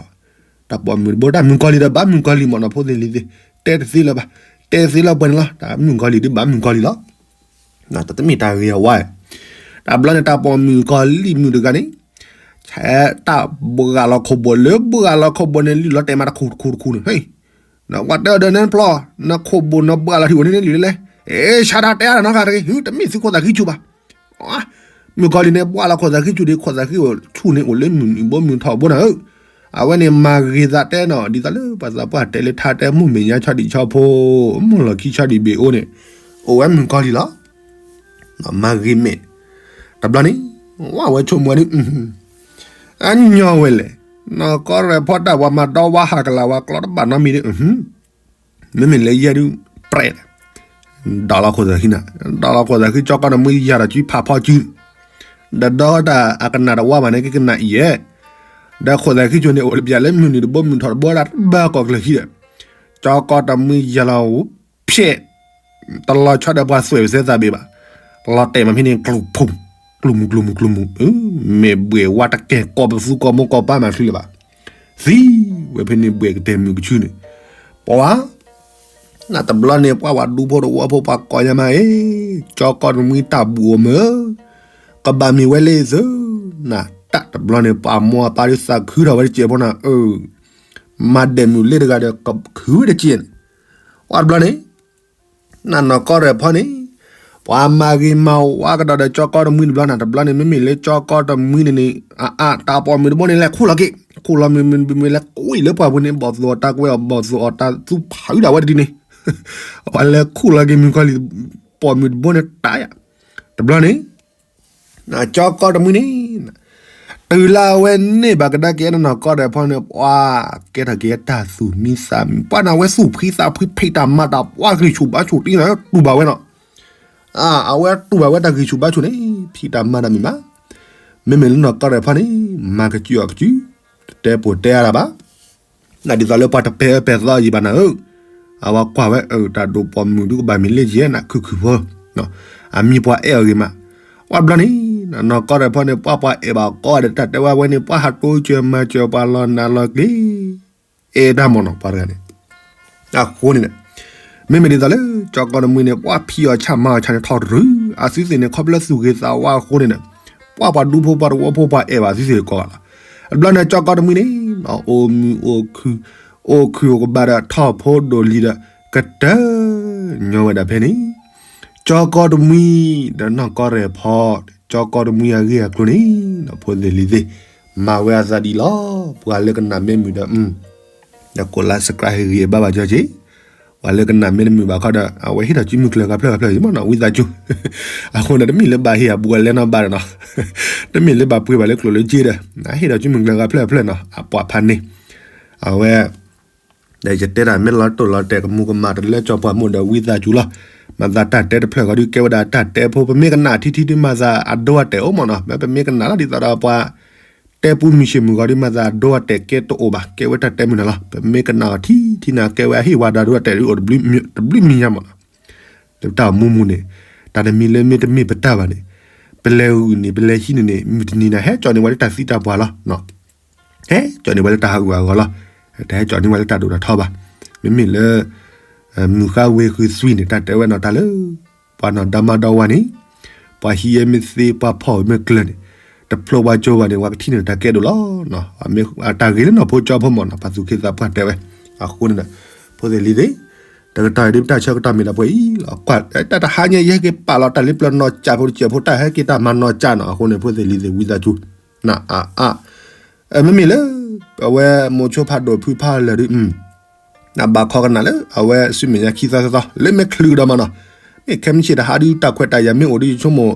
တၢ်ပိာ်မုၣ်တဘိတၢ်မုၣ်ကီၤလံၤဒီးဘၣ်မုၣ်ကီၤလံၤမ့ၢ်နီၤဖိသ့ၣ်လံၤသ့ၣ်, တဲတသ့လၢၤဘၣ်, တဲသ့လၢပှဲၤန့ၣ်လီၤ. တၢ်မုၣ်ကီၤလံၤဒုးဘၣ်မုၣ်ကီၤလံၤလီၤ. တမ့ၢ်တၢ်ဂ့ၤအဝါ, တဘျီန့ၣ် တၢ်ပိာ်မုၣ်ကီၤလံၤမုၣ်တဂၤန့ၣ်, ဆဲးတၢ်ဘှါလီၤခိၣ်ဘိလၢဘှါလီၤခိၣ်ဘိန့ၣ် လုၢ်လီၤတဲာ်မးတခူတခူတခူန့ၣ်, ဟ့ၣ်, နဝဲတဲအီၤဒီးနပျီ, နခိၣ်ဘိနဘှါလီၤထံအိၣ်န့ၣ်လုၢ်လၢလဲၣ်, အ့ ဆါတၢ်တဲအါတၢ်နီတဂၤတဂ့ၤ, တမ့ၢ်သုခိၣ်သးဃံဆူၣ်ဘၣ် မုၣ်ကီၤလံၤန့ၣ် ဘှါလီၤခိၣ်သးဃံဆူၣ်ဒံး ခိၣ်သးဃံအိၣ်ဆူၣ်န့ၣ် အိၣ်လၢမုၢ်နုာ်ဘိမုၢ်ထီၣ်ဘိနၤဧၢ, အဝဲန့ၣ်မၤဂ့ၤသးတဲနီၤ ဒ်သိးလၢပှၤသးပှၢ်တဲလၢထါတဲမုၢ်မဲာ်ညါဆီဒံၣ်ဆီဖိ, မုၢ်လီၤခံဆီဒံၣ်ဘ့ၣ်အိၣ်န့ၣ်, အိၣ်ဝဲမုၣ်ကီၤလံၤလီၤ. မၤဂ့ၤမဲာ်, တဘျီန့ၣ်, ဝဲဆိကမိၣ်ဒ်, အညီဝဲလဲၣ်, နီၢ်ကီၢ်ရဲၣ်ဖီတၢ်ပှၤမၤဒီဝါဟးကလၤဝါကျီတဘၣ်နီတမံၤဒ် မ့မ့ၢ်လၢယဲဒုး, ပြဲး, ဒီးလီၤခိၣ်သးဃံနၤ, ဒီးလီၤခိၣ်သးဃံ ကၠီကီတမှံယၤဒီးစုဖးဖီစု, ဒီးဒီတၢ်အကနၣ်တဝါဘၣ်န့ၣ် ကကနၣ်အံၤဧဲ, ဒီးခိၣ်သးဃံဆိန့ၣ် အိၣ်လၢပျၢၤလၢမုၢ်နုာ်တဘိမုၢ်ထီၣ်တဘိဒၣ်တဘၣ်ကီၢ်ကျၢၢ်ခံဒီး, ကၠီကီတမှံယၤလီၤ, ဖျဲး တလီၤဆီဒီးပှၤသွဲၣ်ပသဲသးဘ့ၣ်ဘၣ်, လီၤတဲာ်မးဖဲန့ၣ် ကျူၢ်ဖူ, ကျူၢ်မူကျူၢ်မူကျူၢ်မူ, မ့ၢ်ဘှဲၣ်ဝါတကဲၢ်ကီၢ်ပသူကီၢ်မိၢ်ကီၢ်ပၢ်မၤချုးလၢၤဘၣ်, သံဝဲဖဲန့ၣ်ဘှဲၣ်ကတဲာ်မုၢ်ကဆူန့ၣ်, ပှၤ, နတဘျီန့ၣ် ပှၤဝဲဒူဖိတဝီဖိပှၤကိးညါမးအ့, ကၠီကီတမှံတၢ်ဘူၣ်အိၣ်မး, ကဘၣ်မ့ၢ်ဝဲလၢသု, နတၢ်တဘျီန့ၣ် ပှၤမိၢ်အပၢ်ဒုးသးခုထီၣ်ဝဲတစဲးဖိနၤ, အၢ မၤဒဲးမုၢ်လ့တဂၤဒီးကခုဝဲတစဲးန့ၣ်, ပှၤတဘျီန့ၣ်, နနီၢ်ကီၢ်ရဲၣ်ဖီန့ၣ်, ပှၤမၤဂ့ၤမၤဝါကဒီးဒီးကၠီကီတမှံတဘျီနၤ တဘျီန့ၣ် မ့မ့ၢ်လၢကၠီကီတမှံန့ၣ်န့ၣ်, အါအါ တၢ်ပိာ်မုၣ်တဘိန့ၣ်လဲၤခူၣ်လီၤက့ၤ, ခူၣ်လီၤမုၢ်မုၢ်မ့ၢ်လဲၤကွံာ်လၢပှၢ်ပူၤန့ၣ် ဘီၣ်သိၣ်အီၤတၢ်ကွဲးအီၤ ဘီၣ်သိၣ်အီၤတၢ်သူဖးဒၣ်ဝဲတဒုန့ၣ်, ပှၤလဲၤခူၣ်လီၤက့ၤမုၣ်ကီၤလံၤ, ပိာ်မုၣ်တဘိန့ၣ်တၢ်ယၤ, တဘျီန့ၣ် ကၠီကီတမှံန့ၣ်, တုၤလၢအဝဲန့ၢ်ဘၣ်ကဒါက့ၤအနီၢ်ကီၢ်ရဲၣ်ဖီန့ၣ် ပှၤကဲထီၣ်က့ၤတၢ်သူၣ်မံသးမံ ပှၤန့ၣ်အဝဲသူၣ်ဖှံသးဖှံဖံးတၢ်မၤတၢ်ပှၤဂံၢ်ဆူၣ်ဘါဆူၣ်တ့ၢ်နၤတူၢ်ဘၣ်ဝဲနီၤ, အဝဲတူၢ်ဘၣ်ဝဲတၢ်ဂံၢ်ဆူၣ်ဘါဆူၣ်န့ၣ် ဖံးတၢ်မၤတၢ်မံၤမး, မ့မ့ၢ်လၢနီၢ်ကီၢ်ရဲၣ်ဖီန့ၣ် မၤကစုၣ်အီၤကစုၣ် တဲပိာ်တဲအါတၢ်ဘၣ်. နဒ်သိးလၢပှၤတပဲာ်အၢပဲာ်သီယံၤဘၣ်နၤဧၢ, အဝဲကွၢ်ဝဲအတၢ်ဒိၣ်ပိာ်မုၣ်ဒုကဘၣ်မ့ၢ်လၢယဲနၤခုၣ်ခုၣ်ဖိ, အမံၤပှၤအဲၣ်အီၤဂ့ၤမး, ပှၤဘျီန့ၣ် နီၢ်ကီၢ်ရ့ၣ်ဖီန့ၣ် ပှၤပှၤအဲၣ်ဘၣ်ကီဒီးတၢ်တဲဝဲဝဲန့ၣ် ပှၤဟးတိစၢၤမၤစၢၤပှၤလီၤနးလီၤကျ့ အဲၣ်တၢ်မ့ၢ်နီၤ ပှၤတဂၤန့ၣ် အဃိန့ၣ် မ့မ့ၢ်ဒ်သိးလၢ ကၠီကီတမှံန့ၣ် ပှၤဖံးအီၣ်ဆၣ်မၤအီၣ်ဆၣ်န့ၣ်ထီၣ်တရူး အသုသ့ၣ်န့ၣ် ခီဖျိသူၣ်ဂ့ၤသးဝါအဃိန့ၣ် ပှၤပှၤဒူဖိပှၤတဝီဖိပှၤအဲၣ်ဘၣ်သုသ့ၣ်ကိးဂၤလီၤ. တဘျီန့ၣ် ကၠီကီတမှံန့ၣ် အိၣ်မုာ်အိၣ်ခုၣ် အိၣ်ခုၣ်အိၣ်ကဘၣ်ဒီးထီၣ်ဖိဒိၣ်လံဒီး ကတၢၢ်ညီဝဲဒၣ်ဖဲန့ၣ် ကၠီကီတမှံ ဒီးနီၢ်ကီၢ်ရ့ၣ်ဖီ ကၠီကီတမှံအဂ့ၢ်အကျိၤန့ၣ် ဖိသ့ၣ်လံၤသ့ၣ် မၤဝဲအသးဒ်လီၤ. ပှၤလၢကနၣ်မ့ၢ်မုာ်ဒီး ဒီးကိးလါ subscribe ဟ့ၣ်ဂံၢ်ဘါဘၣ်ကၠီက့ၤ ပှၤလၢကနၣ်မ့ၢ်တမုာ်ဘၣ်ခီဒီး အဝဲဟ့ၣ်ထီၣ်စုမုၢ်ကျၢၤဂၤဖျၢၣ်ဂၤဖျၢၣ်ယံၤမ့ၢ်နီၤ ဝံသးစူၤ အဃိန့ၣ် တမ့ၢ်လၢဘၣ်ဟ့ၣ်အဘူးအလဲနီတဘ့ၣ်ဒီးနီၤ တမ့ၢ်လၢဘၣ်ပှ့ၤဘၣ်လၢကျိၣ်လၢစ့ဒီး ဟ့ၣ်ထီၣ်စုမုၢ်ကျၢၤဂၤဖျၢၣ်ဂၤဖျၢၣ်နီၤ အပှၤဖးန့ၣ် အဝဲ ဒီးယတဲတၢ်မ့ၢ်လီၤတိၢ်လီၤတဲာ်ကမူၤကမၣ်တလၢကၠီပှၤမိၢ်ဒီးဝံသးစူၤလီၤ. မၤသးတၢ်တဲတဖျၢၣ်ဃီဒုးကဲဝဲဒၣ်တၢ်တဲဖိ ပမ့ၢ်ကနၣ်ထံထံဒုးမၤသးအဒိအတဲာ်အိၣ်မ့ၢ်နီၤ မ့ၢ်ပမ့ၢ်ကနၣ်လီၤဒ်သိးဒီးပှၤ တဲပူမုၢ်ဆ့ၣ်မုၢ်ဂီၤဒုးမၤသးအဒိအတဲာ်ကဲတအိၣ်ဘၣ် ကဲဝဲတၢ်တဲမုၢ်နၤလီၤ. ပမ့ၢ်ကနၣ်အီၤထံထံန့ၣ် ကဲဝဲအဟ့ၣ်ဝဲဒၣ်ဒိအတဲာ်ဒုးအိၣ်တဘျုးမံၤညါမ့ၢ်နီၤ လၢတၢ်အိၣ်မူမူန့ၣ် တၢ်တမံၤလၢမ့တမ့ၢ်ပတၢ်ဘၣ်န့ၣ် ပလဲၤဂုာ်န့ၣ် ပလဲၤဟံးန့ၣ်န့ၣ် မုၢ်တနံၤန့ၣ် ဟဲကၠီန့ၢ်ဝဲလၢတၢ်သံတၢ်ပှၢ်လီၤ. ဟဲကၠီန့ၢ်ဝဲလၢတၢ်ဟးဂူာ်ဟးဂီၤလီၤ. တဟဲကၠီန့ၢ်ဝဲလၢတၢ်ဒိၣ်တၢ်ထီဘၣ်. မ့မ့ၢ်လၢ မုၢ်ဃါဝ့ၤဃုာ်သွံၣ်န့ၣ် တၢ်တဲဝဲနီၤတၢ်လၢ ပှၤနီၢ်ဒီမါဒီဝါန့ၣ် ပှၤဟံးအမ့ၢ်သ့ ပှၤဖီၣ်အမ့ၢ်ကျၢၤန့ၣ် တဖျိပှၤကၠိဘၣ်န့ၣ် ပှၤကထံၣ်န့ၢ်တၢ်ကဲဒိၣ်လီၤ. တၢ်ဂ့ၤလၢနီၢ်ဖိကၠီဖိမ့ၢ်နီၤ ပှၤသူၣ်က့သးပှၢ်တဲဝဲ. အဃိန့ၣ်ဒီး ဖိသ့ၣ်လံၤသ့ၣ် တကတီၢ်အံၤဒ်ပတၢ်ဆၢကတီၢ်မ့ၢ်ဒၣ်ပှဲၤအံၤလီၤ. ကွၢ်တၢ်တဟါညါ ယဟဲက့ၤပာ်လီၤတၢ်လၢပျၢၤနီၢ်ကၠးဖိတစဲးဖိ တၢ်ဟဲက့ၤတၢ်မၤနီၢ်ကၠးနီၤ အဃိန့ၣ် ဖိသ့ၣ်လံၤသ့ၣ် ဝံသးစူၤ နအါအါ မ့မ့ၢ်လၢ အဝဲမိၤဆိဖးဒိၣ်ဖုဖးလၢာ်ဒုး နဘၣ်ခီကနၣ်လၢ အဝဲဆူမဲာ်ညါခံသီသီသီ လၢမ့ၢ်ချုးကဒီးမးနီၤ. မ့ၢ်ခဲမုၢ်ဆ့ၣ်တဟါဒုး တၢ်ခွဲးတၢ်ယာ်မ့ၢ်အိၣ်ဒုး ယဆိကမိၣ်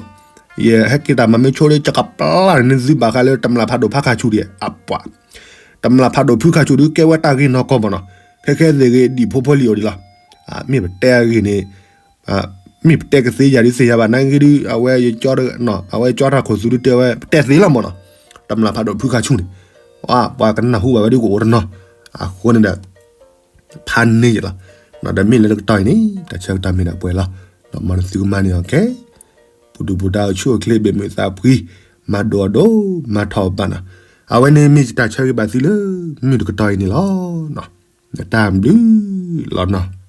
ယဟဲက့ၤတၢ်မၤမ့ၢ်ဆိလၢ ကကပျၢ်န့ၣ် သုဘၣ်ဃးလၢတမျၢ်ဖးဒိၣ်ဖးခါဆူၣ်ဒံး အပှၤ တမျၢ်ဖးဒိၣ်ဖုခါဆူၣ်ဒုး ကဲဝဲတၢ်ဂ့ၢ်နီၢ်ကီၢ်မးနီၤ. ခဲခဲသ့ၣ်ဂ့ၤ ဒံၣ်ဖိဖိလံၤအိၣ်ဒံးလီၤ. မ့ၢ်ပတဲအဂ့ၢ်န့ၣ် မ့ၢ်ပတဲကသ့ယၤဒုးသ့ၣ်ညါဘၣ် နာ်က့ဒုး အဝဲ အဝဲကၠီတၢ်ခိၣ်သူဒုးတဲဝဲ ပတဲသ့လီၤမးနီၤ. တမျၢ်ဖးဒိၣ်ဖုခါဆူၣ်န့ၣ် ပှၤကနၢ်ဟူဘၣ်ဝဲဒုးကအိၣ်တနီၤ. အဃိန့ၣ်ဒီး ဖးန့ၢ်ယလီၤ. ဒီးမ့ၢ်လၢတကတီၢ်အံၤန့ၣ် တၢ်ဆၢကတီၢ်မ့ၢ်ဒၣ်ပှဲၤလီၤ. မ်နသုကမၤန့ၢ်အီၤခဲ ပူၤဒုၣ်ပူၤဒါအိၣ်ဆူၣ်အိၣ်ချ့ဘၣ်မုာ်သးဖှံ မၤဒိၣ်အီၤဒိၣ် မၤထီၣ်အီၤဘၣ်နီၤ. အဝဲန့ၣ်မ့ၢ်ယတၢ်ဆၢဂ့ၤဘၣ်သုလၢ မုၢ်တကတီၢ်အံၤန့ၣ်လီၤ. တၢ်ဘျုးလီၤနီၤ.